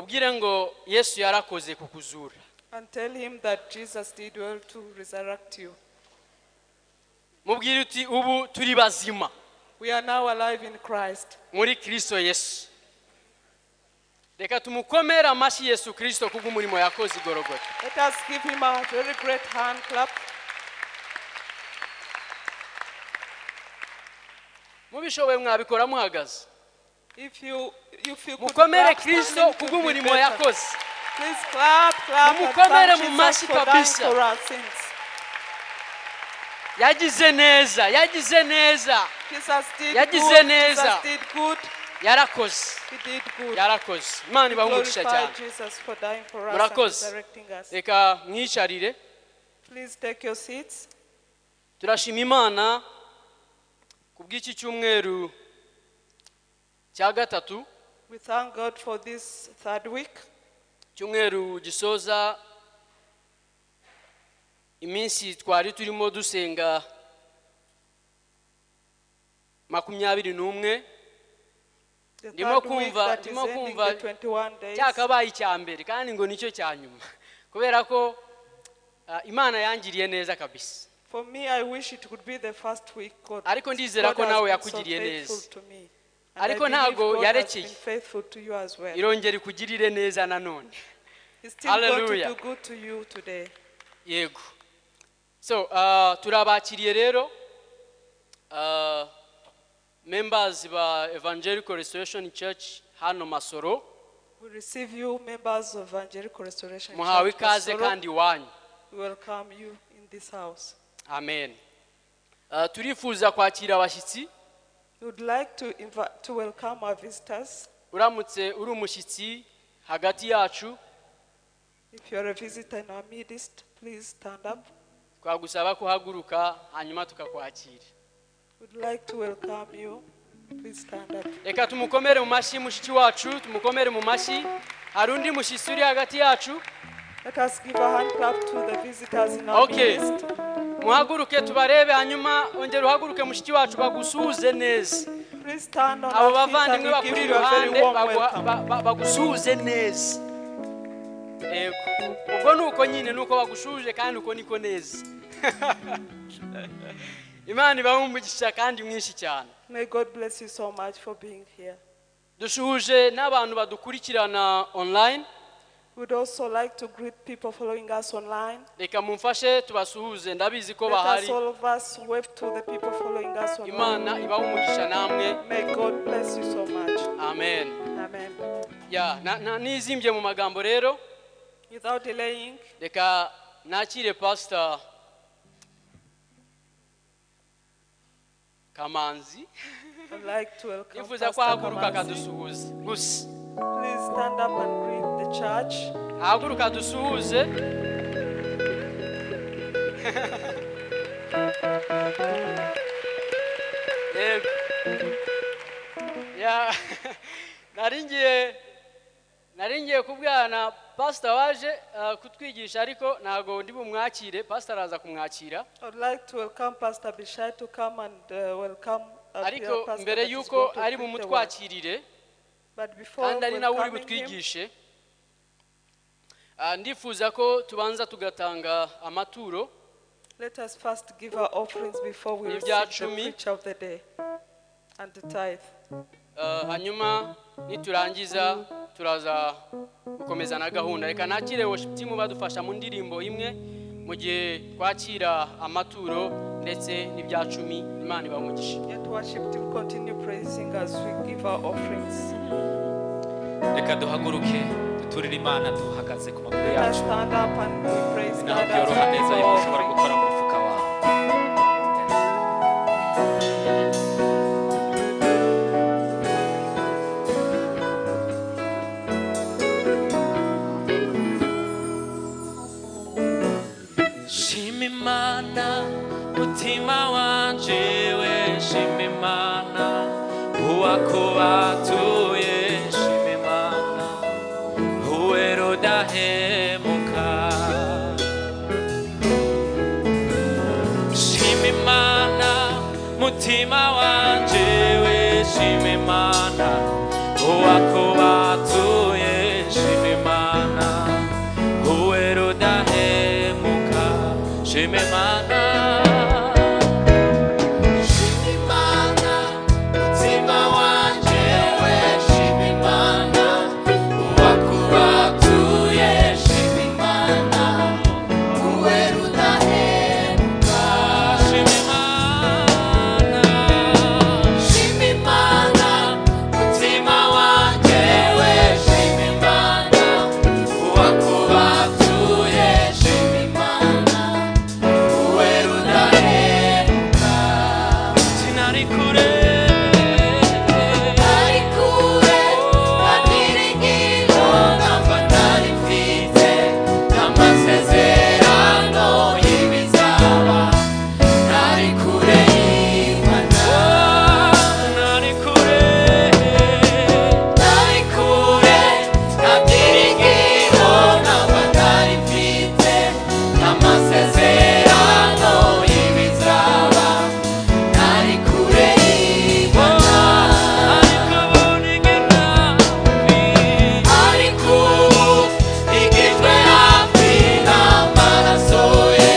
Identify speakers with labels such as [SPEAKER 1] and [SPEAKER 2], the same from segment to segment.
[SPEAKER 1] Mubwire ngo Yesu yarakoze kukuzura.
[SPEAKER 2] And tell him that Jesus did well to resurrect you.
[SPEAKER 1] Mubwire uti ubu turi bazima.
[SPEAKER 2] We are now alive in Christ.
[SPEAKER 1] Muri Kristo Yesu. Reka tumukomere amashyi Yesu Kristo kubw'umurimo yakoze i Golgotha.
[SPEAKER 2] Let us give him a very great hand clap.
[SPEAKER 1] Mubishoboye mwabikora muhagaze.
[SPEAKER 2] If you could
[SPEAKER 1] Mukomere
[SPEAKER 2] clap,
[SPEAKER 1] Kristo
[SPEAKER 2] standing could be
[SPEAKER 1] kubw'umurimo
[SPEAKER 2] better.
[SPEAKER 1] yakoze.
[SPEAKER 2] Please clap, clap, and
[SPEAKER 1] Mumukomere
[SPEAKER 2] thank
[SPEAKER 1] mu
[SPEAKER 2] Jesus
[SPEAKER 1] mashyi
[SPEAKER 2] for dying
[SPEAKER 1] kabisa.
[SPEAKER 2] for our sins.
[SPEAKER 1] Yagize neza, yagize neza.
[SPEAKER 2] Jesus did
[SPEAKER 1] Yagize
[SPEAKER 2] good.
[SPEAKER 1] neza.
[SPEAKER 2] Jesus did good.
[SPEAKER 1] Yarakoze.
[SPEAKER 2] He did good.
[SPEAKER 1] Yarakoze. Imana ibahe umugisha
[SPEAKER 2] Glorify
[SPEAKER 1] cyane.
[SPEAKER 2] Jesus for dying for us and
[SPEAKER 1] Murakoze.
[SPEAKER 2] resurrecting us.
[SPEAKER 1] Reka mwicarire.
[SPEAKER 2] Please take your seats.
[SPEAKER 1] Turashima Imana kubw'iki cyumweru cya gatatu.
[SPEAKER 2] We thank God for this third week.
[SPEAKER 1] Cyumweru gisoza iminsi twari turimo dusenga 21.
[SPEAKER 2] The
[SPEAKER 1] Ndimo
[SPEAKER 2] third week
[SPEAKER 1] kumva
[SPEAKER 2] that is
[SPEAKER 1] ndimo
[SPEAKER 2] ending
[SPEAKER 1] kumva
[SPEAKER 2] the 21 days.
[SPEAKER 1] cyakabaye icya mbere kandi ngo nicyo cya nyuma kubera ko Imana yangiriye neza kabisa.
[SPEAKER 2] For me, I wish it could be the first week. God,
[SPEAKER 1] Ariko ndizera
[SPEAKER 2] God
[SPEAKER 1] ko
[SPEAKER 2] has
[SPEAKER 1] nawe
[SPEAKER 2] been so
[SPEAKER 1] yakugiriye
[SPEAKER 2] faithful
[SPEAKER 1] neza.
[SPEAKER 2] to me. And I
[SPEAKER 1] Ariko
[SPEAKER 2] believe
[SPEAKER 1] ntago
[SPEAKER 2] God has
[SPEAKER 1] yarekeye.
[SPEAKER 2] been faithful to you as well.
[SPEAKER 1] Irongera ikugirire neza nanone.
[SPEAKER 2] He's still going to
[SPEAKER 1] Hallelujah.
[SPEAKER 2] do good to you today.
[SPEAKER 1] Yego. So turabakiriye rero members ba Evangelical Restoration Church hano Masoro.
[SPEAKER 2] We receive you, members of Evangelical Restoration
[SPEAKER 1] Muhawe
[SPEAKER 2] Church
[SPEAKER 1] ikaze
[SPEAKER 2] Masoro.
[SPEAKER 1] kandi iwanyu.
[SPEAKER 2] We welcome you in this house.
[SPEAKER 1] Amen. Turifuza kwakira abashyitsi.
[SPEAKER 2] We would like to welcome our visitors.
[SPEAKER 1] Uramutse uri umushyitsi hagati yacu,
[SPEAKER 2] If you are a visitor in our midst, please stand up.
[SPEAKER 1] twagusaba kuhaguruka hanyuma tukakwakira.
[SPEAKER 2] We'd like to welcome you. Please stand up.
[SPEAKER 1] Reka tumukomere mu mashyi mushiki wacu, tumukomere mu mashyi. Hari undi mushyitsi uri hagati yacu.
[SPEAKER 2] Let us give a hand clap to the visitors in our
[SPEAKER 1] Okay.
[SPEAKER 2] midst.
[SPEAKER 1] Muhaguruke tubarebe, hanyuma ongera uhaguruke mushiki wacu bagusuhuze neza.
[SPEAKER 2] Please stand on
[SPEAKER 1] Abo
[SPEAKER 2] our feet and
[SPEAKER 1] bavandimwe
[SPEAKER 2] we give
[SPEAKER 1] bakuri
[SPEAKER 2] you a very
[SPEAKER 1] iruhande
[SPEAKER 2] warm welcome.
[SPEAKER 1] bagusuhuze neza. Yego. Ubwo nuko nyine nuko bagushuje kandi uko niko neza. Imana ibahe umugisha kandi mwinshi cyane.
[SPEAKER 2] May God bless you so much for being here.
[SPEAKER 1] Dushuhuje n'abantu badukurikirana online.
[SPEAKER 2] We'd also like to greet people following us online.
[SPEAKER 1] Reka mumfashe tubasuhuze, ndabizi ko
[SPEAKER 2] Let us
[SPEAKER 1] bahari.
[SPEAKER 2] all of us wave to the people following us online.
[SPEAKER 1] Imana ibahe umugisha namwe.
[SPEAKER 2] May God bless you so much.
[SPEAKER 1] Amen.
[SPEAKER 2] Amen.
[SPEAKER 1] Ya, nizimbye mu magambo rero.
[SPEAKER 2] Without delaying,
[SPEAKER 1] Reka nakire Pastor Kamanzi.
[SPEAKER 2] I'd like to welcome
[SPEAKER 1] Nifuza ko
[SPEAKER 2] Pastor
[SPEAKER 1] ahaguruka
[SPEAKER 2] Kamanzi.
[SPEAKER 1] akadusuhuza gusa.
[SPEAKER 2] Please stand up and greet the church.
[SPEAKER 1] Ahaguruka adusuhuze. Yego. Ya, nari ngiye kubwana Pastor waje kutwigisha, ariko ntago ndi bumwakire. Pastor araza kumwakira.
[SPEAKER 2] I'd like to welcome Pastor Bishai to come and welcome
[SPEAKER 1] Ariko
[SPEAKER 2] Pastor
[SPEAKER 1] mbere
[SPEAKER 2] that is
[SPEAKER 1] yuko
[SPEAKER 2] going to
[SPEAKER 1] ari
[SPEAKER 2] preach the word.
[SPEAKER 1] bumutwakirire
[SPEAKER 2] But before
[SPEAKER 1] kandi ari nawe uri
[SPEAKER 2] welcoming him,
[SPEAKER 1] butwigishe, ndifuza ko tubanza tugatanga amaturo.
[SPEAKER 2] let us first give our offerings before we
[SPEAKER 1] N'ibya
[SPEAKER 2] receive the
[SPEAKER 1] cumi.
[SPEAKER 2] preacher of the day and the tithe.
[SPEAKER 1] Hanyuma niturangiza turaza gukomeza na gahunda. Reka nakire worship team badufasha mu ndirimbo imwe mu gihe twakira amaturo ndetse n'ibya cumi. Imana ibahe umugisha.
[SPEAKER 2] Let worship team continue praising as we give our offerings.
[SPEAKER 3] Reka duhaguruke duturire Imana duhagaze ku maguru
[SPEAKER 2] Let us
[SPEAKER 3] yacu.
[SPEAKER 2] stand up and we praise
[SPEAKER 3] Naho
[SPEAKER 2] God as
[SPEAKER 3] byoroha
[SPEAKER 2] we
[SPEAKER 3] neza
[SPEAKER 2] give
[SPEAKER 3] yuko
[SPEAKER 2] our
[SPEAKER 3] ushobora
[SPEAKER 2] offerings.
[SPEAKER 3] gukora mu mufuka wawe. Shima Imana mutima wanje we, shima Imana uwakubatuye, shima Imana uwera udahemuka. Shima Imana mutima wanje we, shima Imana uwakubatuye, shima Shima Imana.
[SPEAKER 4] Shima Imana, mutima wanje we, shima Imana, uwakubatuye, shima Imana, uwe rudahemuka.
[SPEAKER 3] Shima Imana.
[SPEAKER 4] Shima Imana, mutima wanje we, shima Imana, uwakubatuye, shima Imana, uwe rudahemuka.
[SPEAKER 3] Sinari kure.
[SPEAKER 4] Nari kure, nta namba nari mfite, n'amasezerano y'ibizaba. Nari kure y'Imana.
[SPEAKER 3] Nari kure.
[SPEAKER 4] Nari kure, nta byiringiro namba nari mfite, n'amasezerano y'ibizaba. Nari kure y'Imana.
[SPEAKER 3] Ariko ubu niginafi.
[SPEAKER 4] Ariko ubu igizwe hafi n'amaraso ye,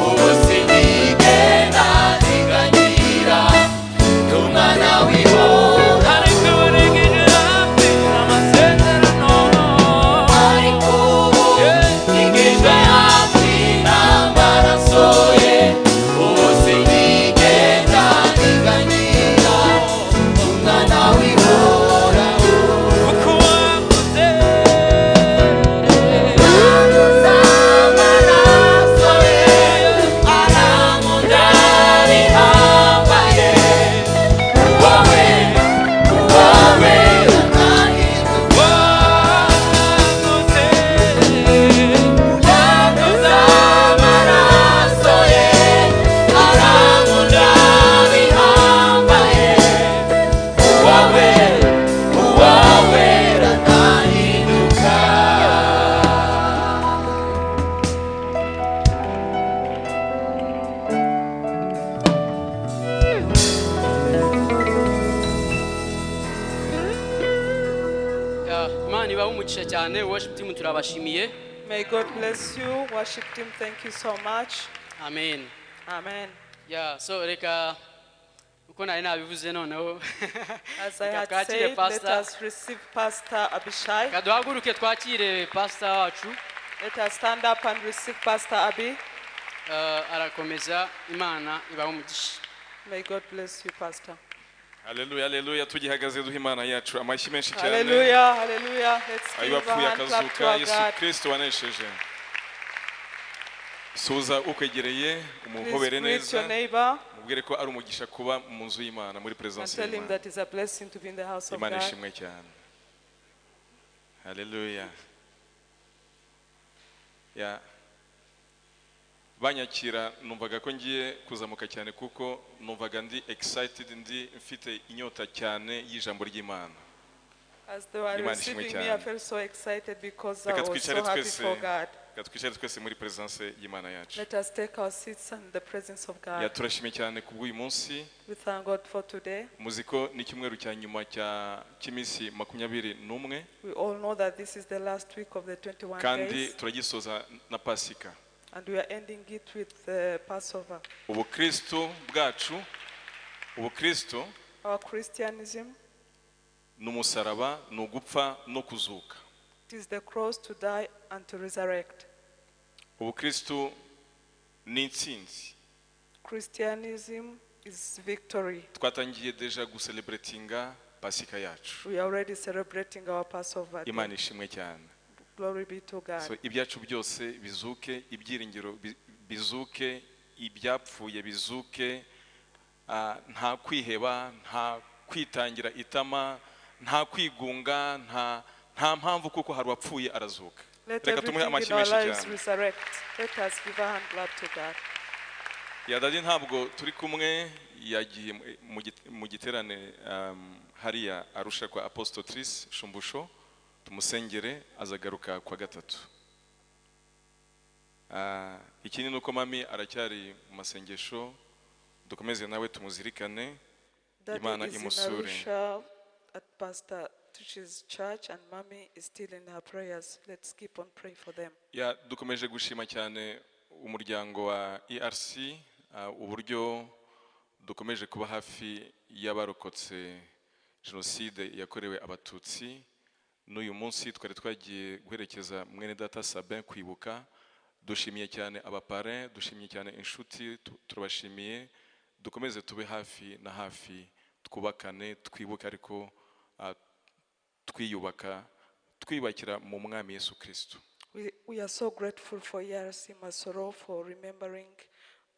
[SPEAKER 4] ubu sinigenda ntiganyira, ndi umwana w'Uhoraho.
[SPEAKER 3] Ariko ubu niginafi amasezerano.
[SPEAKER 4] Ariko ubu igizwe hafi n'amaraso ye, ubu sinigenda ntiganyira, ndi umwana w'Uhoraho.
[SPEAKER 3] Kuko wakoze.
[SPEAKER 4] Amaraso ye arankunda bihambaye, uwawe uwawe ukahinduka.
[SPEAKER 3] Wakoze.
[SPEAKER 4] Yakoze amaraso ye arankunda bihambaye, uwawe uwawe aranahinduka.
[SPEAKER 1] Yeah, Imana ibahe umugisha cyane. Worship team, turabashimiye.
[SPEAKER 2] May God bless you. Worship team, thank you so much.
[SPEAKER 1] Amen.
[SPEAKER 2] Amen.
[SPEAKER 1] Yeah, so reka uko nari nabivuze noneho,
[SPEAKER 2] As I
[SPEAKER 1] reka
[SPEAKER 2] had
[SPEAKER 1] twakire
[SPEAKER 2] said, let
[SPEAKER 1] pastor.
[SPEAKER 2] us receive Pastor Abishai.
[SPEAKER 1] Reka duhaguruke twakire pastor wacu.
[SPEAKER 2] Let us stand up and receive Pastor Abi.
[SPEAKER 1] Arakomeza. Imana ibahe umugisha.
[SPEAKER 2] May God bless you, Pastor.
[SPEAKER 5] Haleluya, haleluya! Tugihagaze duha Imana yacu amashyi menshi cyane.
[SPEAKER 2] Hallelujah, hallelujah. Let's
[SPEAKER 5] Ayo
[SPEAKER 2] give a
[SPEAKER 5] wapfuye
[SPEAKER 2] hand clap to
[SPEAKER 5] akazuka,
[SPEAKER 2] our
[SPEAKER 5] Yesu
[SPEAKER 2] God.
[SPEAKER 5] Kristo wanesheje. Suza ukwegereye,
[SPEAKER 2] Please
[SPEAKER 5] umuhobere
[SPEAKER 2] greet
[SPEAKER 5] neza,
[SPEAKER 2] your neighbor
[SPEAKER 5] mubwire ko ari umugisha kuba mu nzu y'Imana, muri
[SPEAKER 2] and
[SPEAKER 5] presence
[SPEAKER 2] tell him
[SPEAKER 5] y'Imana.
[SPEAKER 2] that it's a blessing to be in the house of
[SPEAKER 5] Imana
[SPEAKER 2] God.
[SPEAKER 5] ishimwe cyane. Haleluya! Ya, banyakira numvaga ko ngiye kuzamuka cyane, kuko numvaga ndi excited, ndi mfite inyota cyane y'ijambo ry'Imana.
[SPEAKER 2] As they were
[SPEAKER 5] Imana ishimwe
[SPEAKER 2] receiving me, I
[SPEAKER 5] cyane.
[SPEAKER 2] felt so excited because I
[SPEAKER 5] Reka
[SPEAKER 2] was
[SPEAKER 5] twicare
[SPEAKER 2] so happy
[SPEAKER 5] twese,
[SPEAKER 2] for God.
[SPEAKER 5] reka twicare twese muri presence y'Imana yacu.
[SPEAKER 2] Let us take our seats in the presence of
[SPEAKER 5] Ya,
[SPEAKER 2] God.
[SPEAKER 5] turashimye cyane kubw'uyu munsi.
[SPEAKER 2] We thank God for today.
[SPEAKER 5] Muzi ko ni icyumweru cya nyuma cya cy'iminsi 21.
[SPEAKER 2] We all know that this is the last week of the 21
[SPEAKER 5] Kandi
[SPEAKER 2] days,
[SPEAKER 5] turagisoza na Pasika.
[SPEAKER 2] and we are ending it with the Passover.
[SPEAKER 5] Ubukristo bwacu, ubukristo
[SPEAKER 2] Our Christianism,
[SPEAKER 5] ni umusaraba, ni ugupfa no kuzuka.
[SPEAKER 2] it is the cross to die and to resurrect.
[SPEAKER 5] Ubukristo ni intsinzi.
[SPEAKER 2] Christianism is victory.
[SPEAKER 5] Twatangiye déjà gucelebratinga Pasika yacu.
[SPEAKER 2] We are already celebrating our Passover day.
[SPEAKER 5] Imana ishimwe cyane.
[SPEAKER 2] Glory be to God.
[SPEAKER 5] So ibyacu byose bizuke, ibyiringiro bizuke, ibyapfuye bizuke. Nta kwiheba, nta kwitangira itama, nta kwigunga, nta mpamvu, kuko hari uwapfuye arazuka.
[SPEAKER 2] Let
[SPEAKER 5] Reka tumuhe
[SPEAKER 2] everything
[SPEAKER 5] amashyi
[SPEAKER 2] in our
[SPEAKER 5] menshi
[SPEAKER 2] lives
[SPEAKER 5] cyane.
[SPEAKER 2] resurrect. Let us give a hand clap to God.
[SPEAKER 5] Ya, Daddy ntabwo turi kumwe, yagiye mu giterane hariya Arusha kwa Apostle Tris Shumbusho. Tumusengere, azagaruka kwa gatatu. Ikindi ni uko mami aracyari mu masengesho, dukomeze nawe tumuzirikane.
[SPEAKER 2] Daddy
[SPEAKER 5] Imana
[SPEAKER 2] is in
[SPEAKER 5] imusure.
[SPEAKER 2] Arusha at Pastor Tucci's church, and Mommy is still in her prayers. Let's keep on praying for them.
[SPEAKER 5] Ya, dukomeje gushima cyane. umuryango wa ERC uburyo dukomeje kuba hafi y'abarokotse jenoside yakorewe Abatutsi. N'uyu munsi twari twagiye guherekeza mwene data Sabin kwibuka. Dushimiye cyane abaparrain, dushimiye cyane inshuti, turabashimiye. Dukomeze tube hafi na hafi, twubakane, twibuke, ariko twiyubaka, twiyubakira mu Mwami Yesu Kristo.
[SPEAKER 2] We are so grateful for ERC Masoro for remembering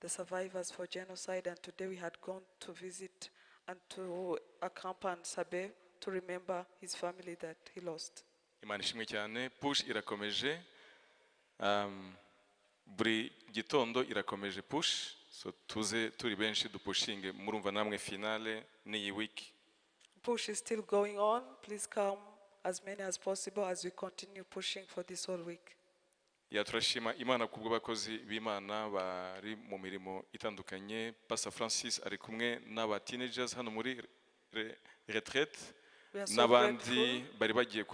[SPEAKER 2] the survivors for genocide, and today we had gone to visit and to accompany Sabe to remember his family that he lost.
[SPEAKER 5] Imana ishimwe cyane. Push irakomeje, buri gitondo irakomeje push, so tuze turi benshi dupushinge. Murumva namwe finale n'iyi week.
[SPEAKER 2] Push is still going on. Please come as many as possible as we continue pushing for this whole week.
[SPEAKER 5] Ya, turashima Imana kubw'abakozi b'Imana bari mu mirimo itandukanye. Pastor Francis ari kumwe n'aba teenagers hano muri retraite
[SPEAKER 2] We are so
[SPEAKER 5] n'abandi
[SPEAKER 2] grateful.
[SPEAKER 5] bari bagiye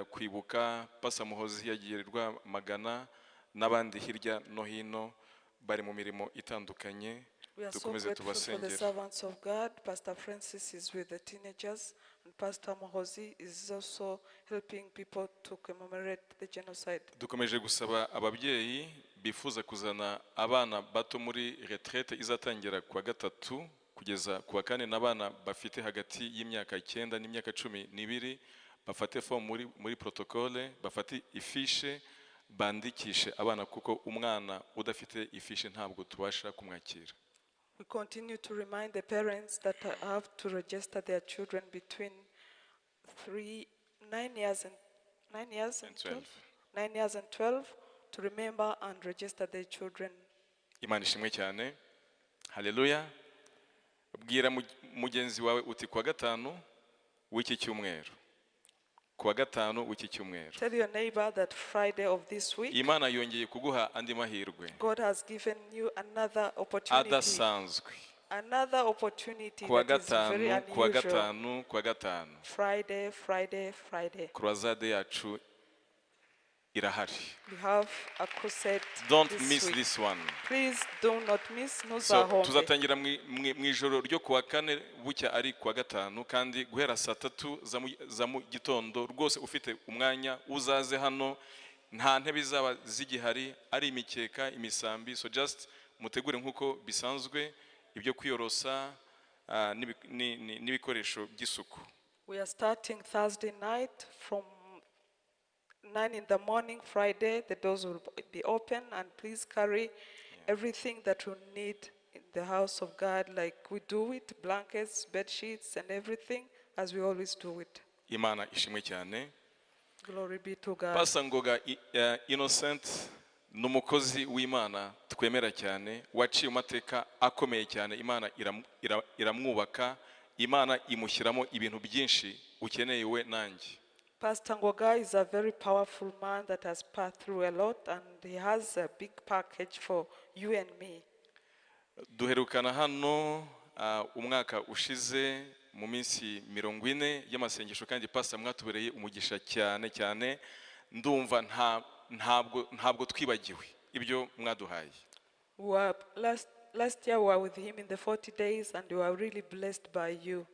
[SPEAKER 5] kwibuka. Pastor Muhozi yagiye Rwamagana n'abandi hirya no hino bari mu mirimo itandukanye.
[SPEAKER 2] We are so
[SPEAKER 5] Dukomeze
[SPEAKER 2] grateful for the
[SPEAKER 5] tubasengere.
[SPEAKER 2] servants of God. Pastor Francis is with the teenagers, and Pastor Muhozi is also helping people to commemorate the genocide.
[SPEAKER 5] Dukomeje gusaba ababyeyi bifuza kuzana abana bato muri retraite izatangira kuwa gatatu kugeza kuwa kane, n'abana bafite hagati y'imyaka 9 n'imyaka 12, bafate form muri protocole, bafate ifishe, bandikishe abana, kuko umwana udafite ifishe ntabwo tubasha kumwakira.
[SPEAKER 2] We continue to remind the parents that have to register their children between 3, 9 years and 9 years and
[SPEAKER 5] And 12.
[SPEAKER 2] 12, 9 years and 12, to remember and register their children.
[SPEAKER 5] Imana ishimwe cyane, haleluya. Bwira mugenzi wawe uti kuwa gatanu w'iki cyumweru, kuwa gatanu w'iki cyumweru,
[SPEAKER 2] Tell your neighbor that Friday of this week,
[SPEAKER 5] Imana yongeye kuguha andi mahirwe
[SPEAKER 2] God has given you another opportunity.
[SPEAKER 5] adasanzwe.
[SPEAKER 2] Another opportunity
[SPEAKER 5] Kuwa
[SPEAKER 2] that is very
[SPEAKER 5] gatanu, kuwa
[SPEAKER 2] unusual.
[SPEAKER 5] gatanu, kuwa gatanu,
[SPEAKER 2] Friday, Friday, Friday.
[SPEAKER 5] Croisade yacu irahari.
[SPEAKER 2] We have a crusade
[SPEAKER 5] Don't
[SPEAKER 2] this
[SPEAKER 5] miss
[SPEAKER 2] week.
[SPEAKER 5] this one.
[SPEAKER 2] Please do not miss.
[SPEAKER 5] So
[SPEAKER 2] Ntuzahombe.
[SPEAKER 5] tuzatangira mu ijoro ryo kuwa kane bucya ari kuwa gatanu, kandi guhera saa 3 za mu gitondo rwose ufite umwanya uzaze hano. Nta ntebe izaba zigihari, ari imikeka, imisambi, so just mutegure nk'uko bisanzwe ibyo kwiyorosa n'ibikoresho by'isuku.
[SPEAKER 2] We are starting Thursday night from 9 in the morning. Friday, the doors will be open, and please carry everything that you need in the house of God, like we do it, blankets, bed sheets, and everything, as we always do it.
[SPEAKER 5] Imana ishimwe cyane.
[SPEAKER 2] Glory be to God.
[SPEAKER 5] Pastor Ngoga Innocent ni umukozi w'Imana twemera cyane, waciye amateka akomeye cyane. Imana iramwubaka, Imana imushyiramo ibintu byinshi ukeneye we nanjye.
[SPEAKER 2] Pastor Ngoga is a very powerful man that has passed through a lot, and he has a big package for you and me.
[SPEAKER 5] Duherukana hano umwaka ushize mu minsi 40 y'amasengesho, kandi pastor mwatubereye umugisha cyane cyane. Ndumva ntabwo twibagiwe ibyo mwaduhaye.
[SPEAKER 2] Last year we were with him in the 40 days, and we were really blessed by you.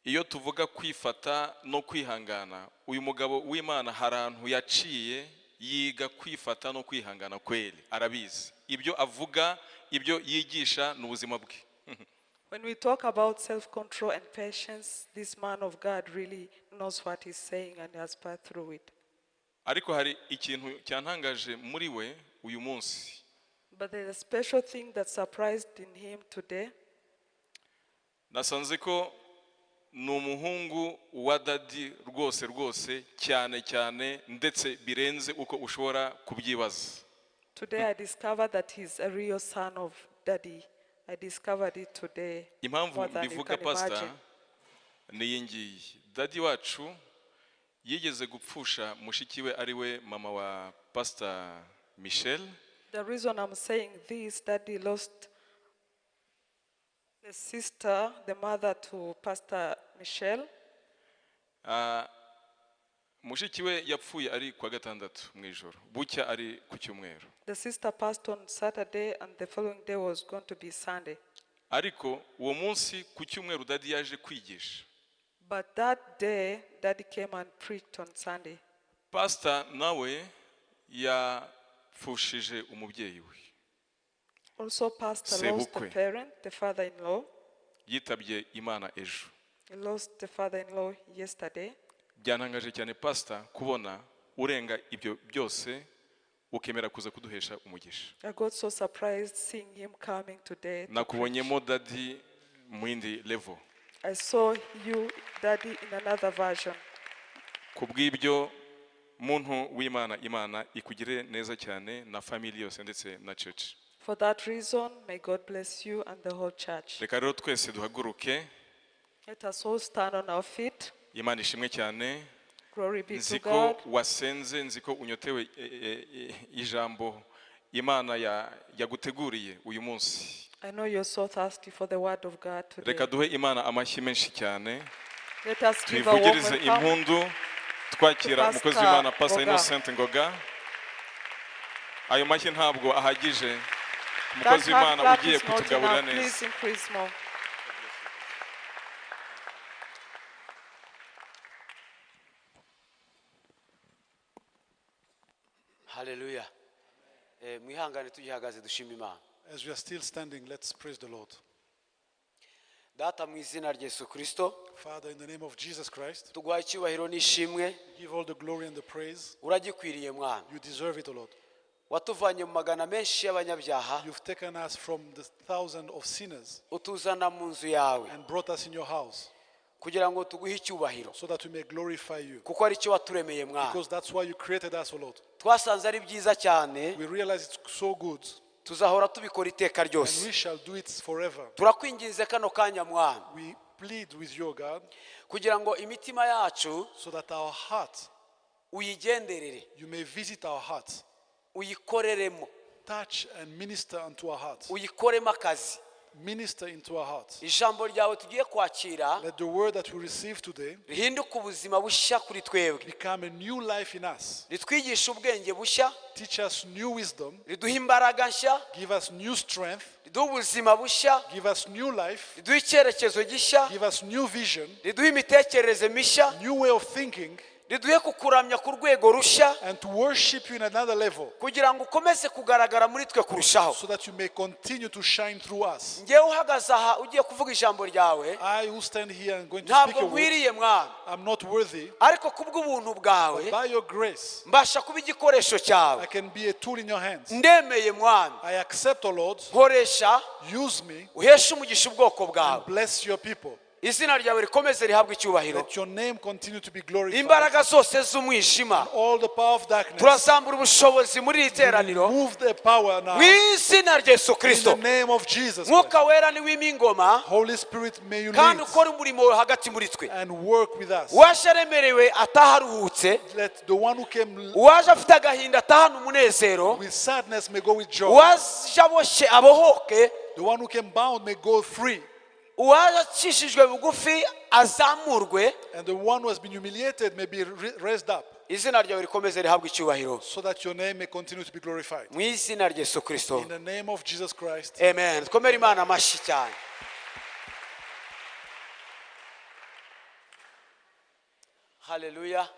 [SPEAKER 5] Iyo tuvuga kwifata no kwihangana, uyu mugabo w'Imana hari ahantu yaciye yiga kwifata no kwihangana kweli, arabizi ibyo avuga, ibyo yigisha ni ubuzima bwe.
[SPEAKER 2] When we talk about self-control and patience, this man of God really knows what he's saying and has passed through it.
[SPEAKER 5] Ariko hari ikintu cyantangaje muri we uyu munsi.
[SPEAKER 2] But there's a special thing that surprised in him today.
[SPEAKER 5] Nasanze ko ni umuhungu wa daddy rwose rwose, cyane cyane, ndetse birenze uko ushobora kubyibaza.
[SPEAKER 2] Today I discovered that he's a real son of Daddy. I discovered it today.
[SPEAKER 5] Impamvu
[SPEAKER 2] More than you
[SPEAKER 5] mbivuga,
[SPEAKER 2] can
[SPEAKER 5] pastor,
[SPEAKER 2] imagine.
[SPEAKER 5] ni iyi ngiyi: daddy wacu yigeze gupfusha mushiki we, ari we mama wa Pastor Michel.
[SPEAKER 2] The reason I'm saying this, Daddy lost the sister, the mother to Pastor Michel.
[SPEAKER 5] Ah, Mushiki we yapfuye ari kuwa gatandatu mu ijoro, bucya ari ku cyumweru.
[SPEAKER 2] The sister passed on Saturday, and the following day was going to be Sunday.
[SPEAKER 5] Ariko uwo munsi ku cyumweru daddy yaje kwigisha.
[SPEAKER 2] But that day, Daddy came and preached on Sunday.
[SPEAKER 5] Pastor nawe yapfushije umubyeyi we.
[SPEAKER 2] Also, Pastor lost the
[SPEAKER 5] Sebukwe.
[SPEAKER 2] Parent, the father-in-law.
[SPEAKER 5] Yitabye Imana ejo.
[SPEAKER 2] He lost the father-in-law yesterday.
[SPEAKER 5] Byantangaje cyane, pastor, kubona urenga ibyo byose ukemera kuza kuduhesha umugisha.
[SPEAKER 2] I got so surprised seeing him coming today to
[SPEAKER 5] Nakubonyemo daddy mu yindi level.
[SPEAKER 2] preach. I saw you, Daddy, in another version.
[SPEAKER 5] Ku bw'ibyo, muntu w'Imana, Imana ikugire neza cyane na family yose ndetse na church.
[SPEAKER 2] For that reason, may God bless you and the whole church.
[SPEAKER 5] Reka rero twese duhaguruke.
[SPEAKER 2] Let us all stand on our feet.
[SPEAKER 5] Imana ishimwe cyane.
[SPEAKER 2] Glory be to
[SPEAKER 5] Nzi ko
[SPEAKER 2] God.
[SPEAKER 5] wasenze, nzi ko unyotewe ijambo Imana yaguteguriye uyu munsi.
[SPEAKER 2] I know you're so thirsty for the word of God today.
[SPEAKER 5] Reka duhe Imana amashyi menshi cyane.
[SPEAKER 2] Let us give a warm
[SPEAKER 5] Tuyivugirize
[SPEAKER 2] welcome
[SPEAKER 5] impundu twakira
[SPEAKER 2] to
[SPEAKER 5] umukozi
[SPEAKER 2] Pastor
[SPEAKER 5] w'Imana, Pastor
[SPEAKER 2] Ngoga.
[SPEAKER 5] Innocent Ngoga. Ayo mashyi ntabwo ahagije
[SPEAKER 2] That
[SPEAKER 5] umukozi
[SPEAKER 2] hand
[SPEAKER 5] w'Imana
[SPEAKER 2] clap
[SPEAKER 5] ugiye
[SPEAKER 2] is not
[SPEAKER 5] kutugaburira
[SPEAKER 2] enough.
[SPEAKER 5] neza.
[SPEAKER 2] Please increase more.
[SPEAKER 6] Haleluya. Mwihangane tugihagaze dushima Imana.
[SPEAKER 7] As we are still standing, let's praise the Lord.
[SPEAKER 6] Data, mu izina rya Yesu Kirisito,
[SPEAKER 7] Father, in the name of Jesus Christ,
[SPEAKER 6] tuguhaye icyubahiro n'ishimwe.
[SPEAKER 7] We give all the glory and the praise.
[SPEAKER 6] Uragikwiriye, Mwana.
[SPEAKER 7] You deserve it, O Lord.
[SPEAKER 6] Watuvanye mu magana menshi y'abanyabyaha,
[SPEAKER 7] You've taken us from the thousand of sinners
[SPEAKER 6] utuzana mu nzu yawe
[SPEAKER 7] and brought us in your house
[SPEAKER 6] kugira ngo tuguhe icyubahiro,
[SPEAKER 7] so that we may glorify you.
[SPEAKER 6] Kuko ari cyo waturemeye, Mwana.
[SPEAKER 7] Because that's why you created us, O Lord.
[SPEAKER 6] Twasanze ari byiza cyane.
[SPEAKER 7] We realize it's so good
[SPEAKER 6] Tuzahora tubikora iteka
[SPEAKER 7] and
[SPEAKER 6] ryose.
[SPEAKER 7] We shall do it forever.
[SPEAKER 6] Turakwinginze kano kanya, Mwana,
[SPEAKER 7] We plead with you, O God,
[SPEAKER 6] kugira ngo imitima yacu
[SPEAKER 7] so that our heart,
[SPEAKER 6] uyigenderere,
[SPEAKER 7] you may visit our hearts,
[SPEAKER 6] uyikoreremo,
[SPEAKER 7] touch and minister unto our hearts,
[SPEAKER 6] uyikoremo akazi.
[SPEAKER 7] Minister into our hearts.
[SPEAKER 6] Ijambo ryawe tugiye kwakira
[SPEAKER 7] Let the word that we receive today
[SPEAKER 6] rihinduke ubuzima bushya kuri twebwe,
[SPEAKER 7] become a new life in us.
[SPEAKER 6] Ritwigishe ubwenge bushya,
[SPEAKER 7] Teach us new wisdom,
[SPEAKER 6] riduhe imbaraga nshya,
[SPEAKER 7] give us new strength,
[SPEAKER 6] riduhe ubuzima bushya,
[SPEAKER 7] give us new life,
[SPEAKER 6] riduhe icyerekezo gishya,
[SPEAKER 7] give us new vision,
[SPEAKER 6] riduhe imitekerereze mishya,
[SPEAKER 7] new way of thinking,
[SPEAKER 6] riduhe kukuramya ku rwego rushya,
[SPEAKER 7] and to worship you in another level
[SPEAKER 6] kugira ngo ukomeze kugaragara muri twe kurushaho.
[SPEAKER 7] So that you may continue to shine through us.
[SPEAKER 6] Ngewe uhagaze aha ugiye kuvuga ijambo ryawe,
[SPEAKER 7] I who stand here and going to speak
[SPEAKER 6] ntabwo
[SPEAKER 7] your word,
[SPEAKER 6] nkwiriye, Mwana,
[SPEAKER 7] I'm not worthy,
[SPEAKER 6] ariko kubw'ubuntu bwawe
[SPEAKER 7] but by your grace,
[SPEAKER 6] mbasha kuba igikoresho cyawe.
[SPEAKER 7] I can be a tool in your hands.
[SPEAKER 6] Ndemeye, Mwami.
[SPEAKER 7] I accept, O Lord,
[SPEAKER 6] Nkoresha,
[SPEAKER 7] use me
[SPEAKER 6] uheshe umugisha ubwoko bwawe.
[SPEAKER 7] And bless your people.
[SPEAKER 6] Izina ryawe rikomeze rihabwe icyubahiro.
[SPEAKER 7] Let your name continue to be glorified.
[SPEAKER 6] Imbaraga zose z'umwijima,
[SPEAKER 7] All the power of darkness,
[SPEAKER 6] turazambura ubushobozi muri iri teraniro
[SPEAKER 7] move the power now
[SPEAKER 6] mu izina rya Yesu
[SPEAKER 7] in
[SPEAKER 6] Kirisito.
[SPEAKER 7] the name of Jesus Christ.
[SPEAKER 6] Mwuka Wera niwima ingoma,
[SPEAKER 7] Holy Spirit, may you
[SPEAKER 6] kandi
[SPEAKER 7] lead
[SPEAKER 6] ukore umurimo wawe hagati muri twe.
[SPEAKER 7] And work with us.
[SPEAKER 6] Uwaje aremerewe ataha aruhutse,
[SPEAKER 7] Let the one who came
[SPEAKER 6] uwaje afite agahinda atahana umunezero,
[SPEAKER 7] with sadness may go with joy.
[SPEAKER 6] Uwaje aboshye abohoke,
[SPEAKER 7] The one who came bound may go free.
[SPEAKER 6] Uwaje acishijwe bugufi azamurwe.
[SPEAKER 7] And the one who has been humiliated may be raised up
[SPEAKER 6] Izina ryawe rikomeze rihabwe icyubahiro
[SPEAKER 7] so that your name may continue to be glorified.
[SPEAKER 6] Mu izina rya Yesu Kirisito.
[SPEAKER 7] In the name of Jesus Christ.
[SPEAKER 6] Amen. Twomere Imana amashyi cyane. Haleluya.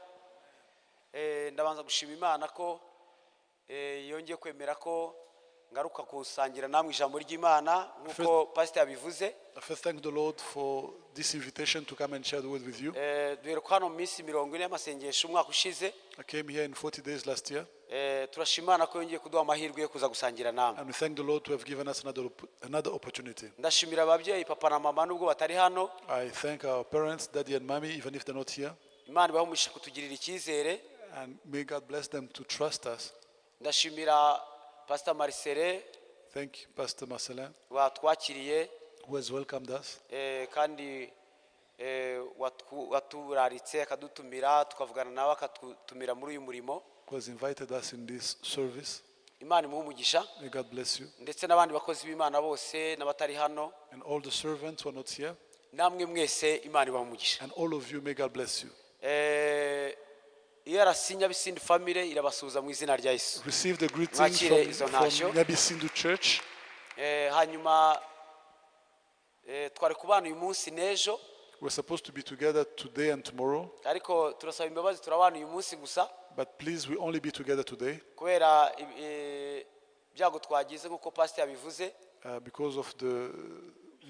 [SPEAKER 6] Ndabanza gushima Imana ko yongeye kwemera ko ngaruka gusangira namwe ijambo ry'Imana nk'uko pasiteri yabivuze.
[SPEAKER 7] I first thank the Lord for this invitation to come and share the word with you.
[SPEAKER 6] Duheruka hano mu minsi 40 y'amasengesho umwaka ushize.
[SPEAKER 7] I came here in 40 days last year,
[SPEAKER 6] Turashima Imana ko yongeye kuduha amahirwe yo kuza gusangira namwe.
[SPEAKER 7] And we thank the Lord to have given us another opportunity.
[SPEAKER 6] Ndashimira ababyeyi, papa na mama, nubwo batari hano.
[SPEAKER 7] I thank our parents, daddy and mommy, even if they're not here,
[SPEAKER 6] Imana ibahe umugisha kutugirira icyizere.
[SPEAKER 7] And may God bless them to trust us.
[SPEAKER 6] Ndashimira Pastor Marcele
[SPEAKER 7] Thank you, Pastor Marcelin,
[SPEAKER 6] watwakiriye,
[SPEAKER 7] who has welcomed us
[SPEAKER 6] kandi waturaritse akadutumira tukavugana nawe akatutumira muri uyu murimo.
[SPEAKER 7] Who has invited us in this service.
[SPEAKER 6] Imana imuhe umugisha.
[SPEAKER 7] May God bless you.
[SPEAKER 6] Ndetse n'abandi bakozi b'Imana bose n'abatari hano,
[SPEAKER 7] And all the servants who are not here,
[SPEAKER 6] namwe mwese Imana ibahe umugisha.
[SPEAKER 7] And all of you, may God bless you.
[SPEAKER 6] ERC Nyabisindu family irabasuhuza mu izina rya Yesu.
[SPEAKER 7] Receive the greetings
[SPEAKER 6] Mwakire izo ntashyo.
[SPEAKER 7] from Nyabisindu Church.
[SPEAKER 6] Hanyuma twari kubana uyu munsi n'ejo.
[SPEAKER 7] We're supposed to be together today and tomorrow,
[SPEAKER 6] Ariko turasaba imbabazi, turabana uyu munsi gusa
[SPEAKER 7] but please, we only be together today
[SPEAKER 6] kubera ibyago twagize nk'uko pastor yabivuze.
[SPEAKER 7] Because of the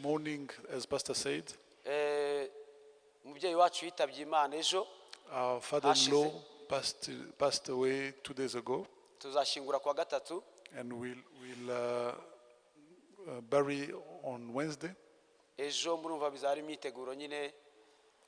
[SPEAKER 7] mourning, as Pastor said.
[SPEAKER 6] Umubyeyi wacu yitabye Imana ejo.
[SPEAKER 7] Our father-in-law passed away 2 days ago,
[SPEAKER 6] Tuzashyingura kuwa gatatu.
[SPEAKER 7] and we'll bury on Wednesday,
[SPEAKER 6] Ejo murumva bizaba ari imyiteguro nyine.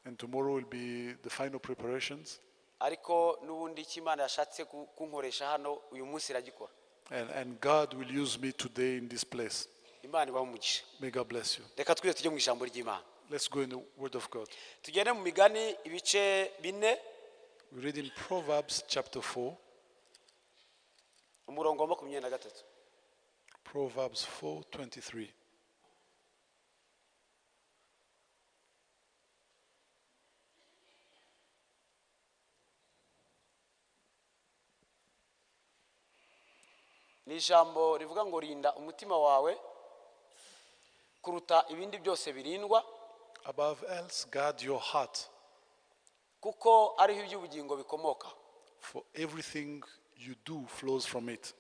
[SPEAKER 7] and tomorrow will be the final preparations.
[SPEAKER 6] Ariko n'ubundi icyo Imana yashatse kunkoresha hano uyu munsi iragikora.
[SPEAKER 7] And God will use me today in this place.
[SPEAKER 6] Imana ibahe umugisha.
[SPEAKER 7] May God bless you.
[SPEAKER 6] Reka twese tujye mu ijambo ry'Imana.
[SPEAKER 7] Let's go in the Word of God.
[SPEAKER 6] Tugende mu migani ibice 4.
[SPEAKER 7] We read in Proverbs chapter 4.
[SPEAKER 6] Umurongo wa 23.
[SPEAKER 7] Proverbs 4:23.
[SPEAKER 6] Ni ijambo rivuga ngo rinda umutima wawe kuruta ibindi byose birindwa,
[SPEAKER 7] Above else, guard your heart,
[SPEAKER 6] kuko ariho iby'ubugingo bikomoka.
[SPEAKER 7] for everything you do flows from it.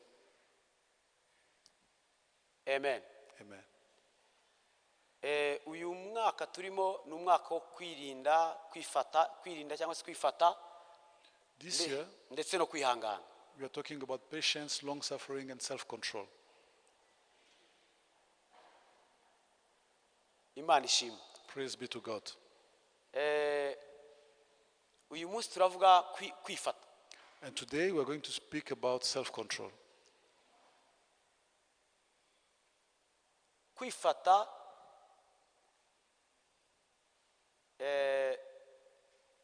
[SPEAKER 6] Amen.
[SPEAKER 7] Amen.
[SPEAKER 6] Uyu mwaka turimo ni umwaka wo kwirinda, kwifata, kwirinda cyangwa se kwifata,
[SPEAKER 7] This year,
[SPEAKER 6] ndetse no kwihangana.
[SPEAKER 7] we are talking about patience, long suffering, and self control.
[SPEAKER 6] Imana ishimwe.
[SPEAKER 7] Praise be to God.
[SPEAKER 6] Uyu munsi turavuga kwifata.
[SPEAKER 7] And today we are going to speak about self control.
[SPEAKER 6] Kwifata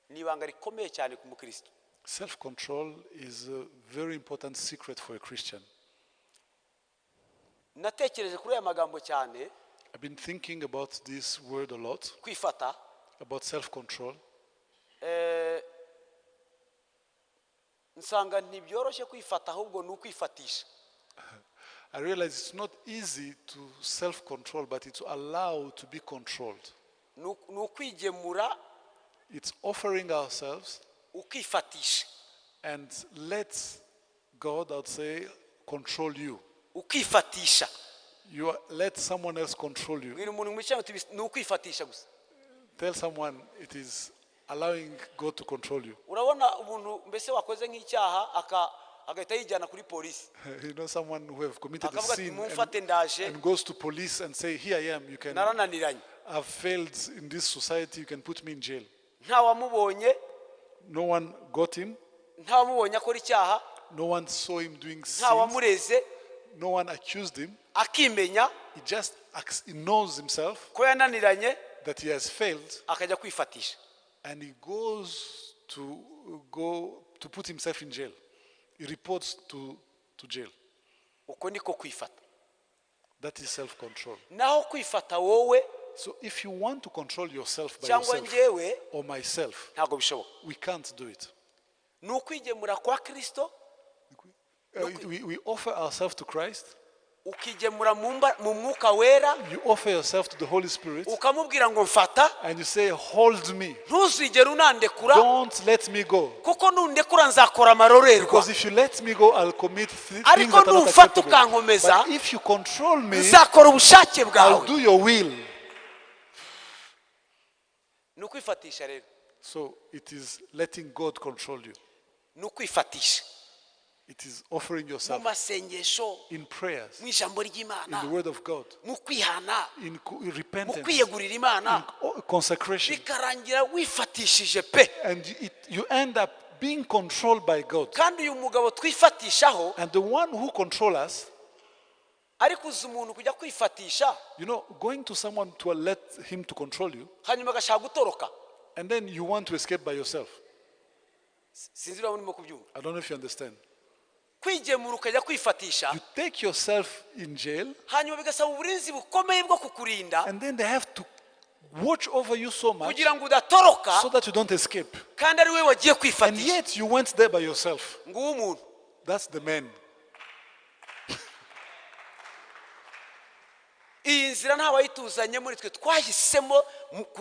[SPEAKER 6] ni ibanga rikomeye cyane ku mukristo.
[SPEAKER 7] Self control is a very important secret for a Christian.
[SPEAKER 6] Natekereje kuri aya magambo cyane.
[SPEAKER 7] I've been thinking about this word a lot,
[SPEAKER 6] Kwifata.
[SPEAKER 7] about self control.
[SPEAKER 6] Nsanga ntibyoroshye kwifata, ahubwo ni ukwifatisha.
[SPEAKER 7] I realize it's not easy to self control, but it's allowed to be controlled.
[SPEAKER 6] Ni ukwigemura.
[SPEAKER 7] It's offering ourselves
[SPEAKER 6] Ukifatisha.
[SPEAKER 7] and let God, I'd say, control you.
[SPEAKER 6] Ukifatisha.
[SPEAKER 7] Let someone else control you.
[SPEAKER 6] Bwira umuntu mwicaye uti ni ukwifatisha gusa.
[SPEAKER 7] Tell someone it is allowing God to control you.
[SPEAKER 6] Urabona umuntu mbese wakoze nk'icyaha agahita yijyana kuri polisi.
[SPEAKER 7] You know someone who have committed a
[SPEAKER 6] Akavuga ati,
[SPEAKER 7] sin
[SPEAKER 6] "Mumfate ndaje."
[SPEAKER 7] and goes to police and say, "Here I am. You can.
[SPEAKER 6] Narananiranye.
[SPEAKER 7] I've failed in this society. You can put me in jail."
[SPEAKER 6] Ntawamubonye.
[SPEAKER 7] No one got him.
[SPEAKER 6] Ntawamubonye akora icyaha.
[SPEAKER 7] No one saw him doing sins.
[SPEAKER 6] Ntawamureze.
[SPEAKER 7] No one accused him.
[SPEAKER 6] Akimenya
[SPEAKER 7] He just he knows himself
[SPEAKER 6] ko yananiranye,
[SPEAKER 7] that he has failed,
[SPEAKER 6] akajya kwifatisha.
[SPEAKER 7] and he goes to go to put himself in jail. He reports to jail.
[SPEAKER 6] Uko niko kwifata.
[SPEAKER 7] That is self-control.
[SPEAKER 6] Naho kwifata wowe
[SPEAKER 7] So if you want to control yourself by
[SPEAKER 6] cyangwa
[SPEAKER 7] yourself
[SPEAKER 6] njyewe,
[SPEAKER 7] or myself,
[SPEAKER 6] ntabwo bishoboka.
[SPEAKER 7] we can't do it.
[SPEAKER 6] Ni ukwigemura kwa Kristo.
[SPEAKER 7] We offer ourselves to Christ.
[SPEAKER 6] Ukigemura mu mwuka wera.
[SPEAKER 7] You offer yourself to the Holy Spirit
[SPEAKER 6] Ukamubwira ngo mfata.
[SPEAKER 7] and you say, "Hold me.
[SPEAKER 6] Ntuzigere unandekura.
[SPEAKER 7] Don't let me go.
[SPEAKER 6] Kuko nundekura nzakora amarorerwa.
[SPEAKER 7] Because if you let me go, I'll commit things
[SPEAKER 6] Ariko
[SPEAKER 7] that are not
[SPEAKER 6] numfata
[SPEAKER 7] acceptable.
[SPEAKER 6] ukankomeza,
[SPEAKER 7] But if you control me,
[SPEAKER 6] nzakora ubushake
[SPEAKER 7] I'll
[SPEAKER 6] bwawe.
[SPEAKER 7] do your will."
[SPEAKER 6] Ni ukwifatisha rero.
[SPEAKER 7] So it is letting God control you.
[SPEAKER 6] Ni ukwifatisha.
[SPEAKER 7] It is offering
[SPEAKER 6] Mu
[SPEAKER 7] yourself
[SPEAKER 6] masengesho,
[SPEAKER 7] in prayers,
[SPEAKER 6] mu ijambo
[SPEAKER 7] in
[SPEAKER 6] ry'Imana,
[SPEAKER 7] the word of God,
[SPEAKER 6] mu kwihana,
[SPEAKER 7] in
[SPEAKER 6] mu
[SPEAKER 7] repentance,
[SPEAKER 6] kwiyegurira
[SPEAKER 7] in
[SPEAKER 6] Imana,
[SPEAKER 7] consecration.
[SPEAKER 6] bikarangira wifatishije pe.
[SPEAKER 7] And you end up being controlled by God.
[SPEAKER 6] Kandi uyu mugabo twifatishaho,
[SPEAKER 7] And the one who controls us,
[SPEAKER 6] ariko uzi umuntu kujya kwifatisha,
[SPEAKER 7] going to someone to let him to control you,
[SPEAKER 6] hanyuma agashaka gutoroka.
[SPEAKER 7] and then you want to escape by yourself.
[SPEAKER 6] Sinzi niba murimo kubyumva.
[SPEAKER 7] I don't know if you understand.
[SPEAKER 6] Kwigemura ukajya kwifatisha,
[SPEAKER 7] You take yourself in jail,
[SPEAKER 6] hanyuma bigasaba uburinzi bukomeye bwo kukurinda,
[SPEAKER 7] and then they have to Watch over you so much
[SPEAKER 6] kugira ngo udatoroka
[SPEAKER 7] so that you don't escape.
[SPEAKER 6] Kandi ari we wagiye
[SPEAKER 7] And
[SPEAKER 6] kwifatisha.
[SPEAKER 7] yet you went there by yourself.
[SPEAKER 6] Nguwo umuntu.
[SPEAKER 7] That's the man.
[SPEAKER 6] Iyi nzira nta wayituzanye muri twe twahisemo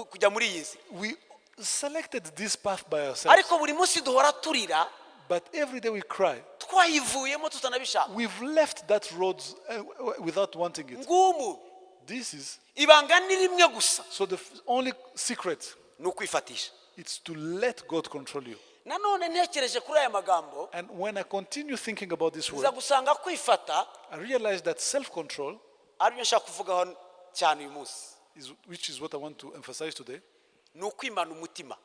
[SPEAKER 6] kujya muri iyi nzira.
[SPEAKER 7] We selected this path by ourselves.
[SPEAKER 6] Ariko buri munsi duhora turira.
[SPEAKER 7] But every day we cry.
[SPEAKER 6] Twayivuyemo tutanabishaka.
[SPEAKER 7] We've left that road without wanting it.
[SPEAKER 6] Nguwo umuntu.
[SPEAKER 7] This is
[SPEAKER 6] Ibanga ni rimwe gusa.
[SPEAKER 7] So the only secret
[SPEAKER 6] Ni ukwifatisha.
[SPEAKER 7] is to let God control you.
[SPEAKER 6] Nanone ntekereje kuri aya magambo
[SPEAKER 7] And when I continue thinking about this
[SPEAKER 6] nza
[SPEAKER 7] word,
[SPEAKER 6] gusanga kwifata
[SPEAKER 7] I realize that self-control,
[SPEAKER 6] aribyo nshaka kuvugaho cyane uyu munsi.
[SPEAKER 7] Is, which is what I want to emphasize today,
[SPEAKER 6] Ni ukwimana umutima.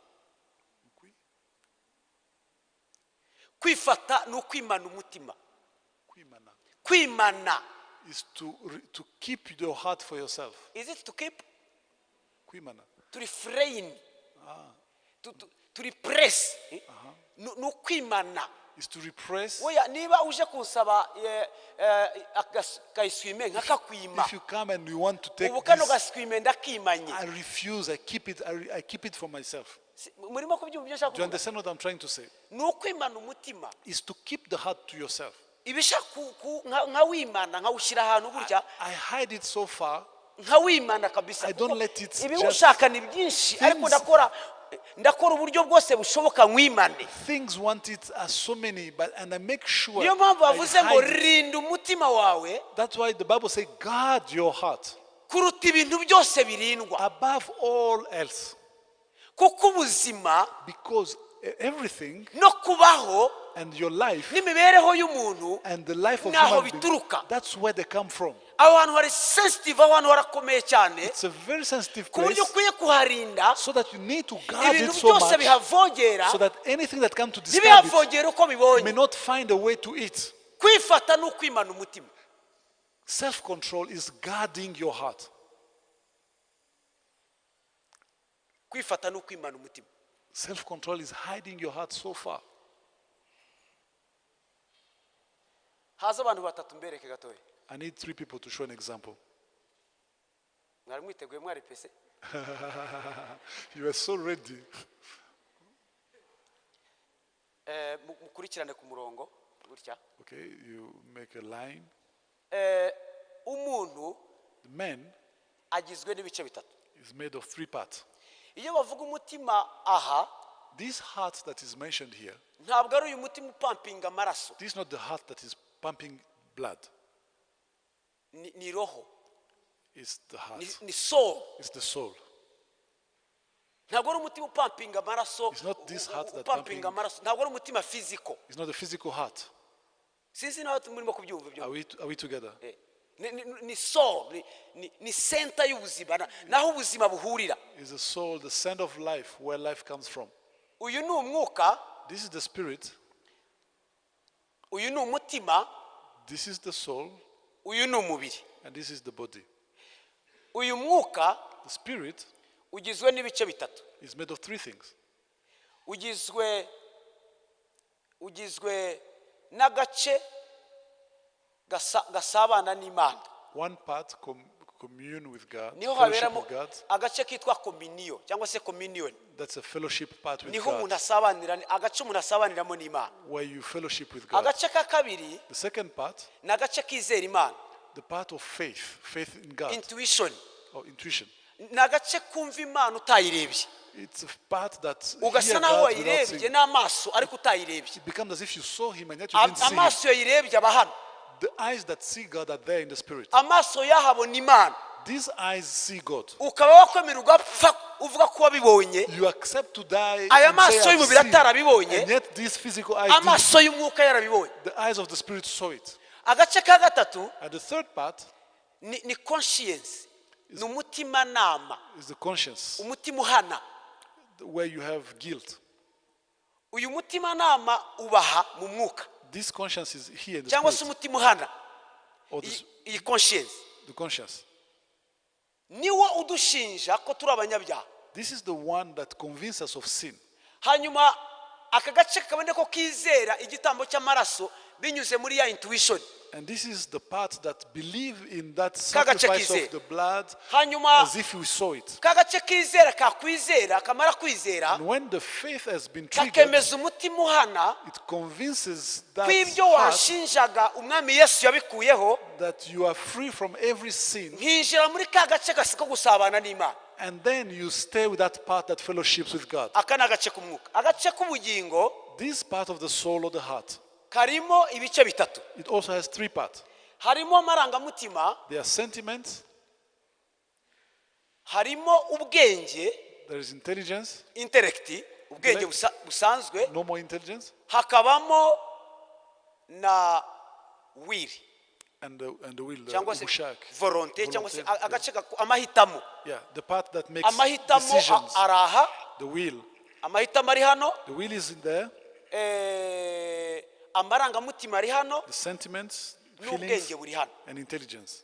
[SPEAKER 6] Kwifata ni ukwimana umutima.
[SPEAKER 7] Kwimana,
[SPEAKER 6] Kwimana.
[SPEAKER 7] Is to keep your heart for yourself.
[SPEAKER 6] Is it to keep?
[SPEAKER 7] Kwimana.
[SPEAKER 6] To refrain. To repress. Ni ukwimana.
[SPEAKER 7] Is to repress.
[SPEAKER 6] Oya niba uje kunsaba akayiswime nkakakwima.
[SPEAKER 7] If you come and you want to take
[SPEAKER 6] Ubu kano
[SPEAKER 7] this,
[SPEAKER 6] gaswime ndakimanye.
[SPEAKER 7] I refuse. I keep it for myself.
[SPEAKER 6] Murimo kubyumva ibyo nshaka
[SPEAKER 7] Do you
[SPEAKER 6] kuvuga?
[SPEAKER 7] understand what I'm trying to say?
[SPEAKER 6] Ni ukwimana umutima.
[SPEAKER 7] Is to keep the heart to yourself.
[SPEAKER 6] Ibishaka nkawimana nkawushyira ahantu gutya.
[SPEAKER 7] I hide it so far.
[SPEAKER 6] Nkawimana kabisa.
[SPEAKER 7] I don't
[SPEAKER 6] Kuko
[SPEAKER 7] let it just
[SPEAKER 6] ibiwushaka ni byinshi ariko
[SPEAKER 7] Things-
[SPEAKER 6] ndakora uburyo bwose bushoboka nkwimane.
[SPEAKER 7] Things want it are so many, but and I make sure
[SPEAKER 6] Niyo mpamvu
[SPEAKER 7] I
[SPEAKER 6] bavuze ngo
[SPEAKER 7] hide it.
[SPEAKER 6] rinda umutima wawe
[SPEAKER 7] That's why the Bible says, guard your heart
[SPEAKER 6] kuruta ibintu byose birindwa.
[SPEAKER 7] Above all else,
[SPEAKER 6] Kuko ubuzima
[SPEAKER 7] because everything
[SPEAKER 6] no kubaho
[SPEAKER 7] and your life
[SPEAKER 6] n'imibereho y'umuntu
[SPEAKER 7] and the life of
[SPEAKER 6] naho
[SPEAKER 7] human being,
[SPEAKER 6] bituruka.
[SPEAKER 7] That's where they come from.
[SPEAKER 6] Aho hantu hari sensitive, aho hantu harakomeye cyane
[SPEAKER 7] It's a very sensitive
[SPEAKER 6] ku buryo
[SPEAKER 7] place,
[SPEAKER 6] ukwiye kuharinda
[SPEAKER 7] so that you need to guard
[SPEAKER 6] ibintu
[SPEAKER 7] it so
[SPEAKER 6] byose
[SPEAKER 7] much,
[SPEAKER 6] bihavogera
[SPEAKER 7] so that anything that comes to disturb it
[SPEAKER 6] ntibihavogere uko
[SPEAKER 7] may
[SPEAKER 6] bibonye.
[SPEAKER 7] not find a way to it.
[SPEAKER 6] Kwifata ni ukwimana umutima.
[SPEAKER 7] Self-control is guarding your heart.
[SPEAKER 6] Kwifata ni ukwimana umutima.
[SPEAKER 7] Self-control is hiding your heart so far.
[SPEAKER 6] Haza abantu batatu mbereke gatoya.
[SPEAKER 7] I need three people to show an example.
[SPEAKER 6] Mwari mwiteguye mwari pese.
[SPEAKER 7] You are so ready.
[SPEAKER 6] Mukurikirane ku murongo gutya.
[SPEAKER 7] Okay, you make a line.
[SPEAKER 6] Umuntu
[SPEAKER 7] The man
[SPEAKER 6] agizwe n'ibice bitatu.
[SPEAKER 7] Is made of three parts.
[SPEAKER 6] Iyo bavuga umutima aha
[SPEAKER 7] This heart that is mentioned here,
[SPEAKER 6] ntabwo ari uyu mutima upampinga amaraso.
[SPEAKER 7] This is not the heart that is pumping blood.
[SPEAKER 6] Ni roho.
[SPEAKER 7] It's the heart.
[SPEAKER 6] Ni soul.
[SPEAKER 7] It's the soul.
[SPEAKER 6] Ntabwo ari umutima upampinga amaraso.
[SPEAKER 7] It's not this heart that
[SPEAKER 6] upampinga
[SPEAKER 7] pumping-
[SPEAKER 6] amaraso ntabwo ari umutima physical.
[SPEAKER 7] It's not the physical heart.
[SPEAKER 6] Sinzi nawe murimo kubyumva ibyo.
[SPEAKER 7] Are we together?
[SPEAKER 6] Ni soul ni center y'ubuzima naho ubuzima buhurira.
[SPEAKER 7] It's the soul, the center of life, where life comes from.
[SPEAKER 6] Uyu ni umwuka.
[SPEAKER 7] This is the spirit.
[SPEAKER 6] Uyu ni umutima.
[SPEAKER 7] This is the soul.
[SPEAKER 6] Uyu ni umubiri.
[SPEAKER 7] And this is the body.
[SPEAKER 6] Uyu mwuka
[SPEAKER 7] The spirit
[SPEAKER 6] ugizwe n'ibice bitatu.
[SPEAKER 7] Is made of three things.
[SPEAKER 6] Ugizwe n'agace gasabana n'Imana.
[SPEAKER 7] One part commune with God,
[SPEAKER 6] Niho
[SPEAKER 7] fellowship
[SPEAKER 6] haberamo
[SPEAKER 7] with God.
[SPEAKER 6] Agace kitwa communion cyangwa se communion.
[SPEAKER 7] That's a fellowship part with
[SPEAKER 6] Niho
[SPEAKER 7] God,
[SPEAKER 6] umuntu asabanira agace umuntu asabaniramo n'Imana.
[SPEAKER 7] Where you fellowship with God.
[SPEAKER 6] Agace ka kabiri
[SPEAKER 7] The second part,
[SPEAKER 6] ni agace kizera Imana.
[SPEAKER 7] The part of faith, faith in God,
[SPEAKER 6] Intuition.
[SPEAKER 7] Or intuition.
[SPEAKER 6] Ni agace kumva Imana utayirebye.
[SPEAKER 7] It's a part that hear
[SPEAKER 6] Ugasa naho
[SPEAKER 7] God without
[SPEAKER 6] wayirebye
[SPEAKER 7] seeing.
[SPEAKER 6] n'amaso ariko utayirebye.
[SPEAKER 7] It becomes as if you saw him and yet you didn't see him.
[SPEAKER 6] Amaso yayirebye aba hano.
[SPEAKER 7] The eyes that see God are there in the spirit.
[SPEAKER 6] Amaso yahabona Imana.
[SPEAKER 7] These eyes see God.
[SPEAKER 6] Ukaba wakwemera ugapfa uvuga ko wabibonye.
[SPEAKER 7] You accept to die
[SPEAKER 6] Aya
[SPEAKER 7] and say,
[SPEAKER 6] maso
[SPEAKER 7] "I've
[SPEAKER 6] y'umubiri
[SPEAKER 7] seen,"
[SPEAKER 6] atarabibonye,
[SPEAKER 7] and yet these physical eyes didn't.
[SPEAKER 6] amaso y'umwuka yarabibonye.
[SPEAKER 7] The eyes of the spirit saw it.
[SPEAKER 6] Agace ka gatatu
[SPEAKER 7] And the third part
[SPEAKER 6] ni conscience ni umutimanama
[SPEAKER 7] is the conscience,
[SPEAKER 6] umutima uhana.
[SPEAKER 7] Where you have guilt.
[SPEAKER 6] Uyu mutimanama ubaha mu mwuka.
[SPEAKER 7] This conscience is here in the
[SPEAKER 6] Cyangwa se
[SPEAKER 7] spirit.
[SPEAKER 6] umutima uhana.
[SPEAKER 7] Or
[SPEAKER 6] Iyi conscience
[SPEAKER 7] the conscience.
[SPEAKER 6] Niwo udushinja ko turi abanyabyaha.
[SPEAKER 7] This is the one that convinces us of sin.
[SPEAKER 6] Hanyuma aka gace kabone ko kizera igitambo cy'amaraso binyuze muri ya intuition.
[SPEAKER 7] And this is the part that believe in that
[SPEAKER 6] Ka gace
[SPEAKER 7] sacrifice
[SPEAKER 6] kizera.
[SPEAKER 7] of the blood
[SPEAKER 6] Hanyuma
[SPEAKER 7] as if we saw it.
[SPEAKER 6] ka gace kizera kakwizera kamara kwizera,
[SPEAKER 7] And when the faith has been triggered,
[SPEAKER 6] kakemeza umutima uhana
[SPEAKER 7] it convinces that
[SPEAKER 6] ko ibyo
[SPEAKER 7] heart
[SPEAKER 6] washinjaga Umwami Yesu yabikuyeho,
[SPEAKER 7] that you are free from every sin,
[SPEAKER 6] nkinjira muri ka gace ko gusabana n'Imana.
[SPEAKER 7] And then you stay with that part that fellowships with God.
[SPEAKER 6] Aka ni agace k'umwuka. Agace k'ubugingo
[SPEAKER 7] This part of the soul or the heart,
[SPEAKER 6] karimo ibice bitatu.
[SPEAKER 7] It also has three parts.
[SPEAKER 6] Harimo amarangamutima,
[SPEAKER 7] There are sentiments,
[SPEAKER 6] harimo ubwenge,
[SPEAKER 7] there is intelligence,
[SPEAKER 6] intellect, ubwenge busanzwe,
[SPEAKER 7] no more intelligence,
[SPEAKER 6] hakabamo na will,
[SPEAKER 7] and the will, the
[SPEAKER 6] cyangwa se
[SPEAKER 7] ubushake.
[SPEAKER 6] Volonté, cyangwa se
[SPEAKER 7] Volonté,
[SPEAKER 6] agace amahitamo.
[SPEAKER 7] Yeah, the part that makes
[SPEAKER 6] Amahitamo
[SPEAKER 7] decisions.
[SPEAKER 6] araha.
[SPEAKER 7] The will.
[SPEAKER 6] Amahitamo ari hano.
[SPEAKER 7] The will is in there,
[SPEAKER 6] Amarangamutima ari hano,
[SPEAKER 7] the sentiments,
[SPEAKER 6] n'ubwenge
[SPEAKER 7] feelings,
[SPEAKER 6] buri hano.
[SPEAKER 7] And intelligence.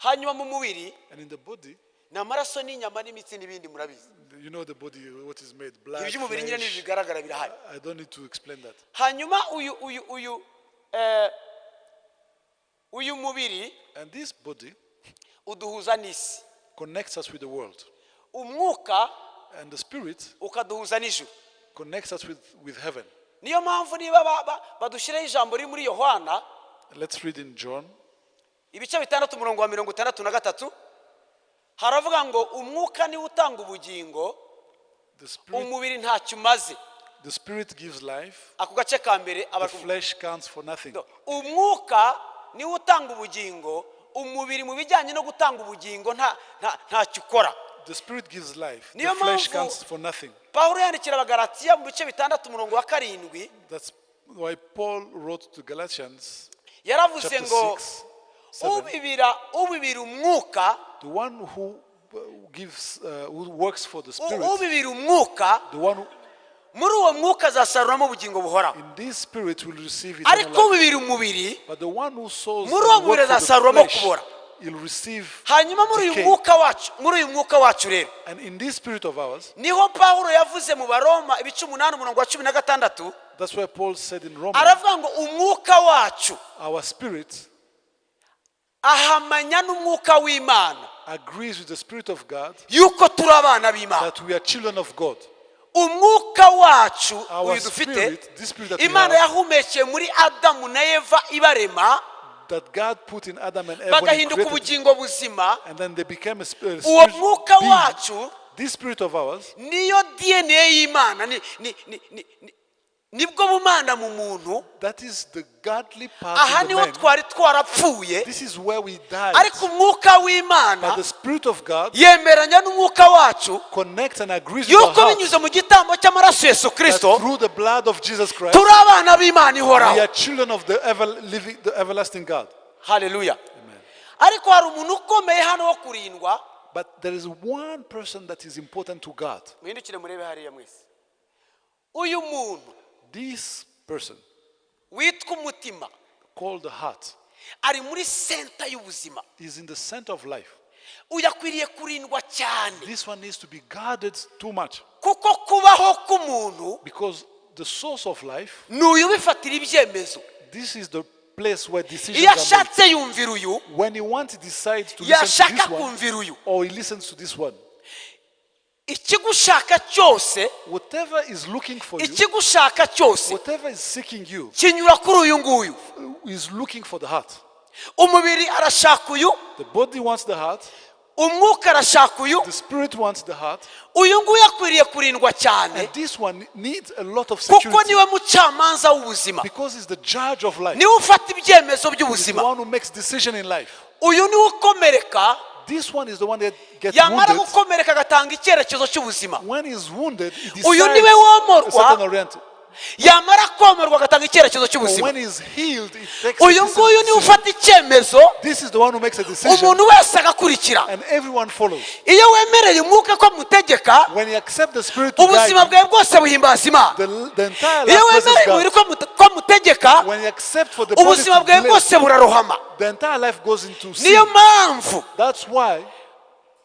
[SPEAKER 6] Hanyuma mu mubiri
[SPEAKER 7] And in the body,
[SPEAKER 6] ni amaraso n'inyama n'imitsi n'ibindi, murabizi.
[SPEAKER 7] You know the body, what is made, blood,
[SPEAKER 6] Iby'umubiri nyine n'ibi
[SPEAKER 7] flesh.
[SPEAKER 6] bigaragara birahari.
[SPEAKER 7] I don't need to explain that.
[SPEAKER 6] Hanyuma uyu mubiri
[SPEAKER 7] And this body
[SPEAKER 6] uduhuza n'isi,
[SPEAKER 7] connects us with the world.
[SPEAKER 6] Umwuka
[SPEAKER 7] And the spirit
[SPEAKER 6] ukaduhuza n'ijuru.
[SPEAKER 7] Connects us with heaven.
[SPEAKER 6] Niyo mpamvu niba badushyiraho ijambo riri muri Yohana,
[SPEAKER 7] Let's read in John
[SPEAKER 6] ibice 6, umurongo wa 63, haravuga ngo umwuka niwo utanga ubugingo,
[SPEAKER 7] The spirit,
[SPEAKER 6] umubiri ntacyo umaze.
[SPEAKER 7] The spirit gives life,
[SPEAKER 6] Ako gace ka mbere
[SPEAKER 7] the flesh counts for nothing.
[SPEAKER 6] Umwuka niwo utanga ubugingo, umubiri mu bijyanye no gutanga ubugingo ntacyo ukora.
[SPEAKER 7] The spirit gives life, the
[SPEAKER 6] Niyo
[SPEAKER 7] flesh
[SPEAKER 6] mpamvu
[SPEAKER 7] counts for nothing.
[SPEAKER 6] Pawulo yandikira Abagalatiya mu bice 6, umurongo wa 7,
[SPEAKER 7] That's why Paul wrote to Galatians
[SPEAKER 6] yaravuze
[SPEAKER 7] chapter
[SPEAKER 6] ngo
[SPEAKER 7] 6, 7.
[SPEAKER 6] Ubibira umwuka,
[SPEAKER 7] The one who gives, who works for the spirit,
[SPEAKER 6] ubibira umwuka,
[SPEAKER 7] the one who,
[SPEAKER 6] muri uwo mwuka azasaruramo ubugingo buhoraho,
[SPEAKER 7] in this spirit will receive eternal
[SPEAKER 6] ariko
[SPEAKER 7] life.
[SPEAKER 6] ubibira umubiri,
[SPEAKER 7] But the one who sows
[SPEAKER 6] muri uwo
[SPEAKER 7] and
[SPEAKER 6] mubiri
[SPEAKER 7] works for the
[SPEAKER 6] azasaruramo
[SPEAKER 7] flesh,
[SPEAKER 6] kubora.
[SPEAKER 7] He'll receive
[SPEAKER 6] Hanyuma muri uyu
[SPEAKER 7] decay.
[SPEAKER 6] mwuka wacu, muri uyu mwuka wacu rero,
[SPEAKER 7] And in this spirit of ours,
[SPEAKER 6] niho Pawulo yavuze mu Baroma ibice 8, umurongo wa 16,
[SPEAKER 7] that's why Paul said in Romans,
[SPEAKER 6] aravuga ngo umwuka wacu
[SPEAKER 7] our spirit
[SPEAKER 6] ahamanya n'umwuka w'Imana
[SPEAKER 7] agrees with the Spirit of God
[SPEAKER 6] yuko turi abana b'Imana.
[SPEAKER 7] That we are children of God.
[SPEAKER 6] Umwuka wacu
[SPEAKER 7] Our
[SPEAKER 6] uyu dufite,
[SPEAKER 7] spirit, this spirit that we
[SPEAKER 6] Imana
[SPEAKER 7] have,
[SPEAKER 6] yahumekeye muri Adamu na Eva ibarema,
[SPEAKER 7] that God put in Adam and Eve when he
[SPEAKER 6] bagahinduka
[SPEAKER 7] created,
[SPEAKER 6] ubugingo buzima.
[SPEAKER 7] And then they became a
[SPEAKER 6] Uwo
[SPEAKER 7] spirit
[SPEAKER 6] mwuka
[SPEAKER 7] being.
[SPEAKER 6] wacu
[SPEAKER 7] This spirit of ours
[SPEAKER 6] niyo DNA y'Imana, nibwo bumana mu muntu.
[SPEAKER 7] That is the godly part
[SPEAKER 6] Aha
[SPEAKER 7] in the
[SPEAKER 6] niho
[SPEAKER 7] man.
[SPEAKER 6] twari twarapfuye,
[SPEAKER 7] This is where we died.
[SPEAKER 6] Ariko umwuka w'Imana
[SPEAKER 7] But the Spirit of God
[SPEAKER 6] yemeranya n'umwuka wacu
[SPEAKER 7] connects and agrees with our
[SPEAKER 6] yuko
[SPEAKER 7] heart
[SPEAKER 6] binyuze mu gitambo cy'amaraso Yesu
[SPEAKER 7] that
[SPEAKER 6] Kirisito
[SPEAKER 7] through the blood of Jesus Christ,
[SPEAKER 6] turi abana b'Imana
[SPEAKER 7] we
[SPEAKER 6] ihoraho.
[SPEAKER 7] Are children of the ever living, the everlasting God.
[SPEAKER 6] Haleluya! Ariko hari umuntu ukomeye hano wo kurindwa.
[SPEAKER 7] But there is one person that is important to God.
[SPEAKER 6] Muhindukire murebe hariya mwese. Uyu muntu
[SPEAKER 7] This person
[SPEAKER 6] witwa umutima
[SPEAKER 7] called the heart
[SPEAKER 6] ari muri center y'ubuzima.
[SPEAKER 7] Is in the center of life.
[SPEAKER 6] Uyu akwiriye kurindwa cyane,
[SPEAKER 7] This one needs to be guarded too much
[SPEAKER 6] kuko kubaho k'umuntu
[SPEAKER 7] because the source of life,
[SPEAKER 6] ni uyu ubifatira ibyemezo.
[SPEAKER 7] This is the place where decisions
[SPEAKER 6] Iyo
[SPEAKER 7] are made.
[SPEAKER 6] ashatse yumvira uyu,
[SPEAKER 7] When he wants, he decides to listen to
[SPEAKER 6] yashaka
[SPEAKER 7] this one,
[SPEAKER 6] kumvira uyu.
[SPEAKER 7] Or he listens to this one.
[SPEAKER 6] Ikigushaka cyose,
[SPEAKER 7] Whatever is looking for you,
[SPEAKER 6] ikigushaka cyose
[SPEAKER 7] whatever is seeking you,
[SPEAKER 6] kinyura kuri uyu nguyu.
[SPEAKER 7] Is looking for the heart.
[SPEAKER 6] Umubiri arashaka uyu,
[SPEAKER 7] The body wants the heart,
[SPEAKER 6] umwuka arashaka uyu.
[SPEAKER 7] The spirit wants the heart,
[SPEAKER 6] Uyu nguyu akwiriye kurindwa cyane,
[SPEAKER 7] and this one needs a lot of
[SPEAKER 6] kuko
[SPEAKER 7] security
[SPEAKER 6] niwe mucamanza w'ubuzima,
[SPEAKER 7] because he's the judge of life.
[SPEAKER 6] Niwe ufata ibyemezo
[SPEAKER 7] He's the
[SPEAKER 6] by'ubuzima.
[SPEAKER 7] One who makes decision in life.
[SPEAKER 6] Uyu niwe ukomereka,
[SPEAKER 7] This one is the one that gets
[SPEAKER 6] yamara
[SPEAKER 7] wounded.
[SPEAKER 6] Gukomereka agatanga icyerekezo cy'ubuzima.
[SPEAKER 7] When he's wounded, he
[SPEAKER 6] Uyu
[SPEAKER 7] decides
[SPEAKER 6] niwe
[SPEAKER 7] a
[SPEAKER 6] womorwa,
[SPEAKER 7] certain orient.
[SPEAKER 6] Yamara komorwa agatanga icyerekezo
[SPEAKER 7] Or
[SPEAKER 6] cy'ubuzima.
[SPEAKER 7] when he's healed, he takes a
[SPEAKER 6] Uyu nguyu niwe
[SPEAKER 7] decision.
[SPEAKER 6] ufata icyemezo,
[SPEAKER 7] This is the one who makes a decision,
[SPEAKER 6] umuntu wese agakurikira.
[SPEAKER 7] And everyone follows.
[SPEAKER 6] Iyo wemereye umwuka ko amutegeka,
[SPEAKER 7] When you accept the Spirit to guide
[SPEAKER 6] ubuzima
[SPEAKER 7] you,
[SPEAKER 6] bwawe bwose buhimbaza Imana.
[SPEAKER 7] the entire
[SPEAKER 6] Iyo
[SPEAKER 7] life blesses
[SPEAKER 6] wemereye umubiri
[SPEAKER 7] God.
[SPEAKER 6] ko amutegeka,
[SPEAKER 7] When you accept for the body
[SPEAKER 6] ubuzima
[SPEAKER 7] to
[SPEAKER 6] bwawe
[SPEAKER 7] bless,
[SPEAKER 6] bwose burarohama.
[SPEAKER 7] The entire life goes into sin.
[SPEAKER 6] Niyo mpamvu
[SPEAKER 7] That's why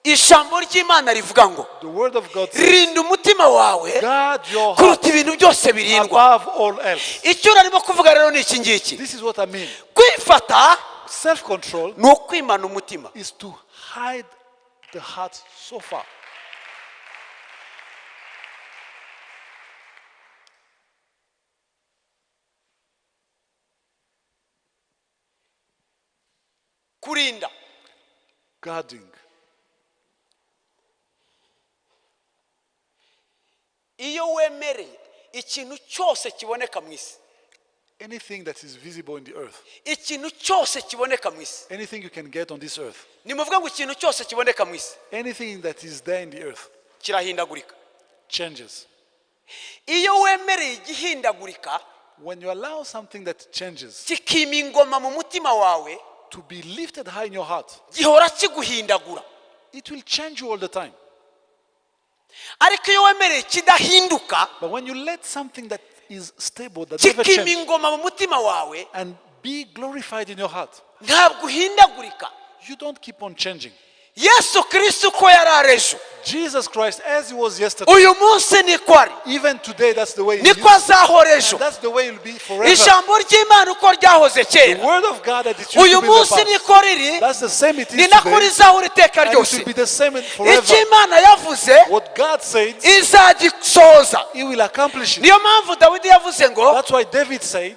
[SPEAKER 6] ijambo ry'Imana rivuga ngo
[SPEAKER 7] the word of God says,
[SPEAKER 6] rinda umutima wawe
[SPEAKER 7] guard your heart
[SPEAKER 6] kuruta ibintu byose birindwa.
[SPEAKER 7] Above all else.
[SPEAKER 6] Icyo narimo kuvuga rero ni iki ngiki:
[SPEAKER 7] This is what I mean.
[SPEAKER 6] Ko Kwifata
[SPEAKER 7] Self-control
[SPEAKER 6] ni ukwimana umutima.
[SPEAKER 7] Is to hide the heart so far.
[SPEAKER 6] Kurinda.
[SPEAKER 7] Guarding.
[SPEAKER 6] Iyo wemereye ikintu cyose kiboneka mu isi,
[SPEAKER 7] Anything that is visible in the earth,
[SPEAKER 6] ikintu cyose kiboneka mu isi,
[SPEAKER 7] anything you can get on this earth,
[SPEAKER 6] nimuvuge ngo ikintu cyose kiboneka mu isi
[SPEAKER 7] anything that is there in the earth
[SPEAKER 6] kirahindagurika.
[SPEAKER 7] Changes.
[SPEAKER 6] Iyo wemereye igihindagurika
[SPEAKER 7] When you allow something that changes
[SPEAKER 6] kikima ingoma mu mutima wawe,
[SPEAKER 7] to be lifted high in your heart,
[SPEAKER 6] gihora kiguhindagura.
[SPEAKER 7] It will change you all the time.
[SPEAKER 6] Ariko iyo wemereye kidahinduka
[SPEAKER 7] But when you let something that is stable, that never
[SPEAKER 6] kikima
[SPEAKER 7] changes,
[SPEAKER 6] ingoma mu mutima wawe,
[SPEAKER 7] and be glorified in your heart,
[SPEAKER 6] ntabwo uhindagurika.
[SPEAKER 7] You don't keep on changing.
[SPEAKER 6] Yesu Kristo uko yari ari ejo,
[SPEAKER 7] Jesus Christ, as he was yesterday,
[SPEAKER 6] uyu munsi niko ari,
[SPEAKER 7] even today, that's the way he is.
[SPEAKER 6] niko azahora ejo.
[SPEAKER 7] And that's the way it will be forever.
[SPEAKER 6] Ijambo ry'Imana uko ryahoze
[SPEAKER 7] The
[SPEAKER 6] kera,
[SPEAKER 7] word of God that it used
[SPEAKER 6] uyu
[SPEAKER 7] to be in the
[SPEAKER 6] munsi
[SPEAKER 7] past,
[SPEAKER 6] niko riri,
[SPEAKER 7] that's the same it
[SPEAKER 6] ni
[SPEAKER 7] is
[SPEAKER 6] nako
[SPEAKER 7] today,
[SPEAKER 6] rizahora iteka
[SPEAKER 7] and it
[SPEAKER 6] ryose.
[SPEAKER 7] will be the same
[SPEAKER 6] Icyo
[SPEAKER 7] forever.
[SPEAKER 6] Imana yavuze
[SPEAKER 7] What God said,
[SPEAKER 6] izagisohoza.
[SPEAKER 7] he will accomplish it.
[SPEAKER 6] Niyo mpamvu Dawidi yavuze ngo
[SPEAKER 7] That's why David said,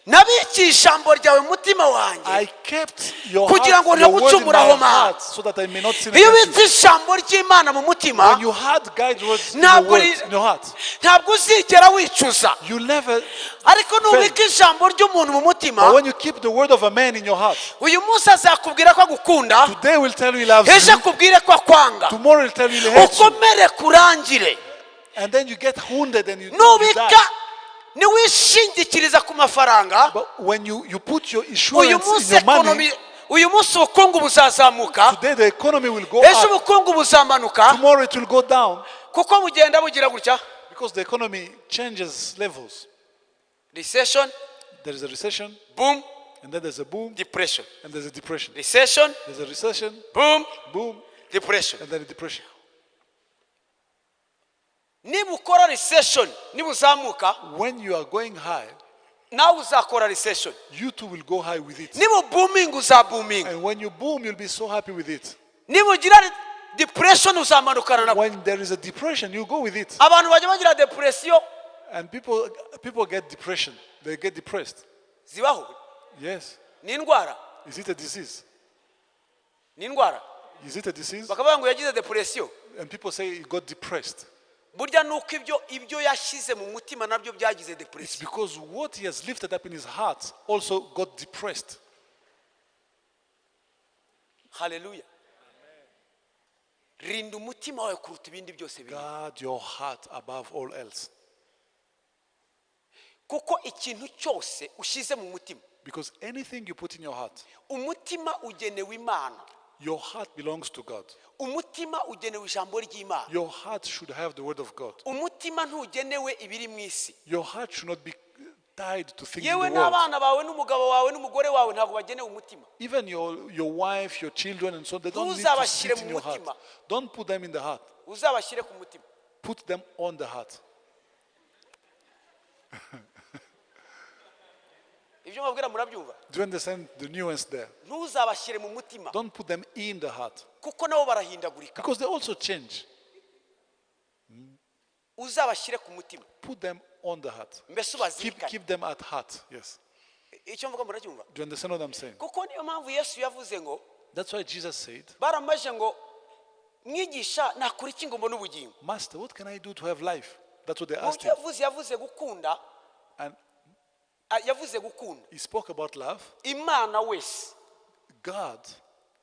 [SPEAKER 6] nabikiye ijambo ryawe mu mutima wanjye
[SPEAKER 7] I kept your,
[SPEAKER 6] kugira
[SPEAKER 7] heart,
[SPEAKER 6] ngo
[SPEAKER 7] your word in my
[SPEAKER 6] ntagucumuraho Mana.
[SPEAKER 7] heart so that I may not sin
[SPEAKER 6] Iyo
[SPEAKER 7] against you.
[SPEAKER 6] ubitse ijambo ry'Imana mu mutima,
[SPEAKER 7] When you had guide words in your,
[SPEAKER 6] ntabwo
[SPEAKER 7] words, in your heart,
[SPEAKER 6] ntabwo uzigera wicuza.
[SPEAKER 7] You never.
[SPEAKER 6] Ariko nubika ijambo ry'umuntu mu mutima,
[SPEAKER 7] But when you keep the word of a man in your heart,
[SPEAKER 6] uyu munsi azakubwira ko agukunda,
[SPEAKER 7] today will tell you he loves
[SPEAKER 6] ejo
[SPEAKER 7] you,
[SPEAKER 6] akubwire ko akwanga,
[SPEAKER 7] tomorrow will tell you he hates you,
[SPEAKER 6] ukomere kurangire.
[SPEAKER 7] And then you get wounded and you
[SPEAKER 6] Nubika
[SPEAKER 7] die.
[SPEAKER 6] Niwishingikiriza ku mafaranga,
[SPEAKER 7] But when you put your
[SPEAKER 6] uyu
[SPEAKER 7] insurance in
[SPEAKER 6] munsi
[SPEAKER 7] your money,
[SPEAKER 6] ekonomi, uyu munsi ubukungu buzazamuka,
[SPEAKER 7] today the economy will go
[SPEAKER 6] ejo
[SPEAKER 7] up,
[SPEAKER 6] ubukungu buzamanuka,
[SPEAKER 7] tomorrow it will go down,
[SPEAKER 6] kuko bugenda bugira gutya.
[SPEAKER 7] Because the economy changes levels.
[SPEAKER 6] Recession,
[SPEAKER 7] There is a recession,
[SPEAKER 6] boom,
[SPEAKER 7] and then there's a boom,
[SPEAKER 6] depression,
[SPEAKER 7] and there's a depression.
[SPEAKER 6] Recession,
[SPEAKER 7] There's a recession,
[SPEAKER 6] boom,
[SPEAKER 7] boom,
[SPEAKER 6] depression.
[SPEAKER 7] And then a depression.
[SPEAKER 6] Niba ukora recession nibuzamuka,
[SPEAKER 7] When you are going high,
[SPEAKER 6] nawe uzakora recession.
[SPEAKER 7] You too will go high with it.
[SPEAKER 6] Niba booming uzabuminga.
[SPEAKER 7] And when you boom, you'll be so happy with it.
[SPEAKER 6] Niba ugira depression uzamanukana nabo.
[SPEAKER 7] When there is a depression, you go with it.
[SPEAKER 6] Abantu bajya bagira depression.
[SPEAKER 7] And people get depression. They get depressed.
[SPEAKER 6] Zibaho.
[SPEAKER 7] Yes.
[SPEAKER 6] Ni indwara.
[SPEAKER 7] Is it a disease?
[SPEAKER 6] Ni indwara.
[SPEAKER 7] Is it a disease?
[SPEAKER 6] Bakavuga ngo yagize depression.
[SPEAKER 7] And people say he got depressed.
[SPEAKER 6] Burya nuko ibyo yashyize mu mutima nabyo byagize
[SPEAKER 7] It's
[SPEAKER 6] depression.
[SPEAKER 7] because what he has lifted up in his heart also got depressed.
[SPEAKER 6] Haleluya. Rinda umutima wawe kuruta ibindi byose biri.
[SPEAKER 7] Guard your heart above all else.
[SPEAKER 6] Kuko ikintu cyose ushyize mu mutima,
[SPEAKER 7] Because anything you put in your heart,
[SPEAKER 6] umutima ugenewe Imana.
[SPEAKER 7] Your heart belongs to God.
[SPEAKER 6] Umutima ugenewe ijambo ry'Imana.
[SPEAKER 7] Your heart should have the word of God.
[SPEAKER 6] Umutima ntugenewe ibiri mu isi.
[SPEAKER 7] Your heart should not be tied to things in
[SPEAKER 6] Yewe
[SPEAKER 7] the world.
[SPEAKER 6] n'abana bawe n'umugabo wawe n'umugore wawe ntabwo bagenewe umutima.
[SPEAKER 7] Even your wife, your children, and so on, they don't need to
[SPEAKER 6] Ntuzabashyire
[SPEAKER 7] sit in
[SPEAKER 6] mu
[SPEAKER 7] your heart.
[SPEAKER 6] mutima.
[SPEAKER 7] Don't put them in the heart.
[SPEAKER 6] Uzabashyire ku mutima.
[SPEAKER 7] Put them on the heart.
[SPEAKER 6] Ibyo mbabwira murabyumva?
[SPEAKER 7] Do you understand the nuance there?
[SPEAKER 6] Ntuzabashyire mu mutima.
[SPEAKER 7] Don't put them in the heart.
[SPEAKER 6] Kuko nabo barahindagurika.
[SPEAKER 7] Because they also change.
[SPEAKER 6] Uzabashyire ku mutima.
[SPEAKER 7] Put them on the heart.
[SPEAKER 6] Mbese
[SPEAKER 7] Keep,
[SPEAKER 6] ubazirikane.
[SPEAKER 7] Keep them at heart. Yes.
[SPEAKER 6] Icyo mvuga muracyumva?
[SPEAKER 7] Do you understand what I'm saying?
[SPEAKER 6] Kuko niyo mpamvu Yesu yavuze ngo,
[SPEAKER 7] That's why Jesus said,
[SPEAKER 6] baramaje ngo mwigisha nakora iki ngo mbone ubugingo?
[SPEAKER 7] Master, what can I do to have life? That's what they
[SPEAKER 6] Mu
[SPEAKER 7] asked
[SPEAKER 6] byo
[SPEAKER 7] him.
[SPEAKER 6] yavuze gukunda.
[SPEAKER 7] And
[SPEAKER 6] Ah, yavuze gukunda
[SPEAKER 7] he spoke about love.
[SPEAKER 6] Imana wese.
[SPEAKER 7] God.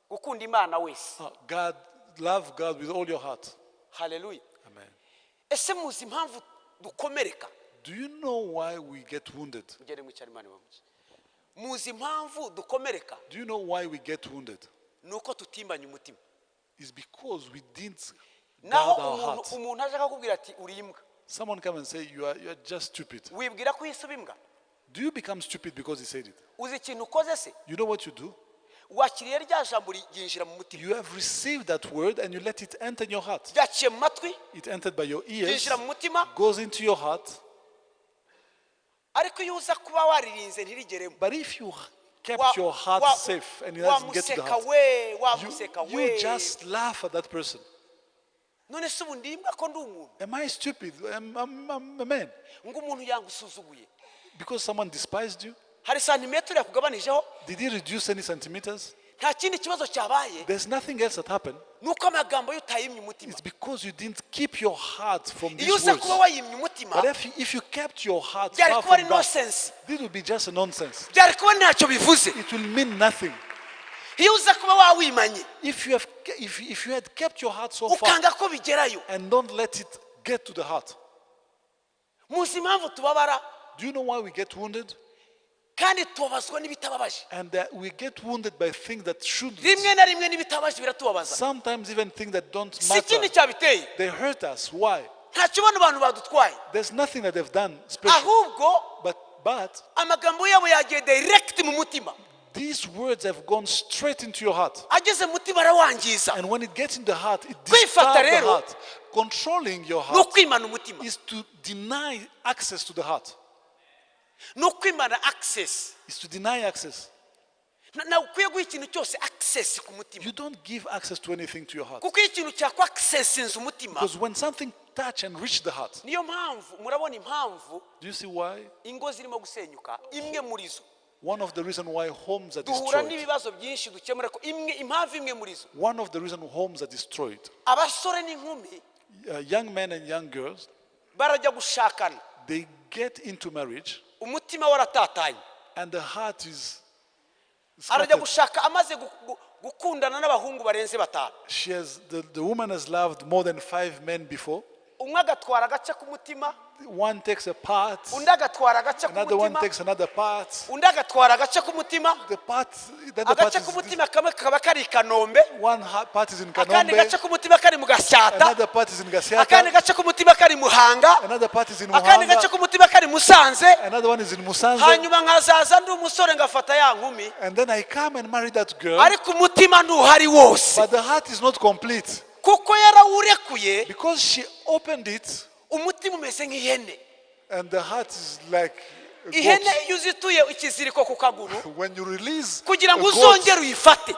[SPEAKER 6] Gukunda Imana wese.
[SPEAKER 7] God, love God with all your heart.
[SPEAKER 6] Haleluya.
[SPEAKER 7] Amen.
[SPEAKER 6] Ese muzi impamvu dukomereka?
[SPEAKER 7] Do you know why we get wounded?
[SPEAKER 6] Mugende mwicare, Imana ibamuke. Muzi impamvu dukomereka?
[SPEAKER 7] Do you know why we get wounded?
[SPEAKER 6] Ni uko tutimbanye umutima.
[SPEAKER 7] It's because we didn't
[SPEAKER 6] Naho
[SPEAKER 7] guard our
[SPEAKER 6] umuntu
[SPEAKER 7] heart.
[SPEAKER 6] umuntu aje akakubwira ati uri imbwa,
[SPEAKER 7] Someone come and say, you are just stupid.
[SPEAKER 6] wibwira ko uhise uba imbwa?
[SPEAKER 7] Do you become stupid because he said it?
[SPEAKER 6] Uzi ikintu ukoze se?
[SPEAKER 7] You know what you do?
[SPEAKER 6] Wakiriye rya jambo ryinjira mu mutima.
[SPEAKER 7] You have received that word and you let it enter in your heart.
[SPEAKER 6] Ryaciye mu matwi,
[SPEAKER 7] It entered by your ears,
[SPEAKER 6] ryinjira mu mutima.
[SPEAKER 7] Goes into your heart.
[SPEAKER 6] Ariko iyo uza kuba waririnze ntirigeremo,
[SPEAKER 7] But if you kept your heart safe and it doesn't get to the
[SPEAKER 6] Wamuseka
[SPEAKER 7] heart.
[SPEAKER 6] we,
[SPEAKER 7] You,
[SPEAKER 6] wamuseka
[SPEAKER 7] you
[SPEAKER 6] we.
[SPEAKER 7] just laugh at that person.
[SPEAKER 6] None se ubu ndimbwa ko ndi umuntu?
[SPEAKER 7] Am I stupid? I'm a man.
[SPEAKER 6] Ngo umuntu yangusuzuguye.
[SPEAKER 7] Because someone despised you?
[SPEAKER 6] Hari santimetero yakugabanijeho?
[SPEAKER 7] Did he reduce any centimeters?
[SPEAKER 6] Nta kindi kibazo cyabaye.
[SPEAKER 7] There's nothing else that happened.
[SPEAKER 6] Nuko amagambo yo utayimye umutima.
[SPEAKER 7] It's because you didn't keep your heart from
[SPEAKER 6] Iyo
[SPEAKER 7] these
[SPEAKER 6] uza
[SPEAKER 7] words.
[SPEAKER 6] kuba wayimye umutima,
[SPEAKER 7] But if you kept your heart
[SPEAKER 6] byari
[SPEAKER 7] far
[SPEAKER 6] kuba ari
[SPEAKER 7] from that,
[SPEAKER 6] nonsense.
[SPEAKER 7] this would be just a nonsense.
[SPEAKER 6] Byari kuba ntacyo bivuze.
[SPEAKER 7] It will mean nothing.
[SPEAKER 6] Iyo uza kuba wawimanye,
[SPEAKER 7] If you have, if you had kept your heart so far
[SPEAKER 6] ukanga ko bigerayo.
[SPEAKER 7] and don't let it get to the heart.
[SPEAKER 6] Muzi impamvu tubabara?
[SPEAKER 7] Do you know why we get wounded?
[SPEAKER 6] Kandi tubabazwa n'ibitababaje.
[SPEAKER 7] And we get wounded by things that shouldn't.
[SPEAKER 6] Rimwe na rimwe n'ibitababaje biratubabaza.
[SPEAKER 7] Sometimes even things that don't
[SPEAKER 6] Si ikindi
[SPEAKER 7] matter.
[SPEAKER 6] cyabiteye.
[SPEAKER 7] They hurt us. Why?
[SPEAKER 6] Ntacyo bano bantu badutwaye.
[SPEAKER 7] There's nothing that they've done special.
[SPEAKER 6] Ahubwo
[SPEAKER 7] But
[SPEAKER 6] amagambo yabo yagiye direct mu mutima.
[SPEAKER 7] these words have gone straight into your heart.
[SPEAKER 6] Ageze mu mutima arawangiza.
[SPEAKER 7] And when it gets in the heart, it
[SPEAKER 6] Kwifata
[SPEAKER 7] disturbs the
[SPEAKER 6] rero,
[SPEAKER 7] heart. Controlling your
[SPEAKER 6] ni
[SPEAKER 7] heart
[SPEAKER 6] ukwimana umutima.
[SPEAKER 7] is to deny access to the heart.
[SPEAKER 6] Ni ukwimana access.
[SPEAKER 7] Is to deny access.
[SPEAKER 6] Ntabwo ukwiye guha ikintu cyose access ku mutima.
[SPEAKER 7] You don't give access to anything to your heart.
[SPEAKER 6] Kuko iyo ikintu cyakwa accessinze umutima,
[SPEAKER 7] Because when something touch and reach the heart,
[SPEAKER 6] niyo mpamvu murabona impamvu
[SPEAKER 7] do you see why?
[SPEAKER 6] ingo zirimo gusenyuka, imwe muri zo.
[SPEAKER 7] One of the reasons why homes are
[SPEAKER 6] Duhura
[SPEAKER 7] destroyed.
[SPEAKER 6] n'ibibazo byinshi dukemura ko imwe impamvu imwe muri zo.
[SPEAKER 7] One of the reasons homes are destroyed.
[SPEAKER 6] Abasore n'inkumi
[SPEAKER 7] Young men and young girls,
[SPEAKER 6] barajya gushakana,
[SPEAKER 7] they get into marriage
[SPEAKER 6] umutima waratatanye.
[SPEAKER 7] and the heart is
[SPEAKER 6] Arajya
[SPEAKER 7] scattered.
[SPEAKER 6] gushaka amaze gukundana n'abahungu barenze batanu.
[SPEAKER 7] She has, the woman has loved more than 5 men before.
[SPEAKER 6] Umwe agatwara agace k'umutima,
[SPEAKER 7] One takes a part,
[SPEAKER 6] undi agatwara agace
[SPEAKER 7] another one
[SPEAKER 6] k'umutima,
[SPEAKER 7] takes another part.
[SPEAKER 6] undi agatwara agace k'umutima.
[SPEAKER 7] The part, then the part
[SPEAKER 6] Agace
[SPEAKER 7] is,
[SPEAKER 6] k'umutima kamwe kakaba kari i Kanombe,
[SPEAKER 7] one part is in
[SPEAKER 6] akandi
[SPEAKER 7] Kanombe,
[SPEAKER 6] gace k'umutima kari mu Gasyata,
[SPEAKER 7] another part is in
[SPEAKER 6] akandi
[SPEAKER 7] Gasiata,
[SPEAKER 6] gace k'umutima kari Muhanga,
[SPEAKER 7] another part is in
[SPEAKER 6] akandi gace
[SPEAKER 7] Muhanga,
[SPEAKER 6] k'umutima kari Musanze.
[SPEAKER 7] another one is in Musanze.
[SPEAKER 6] Hanyuma nkazaza ndi umusore ngafata ya nkumi,
[SPEAKER 7] And then I come and marry that girl,
[SPEAKER 6] ariko umutima ntuhari wose,
[SPEAKER 7] but the heart is not complete
[SPEAKER 6] kuko yarawurekuye.
[SPEAKER 7] because she opened it,
[SPEAKER 6] Umutima umeze nk'ihene.
[SPEAKER 7] and the heart is like a
[SPEAKER 6] Ihene
[SPEAKER 7] goat.
[SPEAKER 6] iyo uzituye ikiziriko ku kaguru,
[SPEAKER 7] When you release
[SPEAKER 6] kugira
[SPEAKER 7] a
[SPEAKER 6] ngo
[SPEAKER 7] goat,
[SPEAKER 6] uzongere uyifate,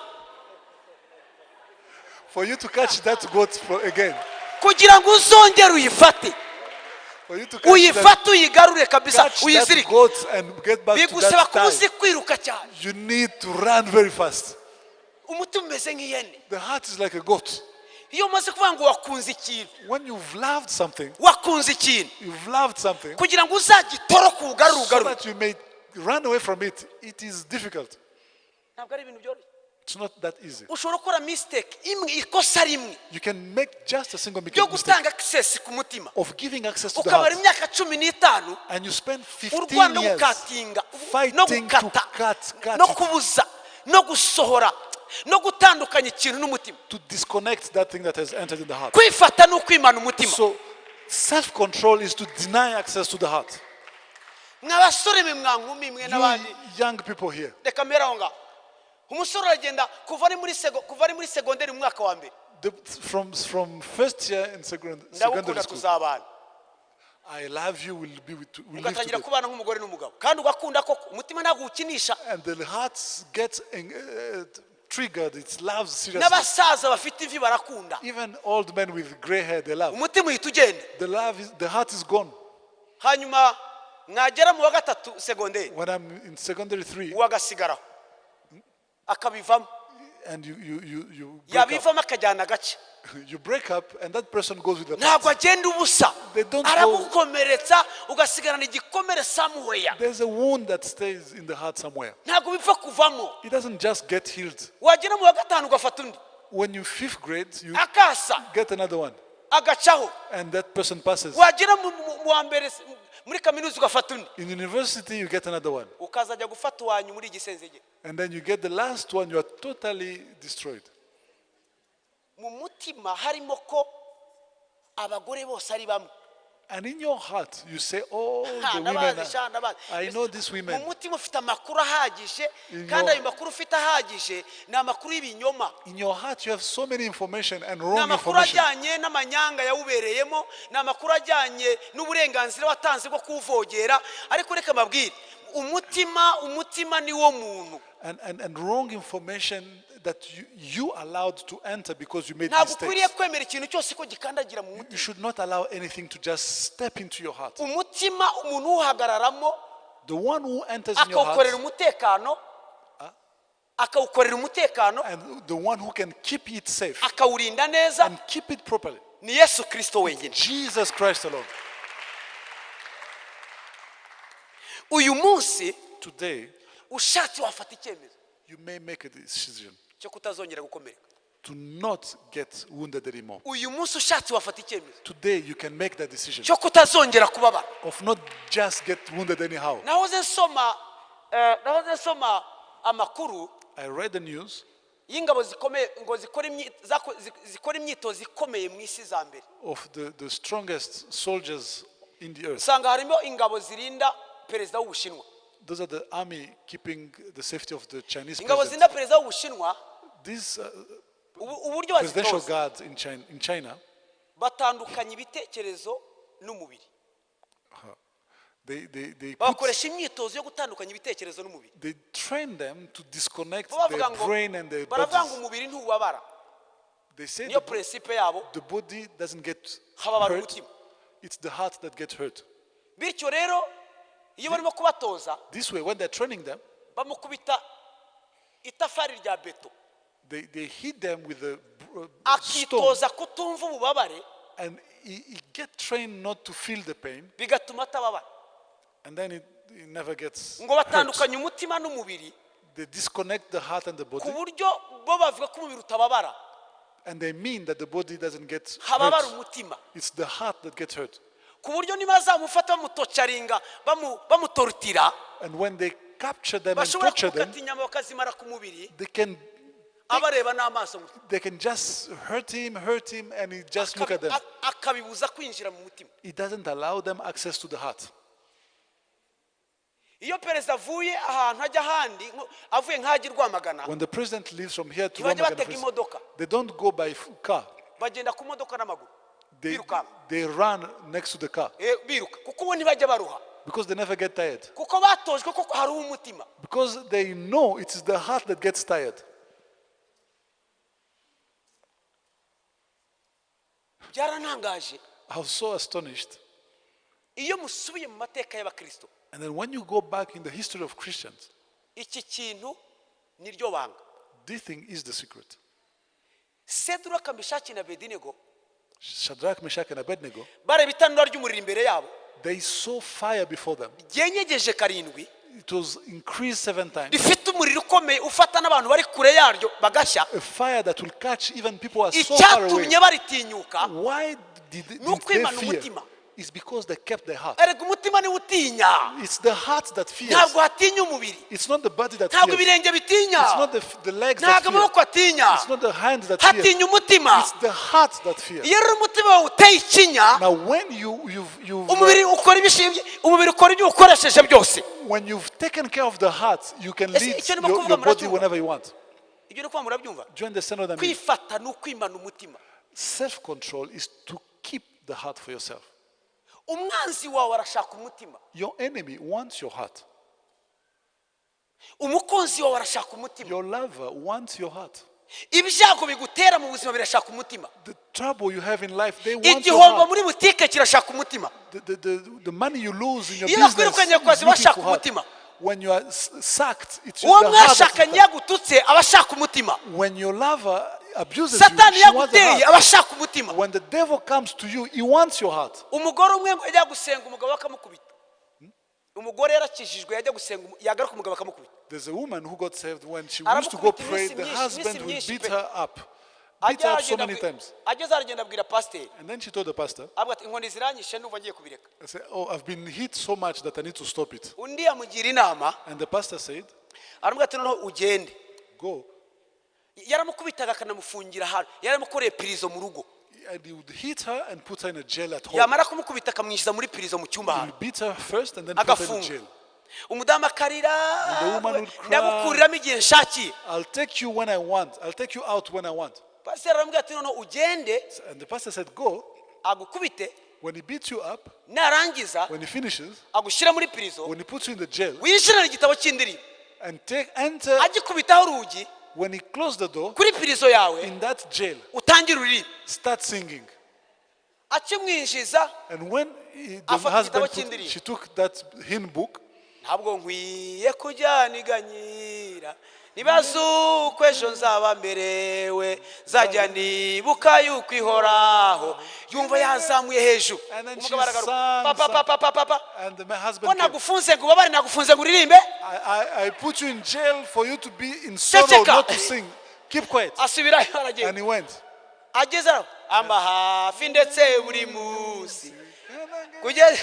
[SPEAKER 7] for you to catch that goat for again,
[SPEAKER 6] kugira ngo uzongere uyifate,
[SPEAKER 7] for you to catch that,
[SPEAKER 6] uyifate uyigarure kabisa,
[SPEAKER 7] catch that
[SPEAKER 6] uyizirike,
[SPEAKER 7] goat and get back to
[SPEAKER 6] bigusaba
[SPEAKER 7] that
[SPEAKER 6] kuba uzi
[SPEAKER 7] time,
[SPEAKER 6] kwiruka cyane.
[SPEAKER 7] you need to run very fast.
[SPEAKER 6] Umutima umeze nk'ihene.
[SPEAKER 7] The heart is like a goat.
[SPEAKER 6] Iyo umaze kuvuga ngo wakunze ikintu,
[SPEAKER 7] When you've loved something,
[SPEAKER 6] wakunze ikintu,
[SPEAKER 7] you've loved something,
[SPEAKER 6] kugira ngo uzagitoroke ugarure,
[SPEAKER 7] so
[SPEAKER 6] ugarure,
[SPEAKER 7] that you may run away from it, it is difficult.
[SPEAKER 6] Ntabwo ari ibintu byoroshye.
[SPEAKER 7] It's not that easy.
[SPEAKER 6] Ushobora gukora mistake imwe, ikosa rimwe
[SPEAKER 7] You can make just a single
[SPEAKER 6] ryo
[SPEAKER 7] mistake
[SPEAKER 6] gutanga access ku mutima,
[SPEAKER 7] of giving access to the
[SPEAKER 6] ukamara
[SPEAKER 7] heart,
[SPEAKER 6] imyaka 15
[SPEAKER 7] and you spend 15
[SPEAKER 6] urwana no
[SPEAKER 7] years
[SPEAKER 6] gukatinga, no
[SPEAKER 7] fighting to
[SPEAKER 6] gukata,
[SPEAKER 7] cut
[SPEAKER 6] no
[SPEAKER 7] it,
[SPEAKER 6] kubuza, no gusohora, no gutandukanya ikintu n'umutima.
[SPEAKER 7] to disconnect that thing that has entered in the heart.
[SPEAKER 6] Kwifata ni ukwimana umutima.
[SPEAKER 7] So, self-control is to deny access to the heart.
[SPEAKER 6] Mwa basore mwe, mwa nkumi mwe
[SPEAKER 7] You
[SPEAKER 6] n'abandi,
[SPEAKER 7] young people here,
[SPEAKER 6] reka mbere aho ngaho. Umusore aragenda kuva ari muri sego, kuva ari muri segonderi mu mwaka wa mbere,
[SPEAKER 7] from first year in secondary
[SPEAKER 6] ndagukunda
[SPEAKER 7] school,
[SPEAKER 6] tuzabana,
[SPEAKER 7] I love you, will be with, will live
[SPEAKER 6] ugatangira
[SPEAKER 7] together.
[SPEAKER 6] kubana nk'umugore n'umugabo, kandi ugakunda koko, umutima ntabwo uwukinisha.
[SPEAKER 7] And the heart gets triggered, it loves seriously.
[SPEAKER 6] N'abasaza bafite imvi barakunda.
[SPEAKER 7] Even old men with gray hair, they love.
[SPEAKER 6] Umutima uhita ugenda.
[SPEAKER 7] The love is, the heart is gone.
[SPEAKER 6] Hanyuma mwagera mu wa gatatu segonderi,
[SPEAKER 7] When I'm in secondary 3,
[SPEAKER 6] uwo agasigaraho akabivamo.
[SPEAKER 7] and you break up,
[SPEAKER 6] Yabivamo akajyana agace.
[SPEAKER 7] you break up, and that person goes with the
[SPEAKER 6] Ntabwo
[SPEAKER 7] part.
[SPEAKER 6] agenda ubusa.
[SPEAKER 7] They don't go-
[SPEAKER 6] Aragukomeretsa ugasigarana igikomere somewhere.
[SPEAKER 7] There's a wound that stays in the heart somewhere.
[SPEAKER 6] Ntabwo bipfa kuvamo.
[SPEAKER 7] It doesn't just get healed.
[SPEAKER 6] Wagera mu wa gatanu ugafata undi,
[SPEAKER 7] When you fifth grade, you
[SPEAKER 6] akasa,
[SPEAKER 7] get another one,
[SPEAKER 6] agacaho.
[SPEAKER 7] and that person passes.
[SPEAKER 6] Wagera mu wa mbere muri kaminuza ugafata undi,
[SPEAKER 7] In university, you get another one,
[SPEAKER 6] ukazajya gufata uwanyu muri igisenzege.
[SPEAKER 7] and then you get the last one. You are totally destroyed.
[SPEAKER 6] Mu mutima harimo ko abagore bose ari bamwe.
[SPEAKER 7] And in your heart, you say, "Oh,
[SPEAKER 6] Ha,
[SPEAKER 7] the women,
[SPEAKER 6] ndabazi sha, ndabazi.
[SPEAKER 7] I know these
[SPEAKER 6] Mu
[SPEAKER 7] women."
[SPEAKER 6] mutima ufite amakuru ahagije,
[SPEAKER 7] In
[SPEAKER 6] kandi
[SPEAKER 7] your-
[SPEAKER 6] ayo makuru ufite ahagije ni amakuru y'ibinyoma.
[SPEAKER 7] In your heart, you have so many information and
[SPEAKER 6] Ni
[SPEAKER 7] wrong
[SPEAKER 6] amakuru
[SPEAKER 7] information.
[SPEAKER 6] ajyanye n'amanyanga yawubereyemo, ni amakuru ajyanye n'uburenganzira watanze bwo kuwuvogera. Ariko reka mbabwire, Umutima, umutima ni wo muntu.
[SPEAKER 7] And wrong information that you allowed to enter because you made
[SPEAKER 6] Ntabwo ukwiriye
[SPEAKER 7] mistakes.
[SPEAKER 6] kwemera ikintu cyose ko gikandagira mu
[SPEAKER 7] You
[SPEAKER 6] mutima.
[SPEAKER 7] should not allow anything to just step into your heart.
[SPEAKER 6] Umutima, umuntu uwuhagararamo,
[SPEAKER 7] The one who enters in your
[SPEAKER 6] akawukorera
[SPEAKER 7] heart
[SPEAKER 6] umutekano, akawukorera umutekano,
[SPEAKER 7] and the one who can keep it safe
[SPEAKER 6] akawurinda neza,
[SPEAKER 7] and keep it properly,
[SPEAKER 6] ni Yesu Kirisito wenyine.
[SPEAKER 7] Jesus Christ alone.
[SPEAKER 6] Uyu munsi,
[SPEAKER 7] Today,
[SPEAKER 6] ushatse wafata icyemezo
[SPEAKER 7] you may make a decision
[SPEAKER 6] cyo kutazongera gukomereka.
[SPEAKER 7] To not get wounded anymore.
[SPEAKER 6] Uyu munsi ushatse wafata icyemezo
[SPEAKER 7] Today, you can make that decision
[SPEAKER 6] cyo kutazongera kubabara.
[SPEAKER 7] Of not just get wounded anyhow.
[SPEAKER 6] Nahoze nsoma nahoze nsoma amakuru
[SPEAKER 7] I read the news
[SPEAKER 6] y'ingabo zikomeye ngo zikora imyitozo ikomeye mu isi za mbere.
[SPEAKER 7] Of the strongest soldiers in the earth.
[SPEAKER 6] Usanga harimo ingabo zirinda perezida w'Ubushinwa.
[SPEAKER 7] Those are the army keeping the safety of the Chinese
[SPEAKER 6] Ingabo
[SPEAKER 7] president.
[SPEAKER 6] zirinda perezida w'Ubushinwa,
[SPEAKER 7] These
[SPEAKER 6] uburyo
[SPEAKER 7] presidential
[SPEAKER 6] bazitoza,
[SPEAKER 7] guards in China,
[SPEAKER 6] batandukanya ibitekerezo n'umubiri.
[SPEAKER 7] they
[SPEAKER 6] Bakoresha imyitozo yo gutandukanya ibitekerezo n'umubiri.
[SPEAKER 7] They train them to disconnect
[SPEAKER 6] Bo bavuga
[SPEAKER 7] their
[SPEAKER 6] ngo,
[SPEAKER 7] brain and their
[SPEAKER 6] baravuga ngo
[SPEAKER 7] bodies.
[SPEAKER 6] umubiri ntiwubabara.
[SPEAKER 7] They say
[SPEAKER 6] Niyo principe yabo.
[SPEAKER 7] The body doesn't get
[SPEAKER 6] Hababara
[SPEAKER 7] hurt.
[SPEAKER 6] umutima.
[SPEAKER 7] It's the heart that gets hurt.
[SPEAKER 6] Bityo rero iyo barimo kubatoza,
[SPEAKER 7] This way, when they're training them,
[SPEAKER 6] bamukubita itafari rya beto,
[SPEAKER 7] they hit them with a stone,
[SPEAKER 6] akitoza kutumva ububabare,
[SPEAKER 7] and he get trained not to feel the pain,
[SPEAKER 6] bigatuma atababara.
[SPEAKER 7] And then it never gets
[SPEAKER 6] Ngo
[SPEAKER 7] hurt.
[SPEAKER 6] batandukanye umutima n'umubiri,
[SPEAKER 7] They disconnect the heart and the
[SPEAKER 6] ku
[SPEAKER 7] body,
[SPEAKER 6] buryo bo bavuga ko umubiri utababara,
[SPEAKER 7] and they mean that the body doesn't get
[SPEAKER 6] hababara
[SPEAKER 7] hurt.
[SPEAKER 6] umutima,
[SPEAKER 7] It's the heart that gets hurt.
[SPEAKER 6] Ku buryo nibazamufata bamutocaringa, bamutorutira,
[SPEAKER 7] And when they capture them and
[SPEAKER 6] bashobora
[SPEAKER 7] torture them,
[SPEAKER 6] kumukata inyama bakazimara ku mubiri, abareba n'amaso gusa.
[SPEAKER 7] They can just hurt him, and he just look at them.
[SPEAKER 6] Akabibuza kwinjira mu mutima.
[SPEAKER 7] It doesn't allow them access to the heart.
[SPEAKER 6] Iyo perezida avuye ahantu ajya ahandi, avuye nk'ajya i Rwamagana,
[SPEAKER 7] When the president leaves from here to
[SPEAKER 6] ntibajya
[SPEAKER 7] Rwamagana,
[SPEAKER 6] batega
[SPEAKER 7] for instance,
[SPEAKER 6] imodoka.
[SPEAKER 7] They don't go by car.
[SPEAKER 6] Bagenda ku modoka n'amaguru, birukanka.
[SPEAKER 7] They run next to the car
[SPEAKER 6] Biruka kuko ubu ntibajya baruha,
[SPEAKER 7] because they never get tired.
[SPEAKER 6] Kuko batojwe ko hari umutima.
[SPEAKER 7] Because they know it is the heart that gets tired.
[SPEAKER 6] Byarantangaje.
[SPEAKER 7] I was so astonished.
[SPEAKER 6] Iyo musubiye mu mateka y'abakristo,
[SPEAKER 7] And then when you go back in the history of Christians,
[SPEAKER 6] iki kintu niryo banga.
[SPEAKER 7] This thing is the secret.
[SPEAKER 6] Seduraka, Meshaki na Abedinego,
[SPEAKER 7] Shadrach, Meshach, and Abednego,
[SPEAKER 6] bareba itanura ry'umuriro imbere yabo
[SPEAKER 7] they saw fire before them.
[SPEAKER 6] ryenyegeje karindwi,
[SPEAKER 7] It was increased seven times.
[SPEAKER 6] Rifite umuriro ukomeye ufata n'abantu bari kure yaryo bagashya.
[SPEAKER 7] A fire that will catch even people who are so far away.
[SPEAKER 6] Icyatumye baritinyuka
[SPEAKER 7] Why didn't
[SPEAKER 6] ni
[SPEAKER 7] they
[SPEAKER 6] ukwimana
[SPEAKER 7] fear?
[SPEAKER 6] umutima.
[SPEAKER 7] It's because they kept their heart.
[SPEAKER 6] Erega umutima niwo utinya.
[SPEAKER 7] It's the heart that fears.
[SPEAKER 6] Ntabwo hatinya umubiri.
[SPEAKER 7] It's not the body that
[SPEAKER 6] Ntabwo
[SPEAKER 7] fears.
[SPEAKER 6] ibirenge bitinya.
[SPEAKER 7] It's not the legs that
[SPEAKER 6] Ntabwo
[SPEAKER 7] fear.
[SPEAKER 6] amaboko atinya.
[SPEAKER 7] It's not the hands that fear.
[SPEAKER 6] Hatinya umutima.
[SPEAKER 7] It's the heart that fears.
[SPEAKER 6] Iyo rero umutima wawe uteye ikinya,
[SPEAKER 7] Now, when you, you've, you've,
[SPEAKER 6] umubiri ukora ibishimye, umubiri ukora ibyo ukoresheje byose.
[SPEAKER 7] When you've taken care of the heart, you can
[SPEAKER 6] Ese
[SPEAKER 7] lead
[SPEAKER 6] icyo ndimo kuvuga
[SPEAKER 7] your body
[SPEAKER 6] muracyumva?
[SPEAKER 7] whenever you want.
[SPEAKER 6] Ibyo ni kuvuga murabyumva?
[SPEAKER 7] Do you understand what I mean?
[SPEAKER 6] Kwifata ni ukwimana umutima.
[SPEAKER 7] Self-control is to keep the heart for yourself.
[SPEAKER 6] Umwanzi wawe arashaka umutima.
[SPEAKER 7] Your enemy wants your heart.
[SPEAKER 6] Umukunzi wawe arashaka umutima.
[SPEAKER 7] Your lover wants your heart.
[SPEAKER 6] Ibyago bigutera mu buzima birashaka umutima.
[SPEAKER 7] The trouble you have in life, they want your
[SPEAKER 6] Igihombo
[SPEAKER 7] heart.
[SPEAKER 6] muri butike kirashaka umutima.
[SPEAKER 7] The money you lose in your
[SPEAKER 6] Iyo
[SPEAKER 7] business
[SPEAKER 6] bakwirukanye ku kazi,
[SPEAKER 7] is looking
[SPEAKER 6] bashaka
[SPEAKER 7] for heart.
[SPEAKER 6] umutima.
[SPEAKER 7] When you are sacked, it's
[SPEAKER 6] Uwo
[SPEAKER 7] the heart that's
[SPEAKER 6] mwashakanye
[SPEAKER 7] looking.
[SPEAKER 6] yagututse aba ashaka umutima.
[SPEAKER 7] When your lover abuses you,
[SPEAKER 6] Satani
[SPEAKER 7] she wants the
[SPEAKER 6] yaguteye
[SPEAKER 7] heart.
[SPEAKER 6] aba ashaka umutima.
[SPEAKER 7] When the devil comes to you, he wants your heart.
[SPEAKER 6] Umugore umwe ngo yajya gusenga umugabo we akamukubita. Umugore yarakijijwe, yajya gusenga yagaruka umugabo akamukubita.
[SPEAKER 7] There's a woman who got saved. When she used to go
[SPEAKER 6] Aramukubita
[SPEAKER 7] pray,
[SPEAKER 6] iminsi
[SPEAKER 7] the
[SPEAKER 6] myinshi,
[SPEAKER 7] husband
[SPEAKER 6] iminsi
[SPEAKER 7] will
[SPEAKER 6] myinshi
[SPEAKER 7] beat
[SPEAKER 6] pe.
[SPEAKER 7] her up. Beat her up so
[SPEAKER 6] Ageze
[SPEAKER 7] many times.
[SPEAKER 6] Ageze aragenda abwira pasiteri.
[SPEAKER 7] And then she told the pastor,
[SPEAKER 6] Avuga ati inkoni ziranyishe, ndumva ngiye kubireka.
[SPEAKER 7] I said, "Oh, I've been hit so much that I need to stop it."
[SPEAKER 6] Undi amugira inama,
[SPEAKER 7] And the pastor said,
[SPEAKER 6] aramubwira ati noneho ugende.
[SPEAKER 7] "Go."
[SPEAKER 6] Yaramukubitaga akanamufungira ahantu, yaramukoreye pirizo mu rugo.
[SPEAKER 7] And he would hit her and put her in a jail at home.
[SPEAKER 6] Yamara kumukubita akamwinjiza muri pirizo mu cyumba
[SPEAKER 7] He
[SPEAKER 6] ahantu,
[SPEAKER 7] would beat her first and then put her in
[SPEAKER 6] agafunga.
[SPEAKER 7] jail.
[SPEAKER 6] Umudamu akarira.
[SPEAKER 7] And the woman would cry.
[SPEAKER 6] Ndagukuriramo igihe nshakiye.
[SPEAKER 7] "I'll take you when I want. I'll take you out when I want."
[SPEAKER 6] Pasiteri aramubwira ati noneho ugende,
[SPEAKER 7] And the pastor said, "Go."
[SPEAKER 6] agukubite,
[SPEAKER 7] When he beats you up,
[SPEAKER 6] Narangiza
[SPEAKER 7] When he finishes,
[SPEAKER 6] agushyira muri prison,
[SPEAKER 7] when he puts you in the jail
[SPEAKER 6] winjirane igitabo cy'indirimbo,
[SPEAKER 7] and take enter,
[SPEAKER 6] agikubitaho urugi
[SPEAKER 7] when he closed the door
[SPEAKER 6] kuri prison yawe,
[SPEAKER 7] in that jail,
[SPEAKER 6] utangire uririmbe.
[SPEAKER 7] Start singing.
[SPEAKER 6] Akimwinjiza,
[SPEAKER 7] And when the
[SPEAKER 6] afata
[SPEAKER 7] husband
[SPEAKER 6] igitabo
[SPEAKER 7] put,
[SPEAKER 6] cy'indirimbo.
[SPEAKER 7] She took that hymn book.
[SPEAKER 6] Ntabwo nkwiye kujyaniganyira nibaza uko ejo nzaba merewe, nzajya nibuka yuko ihoraho. Yumva yazamuye hejuru.
[SPEAKER 7] And then she
[SPEAKER 6] Umugabo aragaruka,
[SPEAKER 7] sang,
[SPEAKER 6] papa,
[SPEAKER 7] sang.
[SPEAKER 6] papa, papa, papa,
[SPEAKER 7] And the husband
[SPEAKER 6] ko
[SPEAKER 7] came.
[SPEAKER 6] nagufunze ngo ubabare, nagufunze ngo uririmbe?
[SPEAKER 7] I put you in jail for you to be in sorrow,
[SPEAKER 6] Ceceka.
[SPEAKER 7] Not to sing. Keep quiet.
[SPEAKER 6] Asubirayo, aragenda.
[SPEAKER 7] And he went.
[SPEAKER 6] Ageze aho, amba hafi ndetse buri munsi, kugeza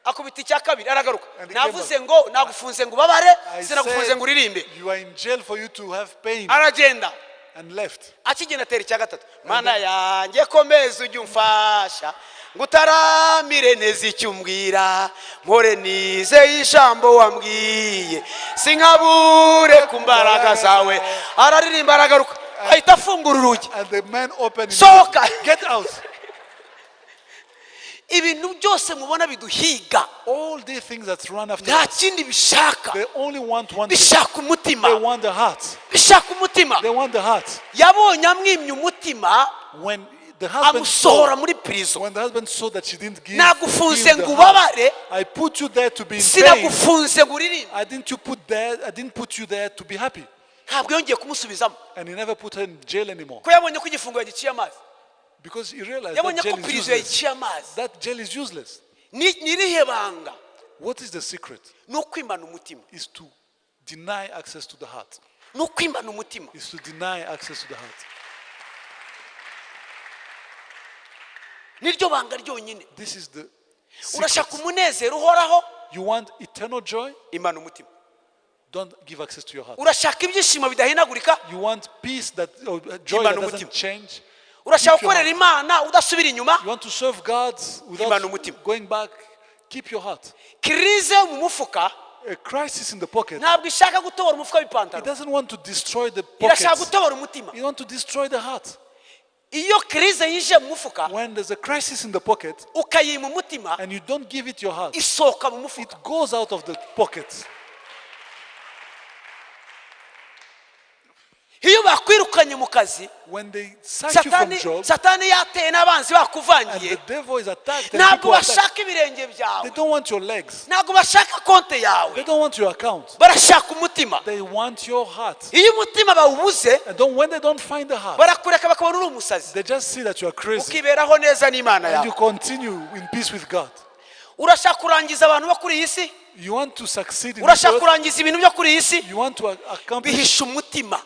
[SPEAKER 6] akubita icya kabiri, aragaruka.
[SPEAKER 7] And he came.
[SPEAKER 6] Navuze ngo nagufunze ngo ubabare,
[SPEAKER 7] I
[SPEAKER 6] sinagufunze
[SPEAKER 7] said,
[SPEAKER 6] ngo uririmbe.
[SPEAKER 7] you are in jail for you to have pain.
[SPEAKER 6] Aragenda.
[SPEAKER 7] And left.
[SPEAKER 6] Akigenda atera icya gatatu: Mana yanjye, komeza ujye umfasha ngo utaramire neza icyo umbwira, mpore nizeye ijambo wambwiye, sinkabure ku mbaraga zawe. Araririmba, aragaruka, ahita afungura urugi.
[SPEAKER 7] And the man opened
[SPEAKER 6] Sohoka.
[SPEAKER 7] immediately. Get out.
[SPEAKER 6] Ibintu byose mubona biduhiga,
[SPEAKER 7] All these things that run after
[SPEAKER 6] nta
[SPEAKER 7] us,
[SPEAKER 6] kindi bishaka,
[SPEAKER 7] they only want one thing.
[SPEAKER 6] bishaka umutima.
[SPEAKER 7] They want the heart.
[SPEAKER 6] Bishaka umutima.
[SPEAKER 7] They want the heart.
[SPEAKER 6] Yabonye amwimye umutima,
[SPEAKER 7] When the husband
[SPEAKER 6] amusohora
[SPEAKER 7] saw,
[SPEAKER 6] muri prison.
[SPEAKER 7] when the husband saw that she didn't give
[SPEAKER 6] Nagufunze
[SPEAKER 7] him the
[SPEAKER 6] ngo
[SPEAKER 7] heart,
[SPEAKER 6] ubabare,
[SPEAKER 7] I put you there to be in pain.
[SPEAKER 6] sinagufunze ngo uririmbe.
[SPEAKER 7] I didn't you put there. I didn't put you there to be happy.
[SPEAKER 6] Ntabwo yongeye kumusubizamo.
[SPEAKER 7] And he never put her in jail anymore
[SPEAKER 6] Ko yabonye ko igifungo yagiciye amazi.
[SPEAKER 7] Because he realized
[SPEAKER 6] Yabonye
[SPEAKER 7] that
[SPEAKER 6] ko
[SPEAKER 7] jail is
[SPEAKER 6] prison
[SPEAKER 7] useless.
[SPEAKER 6] yayiciye amazi.
[SPEAKER 7] That jail is useless.
[SPEAKER 6] Ni ni irihe banga?
[SPEAKER 7] What is the secret?
[SPEAKER 6] Ni ukwimana umutima.
[SPEAKER 7] Is to deny access to the heart.
[SPEAKER 6] Ni ukwimana umutima.
[SPEAKER 7] Is to deny access to the heart.
[SPEAKER 6] Niryo banga ryonyine.
[SPEAKER 7] This is the
[SPEAKER 6] Urashaka
[SPEAKER 7] secret.
[SPEAKER 6] umunezero uhoraho?
[SPEAKER 7] You want eternal joy?
[SPEAKER 6] Imana umutima.
[SPEAKER 7] Don't give access to your heart.
[SPEAKER 6] Urashaka ibyishimo bidahinagurika?
[SPEAKER 7] You want peace that or joy
[SPEAKER 6] Imana
[SPEAKER 7] that doesn't
[SPEAKER 6] umutima.
[SPEAKER 7] change?
[SPEAKER 6] Urashaka
[SPEAKER 7] Keep your
[SPEAKER 6] gukorera
[SPEAKER 7] heart.
[SPEAKER 6] Imana udasubira inyuma?
[SPEAKER 7] You want to serve God
[SPEAKER 6] Imana
[SPEAKER 7] without
[SPEAKER 6] umutima.
[SPEAKER 7] Going back? Keep your heart.
[SPEAKER 6] Crise yo mu mufuka
[SPEAKER 7] A crisis in the pocket.
[SPEAKER 6] ntabwo ishaka gutobora umufuka
[SPEAKER 7] It
[SPEAKER 6] w'ipantaro,
[SPEAKER 7] doesn't want to destroy the
[SPEAKER 6] irashaka
[SPEAKER 7] pocket.
[SPEAKER 6] gutobora umutima.
[SPEAKER 7] You want to destroy the heart.
[SPEAKER 6] Iyo crise yinjiye mu mufuka,
[SPEAKER 7] When there's a crisis in the pocket
[SPEAKER 6] ukayima umutima,
[SPEAKER 7] and you don't give it your heart,
[SPEAKER 6] isohoka mu mufuka.
[SPEAKER 7] It goes out of the pocket.
[SPEAKER 6] Iyo bakwirukanye mu kazi,
[SPEAKER 7] When they sack you from
[SPEAKER 6] Satani,
[SPEAKER 7] job
[SPEAKER 6] Satani yateye n'abanzi
[SPEAKER 7] and
[SPEAKER 6] bakuvangiye,
[SPEAKER 7] the devil is attacked and
[SPEAKER 6] ntabwo
[SPEAKER 7] people attack,
[SPEAKER 6] bashaka ibirenge byawe,
[SPEAKER 7] they don't want your legs.
[SPEAKER 6] ntabwo bashaka konte yawe,
[SPEAKER 7] They don't want your account.
[SPEAKER 6] barashaka umutima.
[SPEAKER 7] They want your heart.
[SPEAKER 6] Iyo umutima bawubuze,
[SPEAKER 7] And don't, when they don't find the heart,
[SPEAKER 6] barakureka bakabona uri umusazi,
[SPEAKER 7] they just see that you are crazy.
[SPEAKER 6] ukiberaho neza n'Imana
[SPEAKER 7] And
[SPEAKER 6] yawe.
[SPEAKER 7] you continue in peace with God.
[SPEAKER 6] Urashaka kurangiza abantu bo kuri iyi si?
[SPEAKER 7] You want to succeed in this
[SPEAKER 6] Urashaka
[SPEAKER 7] earth.
[SPEAKER 6] kurangiza ibintu byo kuri iyi si?
[SPEAKER 7] You want to accomplish.
[SPEAKER 6] Bihisha umutima.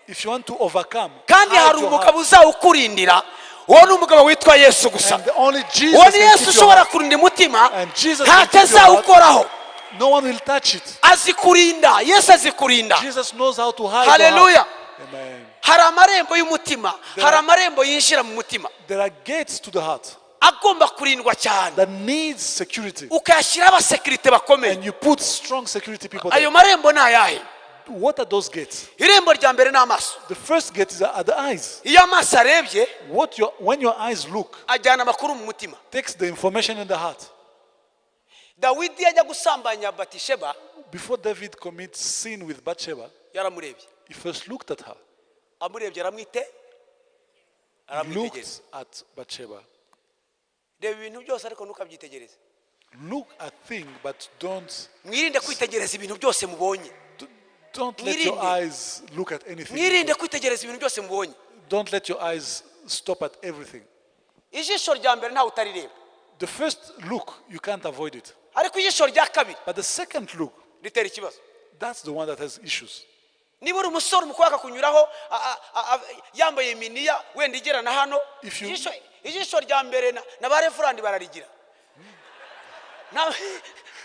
[SPEAKER 7] If you want to overcome,
[SPEAKER 6] Kandi
[SPEAKER 7] hide
[SPEAKER 6] hari
[SPEAKER 7] your
[SPEAKER 6] umugabo
[SPEAKER 7] heart.
[SPEAKER 6] uzawukurindira, uwo ni umugabo witwa Yesu gusa.
[SPEAKER 7] And only Jesus
[SPEAKER 6] Uwo ni
[SPEAKER 7] can
[SPEAKER 6] Yesu
[SPEAKER 7] keep your
[SPEAKER 6] ushobora
[SPEAKER 7] heart.
[SPEAKER 6] kurinda umutima,
[SPEAKER 7] And Jesus can
[SPEAKER 6] ntacyo
[SPEAKER 7] keep your heart.
[SPEAKER 6] azawukoraho.
[SPEAKER 7] No one will touch it.
[SPEAKER 6] Azi kurinda, Yesu azi kurinda.
[SPEAKER 7] Jesus knows how to hide your
[SPEAKER 6] Hallelujah.
[SPEAKER 7] heart. Amen.
[SPEAKER 6] Hari amarembo y'umutima, hari amarembo yinjira mu mutima
[SPEAKER 7] There are gates to the heart
[SPEAKER 6] agomba kurindwa cyane,
[SPEAKER 7] that needs security.
[SPEAKER 6] ukayashyiraho abasekirite bakomeye.
[SPEAKER 7] And you put strong security people there.
[SPEAKER 6] Ayo marembo ni ayahe?
[SPEAKER 7] What are those gates?
[SPEAKER 6] Irembo rya mbere ni amaso.
[SPEAKER 7] The first gate is at the eyes.
[SPEAKER 6] Iyo amaso arebye,
[SPEAKER 7] When your eyes look,
[SPEAKER 6] ajyana amakuru mu mutima.
[SPEAKER 7] Takes the information in the heart.
[SPEAKER 6] Dawidi yajya gusambanya Batisheba,
[SPEAKER 7] Before David commits sin with Bathsheba,
[SPEAKER 6] yaramurebye.
[SPEAKER 7] He first looked at her.
[SPEAKER 6] Amurebye, aramwite
[SPEAKER 7] He
[SPEAKER 6] aramwitegereza.
[SPEAKER 7] looked at Bathsheba.
[SPEAKER 6] Reba ibintu byose ariko ntukabyitegereze.
[SPEAKER 7] Look at things, but don't
[SPEAKER 6] Mwirinde kwitegereza ibintu byose mubonye.
[SPEAKER 7] Don't let your
[SPEAKER 6] Mwirinde.
[SPEAKER 7] Eyes look at anything.
[SPEAKER 6] Mwirinde kwitegereza ibintu byose mubonye.
[SPEAKER 7] Don't let your eyes stop at everything.
[SPEAKER 6] Ijisho rya mbere ntawe utarireba,
[SPEAKER 7] The first look, you can't avoid it.
[SPEAKER 6] ariko ijisho rya kabiri
[SPEAKER 7] But the second look,
[SPEAKER 6] ritera ikibazo.
[SPEAKER 7] That's the one that has issues.
[SPEAKER 6] Niba uri umusore, umukobwa akakunyuraho a- yambaye miniya wenda igera na hano,
[SPEAKER 7] If you-
[SPEAKER 6] ijisho rya mbere na ba reverend bararigira.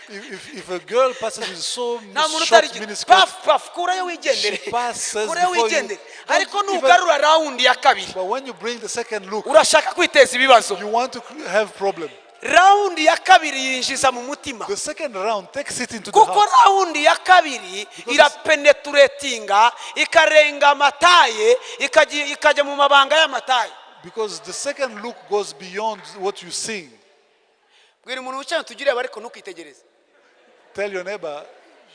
[SPEAKER 7] If a girl passes with so
[SPEAKER 6] Nta muntu
[SPEAKER 7] short
[SPEAKER 6] utarigira.
[SPEAKER 7] miniskirt,
[SPEAKER 6] Pafu pafu, kurayo wigendere,
[SPEAKER 7] she passes
[SPEAKER 6] kurayo
[SPEAKER 7] before you.
[SPEAKER 6] wigendere.
[SPEAKER 7] Don't
[SPEAKER 6] Ariko
[SPEAKER 7] even-
[SPEAKER 6] nugarura round ya kabiri,
[SPEAKER 7] But when you bring the second look,
[SPEAKER 6] urashaka kwiteza ibibazo.
[SPEAKER 7] You want to have problem.
[SPEAKER 6] Round ya kabiri yinjiza mu mutima.
[SPEAKER 7] The second round takes it into the
[SPEAKER 6] Kuko
[SPEAKER 7] heart.
[SPEAKER 6] Round ya kabiri irapeneturetinga, ikarenga amataye, ikajya mu mabanga y'amataye.
[SPEAKER 7] Because the second look goes beyond what you sing.
[SPEAKER 6] Bwira umuntu wicaye tugire, ariko ntukitegereze.
[SPEAKER 7] Tell your neighbor,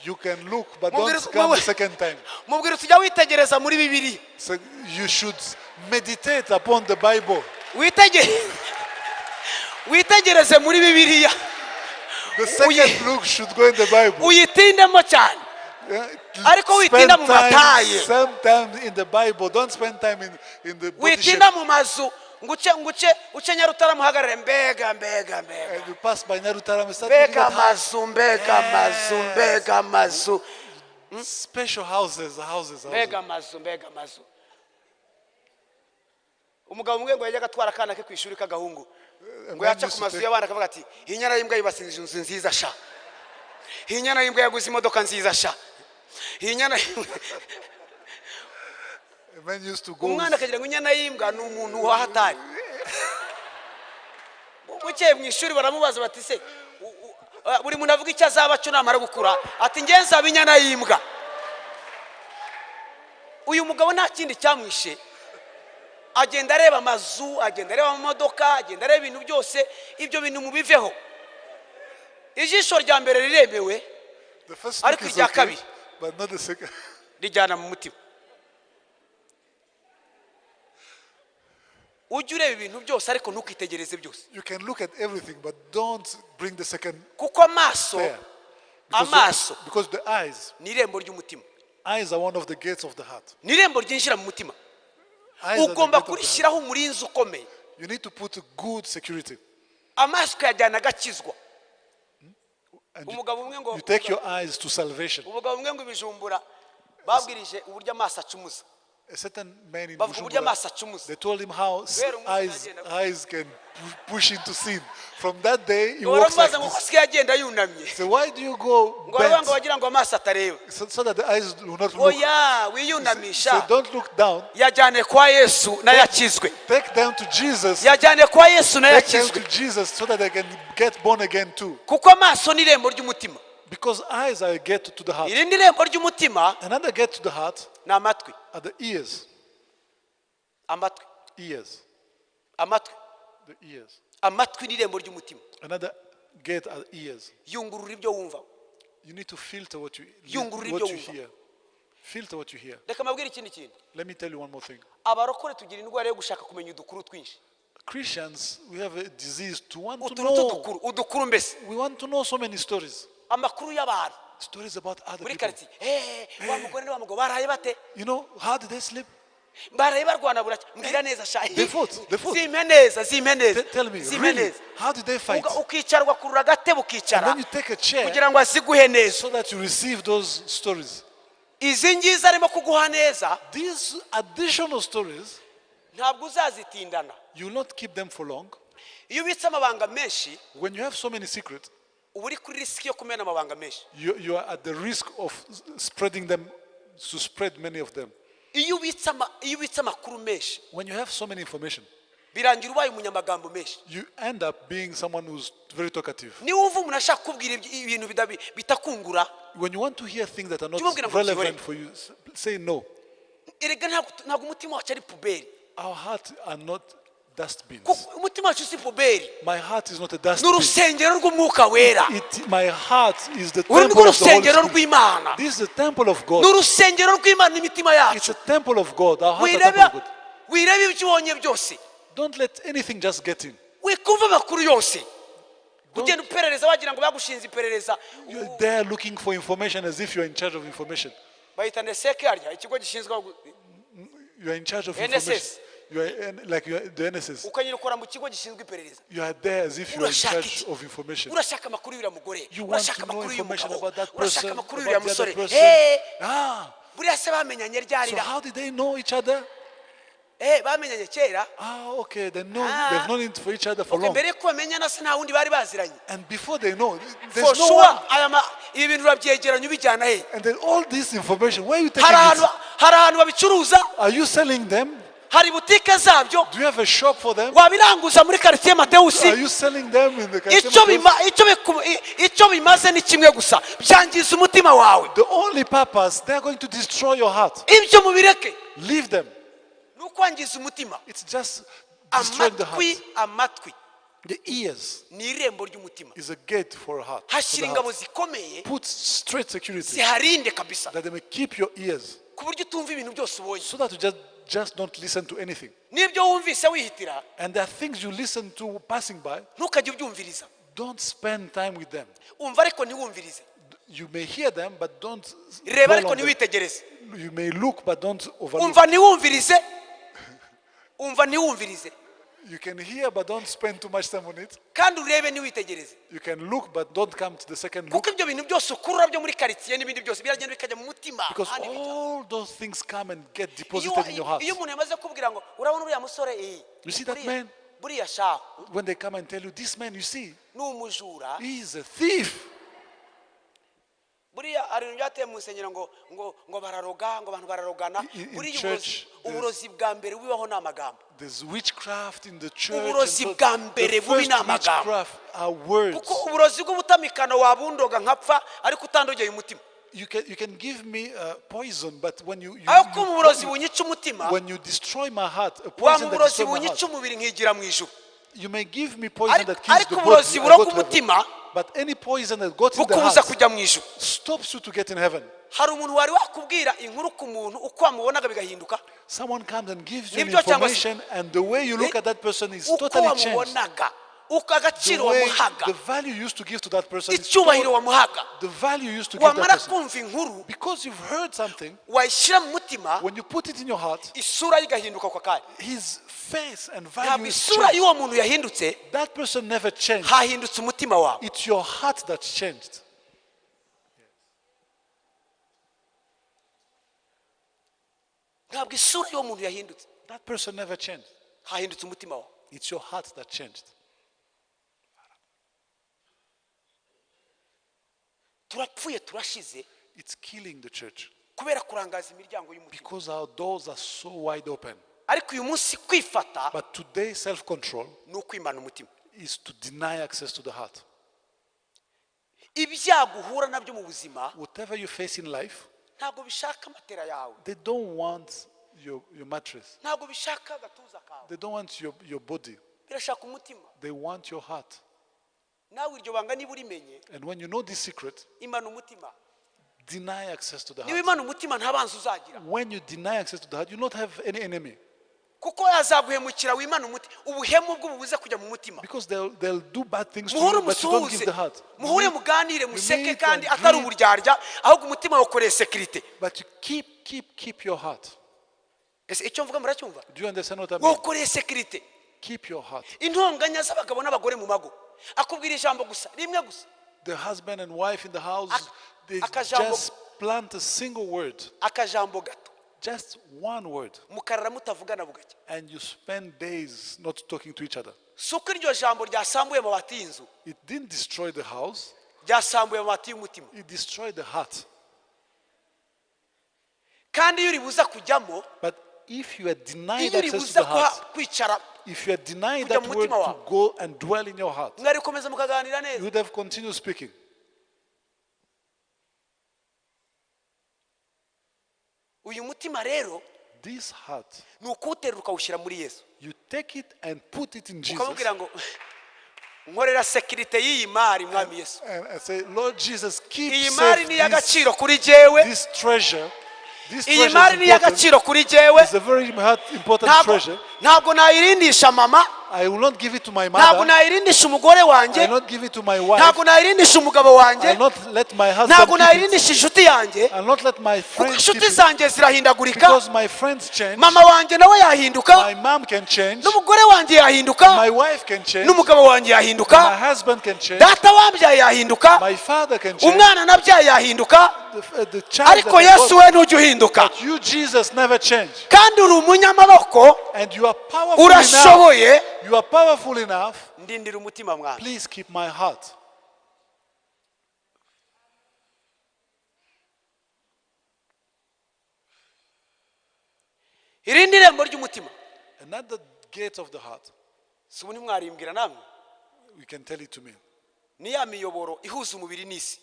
[SPEAKER 7] you can look, but
[SPEAKER 6] Mubwire-
[SPEAKER 7] don't come the second time.
[SPEAKER 6] Mubwira tujya witegereza muri Bibiliya.
[SPEAKER 7] So you should meditate upon the Bible.
[SPEAKER 6] Witegereze muri Bibiliya.
[SPEAKER 7] The second look should go in the Bible.
[SPEAKER 6] Uyitindemo cyane.
[SPEAKER 7] Yeah,
[SPEAKER 6] Ariko
[SPEAKER 7] spend
[SPEAKER 6] witinda mu
[SPEAKER 7] time,
[SPEAKER 6] mataye.
[SPEAKER 7] spend time in the Bible. Don't spend time in the body shape.
[SPEAKER 6] Witinda mu mazu ngo uce uce Nyarutarama uhagarare, mbega mbega mbega.
[SPEAKER 7] And you pass by Nyarutarama, start looking
[SPEAKER 6] Mbega
[SPEAKER 7] at
[SPEAKER 6] amazu, mbega amazu, mbega amazu.
[SPEAKER 7] special houses, houses, houses.
[SPEAKER 6] Mbega amazu, mbega amazu. Umugabo umwe ngo yajyaga atwara akana ke ku ishuri k'agahungu, ngo yaca ku mazu y'abana akavuga ati: "Iyi nyana y'imbwa yubatse inzu nziza sha, iyi nyana y'imbwa yaguze imodoka nziza sha, iyi nyana y'imbwa."
[SPEAKER 7] A man used to go.
[SPEAKER 6] Umwana akagira ngo inyana y'imbwa ni umuntu wahatari. Bukeye mu ishuri baramubaza bati: "Se buri muntu avuga icyo azaba cyo namara gukura?" Ati: "Nge nzaba inyana y'imbwa." Uyu mugabo nta kindi cyamwishe, agenda areba amazu, agenda areba amamodoka, agenda areba ibintu byose. Ibyo bintu mubiveho. Ijisho rya mbere riremewe,
[SPEAKER 7] The first
[SPEAKER 6] ariko
[SPEAKER 7] look is
[SPEAKER 6] irya
[SPEAKER 7] okay,
[SPEAKER 6] kabiri
[SPEAKER 7] but not the second.
[SPEAKER 6] rijyana mu mutima. Ujye ureba ibintu byose, ariko ntukitegereze byose.
[SPEAKER 7] You can look at everything, but don't bring the second
[SPEAKER 6] Kuko amaso,
[SPEAKER 7] pair.
[SPEAKER 6] Amaso
[SPEAKER 7] Because the eyes,
[SPEAKER 6] ni irembo ry'umutima.
[SPEAKER 7] eyes are one of the gates of the heart.
[SPEAKER 6] Ni irembo ryinjira mu mutima.
[SPEAKER 7] Eyes are the
[SPEAKER 6] Ugomba
[SPEAKER 7] gate of the heart.
[SPEAKER 6] kurishyiraho umurinzi ukomeye.
[SPEAKER 7] You need to put good security.
[SPEAKER 6] Amaso ukayajyana agakizwa.
[SPEAKER 7] And
[SPEAKER 6] Umugabo umwe ngo
[SPEAKER 7] you take your eyes to salvation.
[SPEAKER 6] Umugabo umwe ngo i Bujumbura babwirije uburyo amaso acumuza.
[SPEAKER 7] A certain man in
[SPEAKER 6] Bavuga uburyo
[SPEAKER 7] Bujumbura,
[SPEAKER 6] amaso acumuza.
[SPEAKER 7] they told him how
[SPEAKER 6] Guhera umunsi nagenda-
[SPEAKER 7] eyes can push into sin. From that day, he walks like
[SPEAKER 6] Baramubaza ngo
[SPEAKER 7] this.
[SPEAKER 6] asigaye agenda yunamye.
[SPEAKER 7] So why do you go
[SPEAKER 6] Ngo baravuga ngo
[SPEAKER 7] bent?
[SPEAKER 6] bagira ngo amaso atareba.
[SPEAKER 7] So that the eyes will not look.
[SPEAKER 6] Oya, wiyunamisha.
[SPEAKER 7] So don't look down.
[SPEAKER 6] Yajyane kwa Yesu nayo akizwe.
[SPEAKER 7] Take them to Jesus.
[SPEAKER 6] Yajyane kwa Yesu nayo
[SPEAKER 7] Take them
[SPEAKER 6] akizwe.
[SPEAKER 7] to Jesus so that they can get born again too.
[SPEAKER 6] Kuko amaso ni irembo ry'umutima.
[SPEAKER 7] Because eyes are a gate to the heart.
[SPEAKER 6] Irindi rembo ry'umutima
[SPEAKER 7] Another gate to the heart
[SPEAKER 6] ni amatwi.
[SPEAKER 7] are the ears.
[SPEAKER 6] Amatwi.
[SPEAKER 7] Ears.
[SPEAKER 6] Amatwi.
[SPEAKER 7] The ears.
[SPEAKER 6] Amatwi ni irembo ry'umutima.
[SPEAKER 7] Another gate are ears.
[SPEAKER 6] Yungurura ibyo wumva.
[SPEAKER 7] You need to filter
[SPEAKER 6] Yungurura
[SPEAKER 7] what
[SPEAKER 6] ibyo
[SPEAKER 7] you
[SPEAKER 6] wumva.
[SPEAKER 7] hear. Filter what you hear.
[SPEAKER 6] Reka mbabwire ikindi kintu.
[SPEAKER 7] Let me tell you one more thing.
[SPEAKER 6] Abarokore tugira indwara yo gushaka kumenya udukuru twinshi.
[SPEAKER 7] Christians, we have a disease to want to
[SPEAKER 6] Utuntu
[SPEAKER 7] know.
[SPEAKER 6] tw'udukuru, udukuru mbese.
[SPEAKER 7] We want to know so many stories.
[SPEAKER 6] Amakuru y'abantu
[SPEAKER 7] Stories about other
[SPEAKER 6] muri
[SPEAKER 7] people.
[SPEAKER 6] karitsiye. Eh, wa mugore wa mugabo baraye bate?
[SPEAKER 7] How did they sleep?
[SPEAKER 6] Baraye barwana buracya, mbwira neza sha.
[SPEAKER 7] They fought, they fought.
[SPEAKER 6] Zimpe neza, zimpe neza.
[SPEAKER 7] Tell me,
[SPEAKER 6] Zimpe
[SPEAKER 7] really,
[SPEAKER 6] neza.
[SPEAKER 7] how did they fight?
[SPEAKER 6] Ukicara, ugakurura agatebe,
[SPEAKER 7] And
[SPEAKER 6] ukicara
[SPEAKER 7] then you take a chair
[SPEAKER 6] kugira ngo aziguhe neza.
[SPEAKER 7] so that you receive those stories.
[SPEAKER 6] Izi ngizi arimo kuguha neza,
[SPEAKER 7] These additional stories,
[SPEAKER 6] ntabwo uzazitindana.
[SPEAKER 7] you will not keep them for long.
[SPEAKER 6] Iyo ubitse amabanga menshi,
[SPEAKER 7] When you have so many secrets,
[SPEAKER 6] uba uri kuri risk yo kumena amabanga menshi.
[SPEAKER 7] you are at the risk of spreading them, to spread many of them.
[SPEAKER 6] Iyo ubitse amakuru menshi,
[SPEAKER 7] When you have so many information,
[SPEAKER 6] birangira ubaye umunyamagambo menshi.
[SPEAKER 7] you end up being someone who's very talkative.
[SPEAKER 6] Niba wumva umuntu ashaka kukubwira ibintu bitakungura,
[SPEAKER 7] When you want to hear things that are not
[SPEAKER 6] Jya umubwira ngo
[SPEAKER 7] relevant
[SPEAKER 6] byihorere.
[SPEAKER 7] for you, say no.
[SPEAKER 6] Erega ntabwo umutima wacu ari poubelle.
[SPEAKER 7] Our hearts are not dustbins.
[SPEAKER 6] Kuko umutima wacu si poubelle.
[SPEAKER 7] My heart is not a
[SPEAKER 6] Ni
[SPEAKER 7] dustbin.
[SPEAKER 6] urusengero rw'Umwuka Wera.
[SPEAKER 7] My heart is the
[SPEAKER 6] Uru ni
[SPEAKER 7] temple of the Holy
[SPEAKER 6] urusengero
[SPEAKER 7] Spirit.
[SPEAKER 6] rw'Imana.
[SPEAKER 7] This is the temple of God.
[SPEAKER 6] Ni urusengero rw'Imana, imitima yacu.
[SPEAKER 7] It's a temple of God. Our heart is a temple
[SPEAKER 6] Wirebe
[SPEAKER 7] of God.
[SPEAKER 6] wirebe ibyo ubonye byose.
[SPEAKER 7] Don't let anything just get in.
[SPEAKER 6] Wikumva amakuru yose, ugenda uperereza wagira ngo bagushinze iperereza.
[SPEAKER 7] You're there looking for information as if you're in charge of information.
[SPEAKER 6] Bayita NSEC harya, ikigo gishinzwe
[SPEAKER 7] You are in charge of
[SPEAKER 6] NSS.
[SPEAKER 7] information. You are like you are the NSS.
[SPEAKER 6] Ukanyura ukora mu kigo gishinzwe iperereza.
[SPEAKER 7] You are there as if you are in
[SPEAKER 6] Urashaka
[SPEAKER 7] charge
[SPEAKER 6] iki?
[SPEAKER 7] of information.
[SPEAKER 6] Urashaka amakuru y'uriya mugore,
[SPEAKER 7] You want
[SPEAKER 6] urashaka
[SPEAKER 7] to know
[SPEAKER 6] amakuru y'uyu
[SPEAKER 7] information
[SPEAKER 6] mugabo,
[SPEAKER 7] about that
[SPEAKER 6] urashaka
[SPEAKER 7] person,
[SPEAKER 6] amakuru y'uriya
[SPEAKER 7] about the other
[SPEAKER 6] musore.
[SPEAKER 7] person.
[SPEAKER 6] Eh,
[SPEAKER 7] Ah,
[SPEAKER 6] buriya se bamenyanye
[SPEAKER 7] so
[SPEAKER 6] ryarira?
[SPEAKER 7] how did they know each other?
[SPEAKER 6] Eh, bamenyanye kera.
[SPEAKER 7] Ah, okay, they know
[SPEAKER 6] Ah.
[SPEAKER 7] they've known it for each other for
[SPEAKER 6] Okay,
[SPEAKER 7] long.
[SPEAKER 6] mbere yuko bamenyana se nta wundi bari baziranye?
[SPEAKER 7] And before they know,
[SPEAKER 6] For
[SPEAKER 7] there's no
[SPEAKER 6] sure.
[SPEAKER 7] one.
[SPEAKER 6] Ibi bintu urabyegeranya ubijyana he?
[SPEAKER 7] And then all this information, where are you taking
[SPEAKER 6] Hari ahantu
[SPEAKER 7] it?
[SPEAKER 6] Hari ahantu babicuruza?
[SPEAKER 7] Are you selling them?
[SPEAKER 6] Hari butike zabyo?
[SPEAKER 7] Do you have a shop for them?
[SPEAKER 6] Wabiranguza muri karitsiye Matewusi?
[SPEAKER 7] Are you selling them in the
[SPEAKER 6] Icyo
[SPEAKER 7] customer?
[SPEAKER 6] Icyo bimaze ni kimwe gusa, byangiza umutima wawe.
[SPEAKER 7] The only purpose, they are going to destroy your heart.
[SPEAKER 6] Ibyo mubireke.
[SPEAKER 7] Leave them.
[SPEAKER 6] Ni ukwangiza umutima.
[SPEAKER 7] It's just destroying the
[SPEAKER 6] Amatwi,
[SPEAKER 7] heart.
[SPEAKER 6] amatwi.
[SPEAKER 7] The ears
[SPEAKER 6] ni irembo ry'umutima.
[SPEAKER 7] Is a gate for a heart. For
[SPEAKER 6] Hashyira
[SPEAKER 7] the
[SPEAKER 6] ingabo
[SPEAKER 7] heart.
[SPEAKER 6] zikomeye
[SPEAKER 7] Put straight security
[SPEAKER 6] ziharinde kabisa
[SPEAKER 7] that they may keep your ears
[SPEAKER 6] ku buryo utumva ibintu byose ubonye.
[SPEAKER 7] So that you just don't listen to anything.
[SPEAKER 6] N'ibyo wumvise wihitira
[SPEAKER 7] And there are things you listen to passing by,
[SPEAKER 6] ntukajye ubyumviriza.
[SPEAKER 7] Don't spend time with them.
[SPEAKER 6] Umva ariko ntiwumvirize.
[SPEAKER 7] You may hear them, but don't
[SPEAKER 6] Reba
[SPEAKER 7] dwell
[SPEAKER 6] ariko
[SPEAKER 7] on them.
[SPEAKER 6] ntiwitegereze.
[SPEAKER 7] You may look, but don't overlook.
[SPEAKER 6] Umva ntiwumvirize, umva ntiwumvirize.
[SPEAKER 7] You can hear, but don't spend too much time on it.
[SPEAKER 6] Kandi urebe ntiwitegereze.
[SPEAKER 7] You can look, but don't come to the second look.
[SPEAKER 6] Kuko ibyo bintu byose ukurura byo muri karitsiye n'ibindi byose biragenda bikajya mu mutima
[SPEAKER 7] Because
[SPEAKER 6] ahandi bijya.
[SPEAKER 7] All those things come and get
[SPEAKER 6] Iyo
[SPEAKER 7] deposited in your heart.
[SPEAKER 6] Iyo umuntu yamaze kubwira ngo urabona uriya musore eh,
[SPEAKER 7] You see that
[SPEAKER 6] buriya-
[SPEAKER 7] man?
[SPEAKER 6] Buriya shahu
[SPEAKER 7] When they come and tell you, this man, you see,
[SPEAKER 6] ni umujura.
[SPEAKER 7] He is a thief.
[SPEAKER 6] Buriya hari ibintu byateye mu nsengero ngo ngo ngo bararoga ngo abantu bararogana.
[SPEAKER 7] In
[SPEAKER 6] Buriya
[SPEAKER 7] church,
[SPEAKER 6] uburozi uburozi bwa mbere bubaho ni amagambo.
[SPEAKER 7] There's witchcraft in the church. And
[SPEAKER 6] Uburozi
[SPEAKER 7] so
[SPEAKER 6] bwa mbere
[SPEAKER 7] the
[SPEAKER 6] bubi
[SPEAKER 7] first
[SPEAKER 6] ni amagambo.
[SPEAKER 7] witchcraft are words.
[SPEAKER 6] Kuko uburozi bw'ubutamikano wabundoga nkapfa ariko utandogeye umutima.
[SPEAKER 7] You can give me poison, but when you,
[SPEAKER 6] Aho kuba uburozi bunyica umutima
[SPEAKER 7] when you destroy my heart, a
[SPEAKER 6] wampa
[SPEAKER 7] poison that
[SPEAKER 6] uburozi
[SPEAKER 7] destroys my
[SPEAKER 6] bunyica
[SPEAKER 7] heart,
[SPEAKER 6] umubiri nkigira mu ijuru.
[SPEAKER 7] You may give me poison
[SPEAKER 6] Ariko
[SPEAKER 7] that kills
[SPEAKER 6] ariko
[SPEAKER 7] the body,
[SPEAKER 6] uburozi
[SPEAKER 7] I
[SPEAKER 6] buroga
[SPEAKER 7] go to heaven.
[SPEAKER 6] umutima
[SPEAKER 7] But any poison that got in the
[SPEAKER 6] bukubuza
[SPEAKER 7] heart
[SPEAKER 6] kujya mu ijuru.
[SPEAKER 7] Stops you to get in heaven.
[SPEAKER 6] Hari umuntu wari wakubwira inkuru ku muntu uko wamubonaga bigahinduka.
[SPEAKER 7] Someone comes and gives you an
[SPEAKER 6] Nibyo cyangwa se-
[SPEAKER 7] information, and the way you look at that person is
[SPEAKER 6] uko
[SPEAKER 7] totally changed.
[SPEAKER 6] wamubonaga uko
[SPEAKER 7] The
[SPEAKER 6] agaciro
[SPEAKER 7] way,
[SPEAKER 6] wamuhaga
[SPEAKER 7] the value you used to give to that person is
[SPEAKER 6] icyubahiro wamuhaga
[SPEAKER 7] the value you used to give that
[SPEAKER 6] wamara
[SPEAKER 7] person.
[SPEAKER 6] kumva inkuru
[SPEAKER 7] Because you've heard something,
[SPEAKER 6] wayishyira mu mutima
[SPEAKER 7] when you put it in your heart,
[SPEAKER 6] isura ye igahinduka ako kanya.
[SPEAKER 7] His face and value
[SPEAKER 6] Ntabwo
[SPEAKER 7] is
[SPEAKER 6] isura
[SPEAKER 7] changed.
[SPEAKER 6] y'uwo muntu yahindutse
[SPEAKER 7] That person never changed.
[SPEAKER 6] hahindutse umutima wawe.
[SPEAKER 7] It's your heart that's changed.
[SPEAKER 6] Ntabwo isura y'uwo muntu yahindutse
[SPEAKER 7] That person never changed.
[SPEAKER 6] Hahindutse umutima wawe.
[SPEAKER 7] It's your heart that changed.
[SPEAKER 6] Turapfuye turashize
[SPEAKER 7] It's killing the church
[SPEAKER 6] kubera kurangaza imiryango y'umutima.
[SPEAKER 7] Because our doors are so wide open.
[SPEAKER 6] Ariko uyu munsi kwifata
[SPEAKER 7] But today, self control
[SPEAKER 6] ni ukwimana umutima.
[SPEAKER 7] Is to deny access to the heart.
[SPEAKER 6] Ibyago uhura nabyo mu buzima
[SPEAKER 7] Whatever you face in life,
[SPEAKER 6] ntabwo bishaka matera yawe.
[SPEAKER 7] They don't want your mattress,
[SPEAKER 6] Ntabwo bishaka agatuza kawe.
[SPEAKER 7] They don't want your body,
[SPEAKER 6] Birashaka umutima.
[SPEAKER 7] They want your heart.
[SPEAKER 6] Nawe iryo banga niba urimenye
[SPEAKER 7] And when you know this secret,
[SPEAKER 6] imana umutima.
[SPEAKER 7] Deny access to the
[SPEAKER 6] Niba
[SPEAKER 7] heart.
[SPEAKER 6] imana umutima nta banzi uzagira.
[SPEAKER 7] When you deny access to the heart, you not have any enemy.
[SPEAKER 6] Kuko yazaguhemukira wimana umutima ubuhemu bwo bubuze kujya mu mutima.
[SPEAKER 7] Because they'll do bad things to
[SPEAKER 6] Muhure
[SPEAKER 7] you, but you don't give
[SPEAKER 6] musuhuze
[SPEAKER 7] the heart. You
[SPEAKER 6] muhure
[SPEAKER 7] meet-
[SPEAKER 6] muganire
[SPEAKER 7] you
[SPEAKER 6] museke
[SPEAKER 7] meet
[SPEAKER 6] kandi
[SPEAKER 7] and
[SPEAKER 6] atari
[SPEAKER 7] greet,
[SPEAKER 6] uburyarya ahubwo umutima wakoreye sécurité.
[SPEAKER 7] but you keep your heart.
[SPEAKER 6] Ese icyo mvuga muracyumva?
[SPEAKER 7] Do you understand what I mean?
[SPEAKER 6] Wakoreye sécurité.
[SPEAKER 7] Keep your heart.
[SPEAKER 6] Intonganya z'abagabo n'abagore mu mago akubwira ijambo gusa rimwe gusa.
[SPEAKER 7] The husband and wife in the house, they
[SPEAKER 6] akajambo-
[SPEAKER 7] just plant a single word,
[SPEAKER 6] akajambo gato
[SPEAKER 7] just one word,
[SPEAKER 6] mukarara mutavugana bugacya.
[SPEAKER 7] And you spend days not talking to each other.
[SPEAKER 6] Si uko iryo jambo ryasambuye amabati y'inzu
[SPEAKER 7] It didn't destroy the house,
[SPEAKER 6] ryasambuye amabati y'umutima.
[SPEAKER 7] It destroyed the heart.
[SPEAKER 6] Kandi iyo uribuza kujyamo
[SPEAKER 7] But if you are denied
[SPEAKER 6] iyo
[SPEAKER 7] access to
[SPEAKER 6] uribuza
[SPEAKER 7] the heart,
[SPEAKER 6] kwicara
[SPEAKER 7] if you are denied
[SPEAKER 6] kujya
[SPEAKER 7] that
[SPEAKER 6] mu
[SPEAKER 7] word
[SPEAKER 6] mutima
[SPEAKER 7] to
[SPEAKER 6] wawe.
[SPEAKER 7] Go and dwell in your heart,
[SPEAKER 6] mwari gukomeza mukaganira neza.
[SPEAKER 7] You would have continued speaking.
[SPEAKER 6] Uyu mutima rero
[SPEAKER 7] This heart,
[SPEAKER 6] ni ukuwuterura ukawushyira muri Yesu.
[SPEAKER 7] You take it and put it in Jesus.
[SPEAKER 6] Ukamubwira ngo nkorera sécurité y'iyi mari mwami Yesu.
[SPEAKER 7] And say, Lord Jesus, keep
[SPEAKER 6] Iyi mari
[SPEAKER 7] safe
[SPEAKER 6] ni iy'agaciro kuri jyewe.
[SPEAKER 7] this treasure. This
[SPEAKER 6] Iyi
[SPEAKER 7] treasure
[SPEAKER 6] mari
[SPEAKER 7] is
[SPEAKER 6] ni
[SPEAKER 7] important.
[SPEAKER 6] iy'agaciro kuri jyewe.
[SPEAKER 7] It's a very important
[SPEAKER 6] Ntabwo
[SPEAKER 7] treasure.
[SPEAKER 6] Ntabwo nayirindisha mama.
[SPEAKER 7] I will not give it to my
[SPEAKER 6] Ntabwo
[SPEAKER 7] mother.
[SPEAKER 6] nayirindisha umugore
[SPEAKER 7] I
[SPEAKER 6] wanjye.
[SPEAKER 7] will not give it to my wife.
[SPEAKER 6] Ntabwo nayirindisha umugabo
[SPEAKER 7] I
[SPEAKER 6] wanjye.
[SPEAKER 7] will not let my husband
[SPEAKER 6] Ntabwo
[SPEAKER 7] keep it.
[SPEAKER 6] nayirindisha inshuti yanjye
[SPEAKER 7] I will not let my
[SPEAKER 6] kuko
[SPEAKER 7] friends keep
[SPEAKER 6] inshuti
[SPEAKER 7] it.
[SPEAKER 6] zanjye zirahindagurika.
[SPEAKER 7] Because my friends change.
[SPEAKER 6] Mama wanjye nawe yahinduka
[SPEAKER 7] My mom can change.
[SPEAKER 6] n'umugore wanjye yahinduka
[SPEAKER 7] My wife can change.
[SPEAKER 6] n'umugabo wanjye yahinduka
[SPEAKER 7] My husband can change.
[SPEAKER 6] data wambyaye yahinduka
[SPEAKER 7] My father can change.
[SPEAKER 6] umwana nabyaye yahinduka
[SPEAKER 7] The child
[SPEAKER 6] ariko
[SPEAKER 7] that I
[SPEAKER 6] Yesu
[SPEAKER 7] got.
[SPEAKER 6] we ntujya uhinduka.
[SPEAKER 7] You, Jesus, never change.
[SPEAKER 6] Kandi uri umunyamaboko
[SPEAKER 7] And you are powerful enough.
[SPEAKER 6] urashoboye.
[SPEAKER 7] You are powerful enough.
[SPEAKER 6] Ndindira umutima mwana.
[SPEAKER 7] Please keep my heart.
[SPEAKER 6] Irindi rembo ry'umutima
[SPEAKER 7] Another gate of the heart.
[SPEAKER 6] Si ubu ntimwarimbwira namwe?
[SPEAKER 7] You can tell it to me.
[SPEAKER 6] Ni ya miyoboro ihuza umubiri n'isi.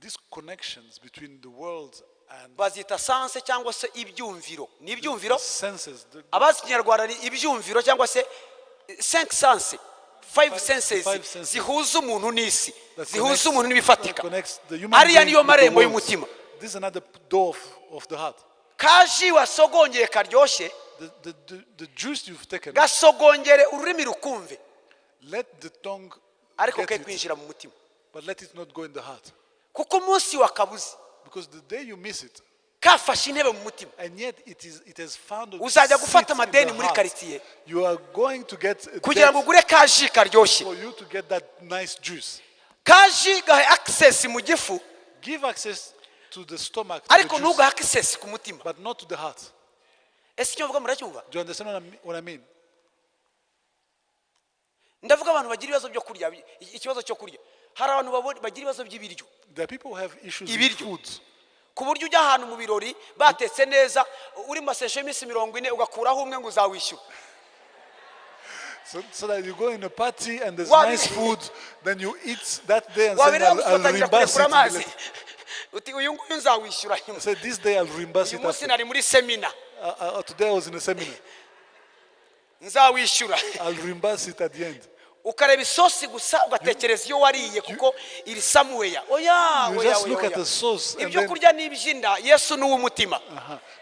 [SPEAKER 7] These connections between the world and
[SPEAKER 6] Bazita sens cyangwa se ibyumviro ni ibyumviro
[SPEAKER 7] senses, the
[SPEAKER 6] abazi ikinyarwanda ni ibyumviro cyangwa se cinq sens Five senses
[SPEAKER 7] Five senses.
[SPEAKER 6] Zihuza umuntu n'isi,
[SPEAKER 7] That
[SPEAKER 6] zihuza umuntu
[SPEAKER 7] that
[SPEAKER 6] n'ibifatika.
[SPEAKER 7] connects the human
[SPEAKER 6] Ariya
[SPEAKER 7] being
[SPEAKER 6] niyo
[SPEAKER 7] with the
[SPEAKER 6] marembo
[SPEAKER 7] world.
[SPEAKER 6] y'umutima.
[SPEAKER 7] This is another door of the heart.
[SPEAKER 6] Kaji wasogongeye karyoshye,
[SPEAKER 7] The juice you've taken,
[SPEAKER 6] gasogongere ururimi rukumve,
[SPEAKER 7] let the tongue
[SPEAKER 6] ariko
[SPEAKER 7] get
[SPEAKER 6] ke
[SPEAKER 7] it,
[SPEAKER 6] kwinjira mu mutima,
[SPEAKER 7] but let it not go in the heart.
[SPEAKER 6] Kuko umunsi wakabuze,
[SPEAKER 7] Because the day you miss it,
[SPEAKER 6] kafashe intebe mu mutima,
[SPEAKER 7] and yet it has found a
[SPEAKER 6] uzajya
[SPEAKER 7] seat
[SPEAKER 6] gufata
[SPEAKER 7] in the
[SPEAKER 6] amadeni muri
[SPEAKER 7] heart.
[SPEAKER 6] quartier
[SPEAKER 7] You are going to get a
[SPEAKER 6] kugira ngo
[SPEAKER 7] debt
[SPEAKER 6] ugure kaji karyoshye.
[SPEAKER 7] For you to get that nice juice.
[SPEAKER 6] Kaji gahe access mu gifu,
[SPEAKER 7] Give access to the stomach, to the
[SPEAKER 6] ariko
[SPEAKER 7] juice,
[SPEAKER 6] ntugahe access ku mutima.
[SPEAKER 7] But not to the heart.
[SPEAKER 6] Ese icyo mvuga muracyumva?
[SPEAKER 7] Do you understand what I mean?
[SPEAKER 6] Ndavuga abantu bagira ibibazo byo kurya, ikibazo cyo kurya. Hari abantu bagira ibibazo by'ibiryo,
[SPEAKER 7] There are people who have issues with
[SPEAKER 6] ibiryo,
[SPEAKER 7] food.
[SPEAKER 6] Ku buryo ujya ahantu mu birori batetse neza, uri mu masesho y'iminsi 40, ugakuraho umwe ngo uzawishyura.
[SPEAKER 7] So that you go in a party and there's
[SPEAKER 6] Wabi-
[SPEAKER 7] nice food, then you eat that day and say,
[SPEAKER 6] Wabireba
[SPEAKER 7] I'll
[SPEAKER 6] gusa ugatangira
[SPEAKER 7] reimburse
[SPEAKER 6] kurekura
[SPEAKER 7] it.
[SPEAKER 6] amazi,
[SPEAKER 7] Later.
[SPEAKER 6] uti uyu nguyu nzawishyura nyuma.
[SPEAKER 7] Say, this day I'll reimburse
[SPEAKER 6] Uyu
[SPEAKER 7] it
[SPEAKER 6] munsi
[SPEAKER 7] after.
[SPEAKER 6] nari muri seminar.
[SPEAKER 7] Today I was in a seminar.
[SPEAKER 6] Nzawishyura.
[SPEAKER 7] I'll reimburse it at the end.
[SPEAKER 6] Ukareba isosi gusa, ugatekereza iyo wariye kuko iri somewhere. Oya,
[SPEAKER 7] You
[SPEAKER 6] oya,
[SPEAKER 7] just
[SPEAKER 6] oya,
[SPEAKER 7] look at
[SPEAKER 6] oya.
[SPEAKER 7] the sauce and
[SPEAKER 6] Ibyo
[SPEAKER 7] then
[SPEAKER 6] kurya ni iby'inda, Yesu ni uw'umutima.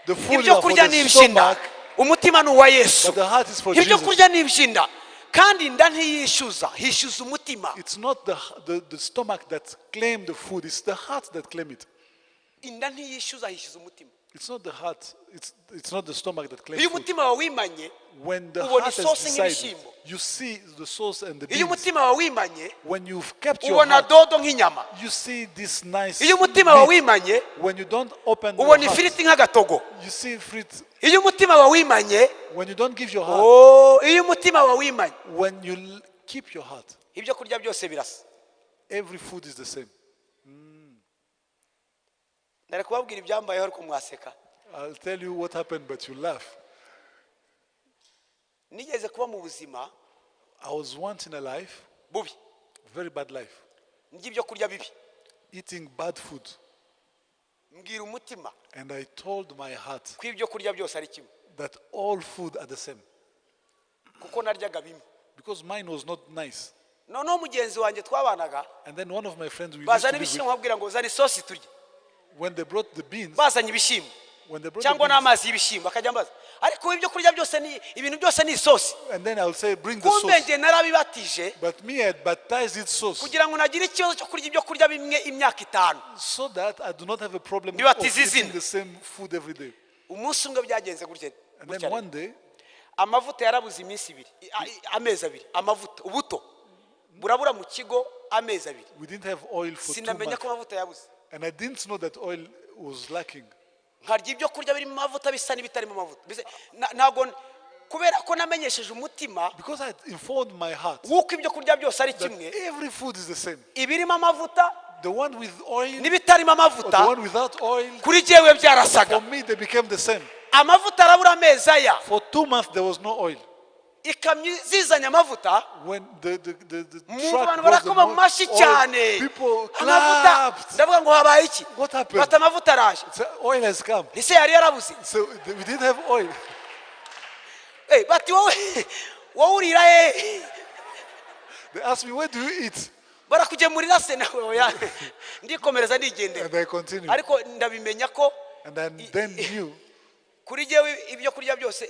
[SPEAKER 7] The food
[SPEAKER 6] Ibyo
[SPEAKER 7] are for
[SPEAKER 6] kurya
[SPEAKER 7] the
[SPEAKER 6] ni iby'inda,
[SPEAKER 7] stomach,
[SPEAKER 6] umutima ni uwa Yesu.
[SPEAKER 7] but the heart is for
[SPEAKER 6] Ibyo
[SPEAKER 7] Jesus.
[SPEAKER 6] kurya ni iby'inda, kandi inda ntiyishyuza, hishyuza umutima.
[SPEAKER 7] It's not the stomach that claim the food, it's the heart that claim it.
[SPEAKER 6] Inda ntiyishyuza, hishyuza umutima.
[SPEAKER 7] It's not the heart, it's not the stomach that claims
[SPEAKER 6] Iyo
[SPEAKER 7] food.
[SPEAKER 6] umutima wawe wimanye,
[SPEAKER 7] When the
[SPEAKER 6] ubona
[SPEAKER 7] heart has
[SPEAKER 6] isosi
[SPEAKER 7] decided,
[SPEAKER 6] nk'ibishyimbo.
[SPEAKER 7] You see the sauce and the
[SPEAKER 6] Iyo
[SPEAKER 7] beans.
[SPEAKER 6] umutima wawe wimanye,
[SPEAKER 7] When you've kept your
[SPEAKER 6] ubona
[SPEAKER 7] heart,
[SPEAKER 6] dodo nk'inyama.
[SPEAKER 7] You see this nice
[SPEAKER 6] Iyo umutima wawe
[SPEAKER 7] meat.
[SPEAKER 6] wimanye,
[SPEAKER 7] When you don't open your
[SPEAKER 6] ubona
[SPEAKER 7] heart,
[SPEAKER 6] ifiriti nk'agatogo.
[SPEAKER 7] You see fruit.
[SPEAKER 6] Iyo umutima wawe wimanye,
[SPEAKER 7] When you don't give your heart,
[SPEAKER 6] oh, iyo umutima wawe wimanye,
[SPEAKER 7] when you keep your heart,
[SPEAKER 6] ibyo kurya byose birasa.
[SPEAKER 7] Every food is the same.
[SPEAKER 6] Ndari kubabwira ibyambayeho, ariko mwaseka.
[SPEAKER 7] I'll tell you what happened, but you laugh.
[SPEAKER 6] Nigeze kuba mu buzima
[SPEAKER 7] I was once in a life,
[SPEAKER 6] bubi,
[SPEAKER 7] very bad life,
[SPEAKER 6] ndya ibyo kurya bibi.
[SPEAKER 7] Eating bad food.
[SPEAKER 6] Mbwira umutima
[SPEAKER 7] And I told my heart
[SPEAKER 6] ko ibyo kurya byose ari kimwe,
[SPEAKER 7] that all food are the same.
[SPEAKER 6] Kuko naryaga bimwe.
[SPEAKER 7] Because mine was not nice.
[SPEAKER 6] Noneho mugenzi wanjye twabanaga,
[SPEAKER 7] And then one of my friends we used
[SPEAKER 6] bazana
[SPEAKER 7] to live
[SPEAKER 6] ibishyimbo,
[SPEAKER 7] with,
[SPEAKER 6] nkabwira ngo zana isosi turye.
[SPEAKER 7] When they brought the beans,
[SPEAKER 6] Bazanye ibishyimbo
[SPEAKER 7] when they brought the
[SPEAKER 6] cyangwa
[SPEAKER 7] beans,
[SPEAKER 6] n'amazi y'ibishyimbo, akajya ambaza ariko ibyo kurya byose ni ibintu byose ni isosi.
[SPEAKER 7] And then I'll say, bring the
[SPEAKER 6] Kumbe
[SPEAKER 7] sauce.
[SPEAKER 6] njye narabibatije
[SPEAKER 7] But me, I had baptized it sauce
[SPEAKER 6] kugira ngo nagire ikibazo cyo kurya ibyo kurya bimwe imyaka 5.
[SPEAKER 7] So that I do not have a problem of
[SPEAKER 6] Mbibatiza
[SPEAKER 7] eating
[SPEAKER 6] izina.
[SPEAKER 7] the same food every day.
[SPEAKER 6] Umunsi umwe byagenze gutya,
[SPEAKER 7] And
[SPEAKER 6] gutya
[SPEAKER 7] then
[SPEAKER 6] rero.
[SPEAKER 7] one day,
[SPEAKER 6] Amavuta yarabuze iminsi 2, amezi 2. Amavuta, ubuto burabura mu kigo amezi 2.
[SPEAKER 7] We didn't have oil for 2
[SPEAKER 6] Sinamenya
[SPEAKER 7] months.
[SPEAKER 6] ko amavuta yabuze.
[SPEAKER 7] And I didn't know that oil was lacking.
[SPEAKER 6] Nkarya ibyo kurya birimo amavuta bisa n'ibitarimo amavuta. Ntabwo, kubera ko namenyesheje umutima
[SPEAKER 7] Because I had informed my heart
[SPEAKER 6] w'uko ibyo kurya byose ari
[SPEAKER 7] that
[SPEAKER 6] kimwe,
[SPEAKER 7] every food is the same.
[SPEAKER 6] Ibirimo amavuta
[SPEAKER 7] The one with oil
[SPEAKER 6] n'ibitarimo
[SPEAKER 7] or the
[SPEAKER 6] amavuta,
[SPEAKER 7] one without oil,
[SPEAKER 6] kuri jyewe byarasaga.
[SPEAKER 7] for me they became the same.
[SPEAKER 6] Amavuta arabura amezi aya.
[SPEAKER 7] For 2 months there was no oil.
[SPEAKER 6] Ikamyo zizanye amavuta,
[SPEAKER 7] When the
[SPEAKER 6] mu
[SPEAKER 7] truck
[SPEAKER 6] bantu
[SPEAKER 7] brought the
[SPEAKER 6] barakoma mu mashyi
[SPEAKER 7] oil,
[SPEAKER 6] cyane.
[SPEAKER 7] people
[SPEAKER 6] Amavuta,
[SPEAKER 7] clapped.
[SPEAKER 6] ndavuga ngo habaye iki?
[SPEAKER 7] What happened?
[SPEAKER 6] Bata amavuta araje.
[SPEAKER 7] So oil has come.
[SPEAKER 6] Ese yari yarabuze?
[SPEAKER 7] So we didn't have oil.
[SPEAKER 6] Eh, bati wowe wowe urira he?
[SPEAKER 7] They asked me, where do you eat?
[SPEAKER 6] Barakugemurira se nawe? Oya, ndikomereza ndigendera.
[SPEAKER 7] And I continued.
[SPEAKER 6] Ariko ndabimenya ko
[SPEAKER 7] And I then knew
[SPEAKER 6] kuri jyewe ibyo kurya byose,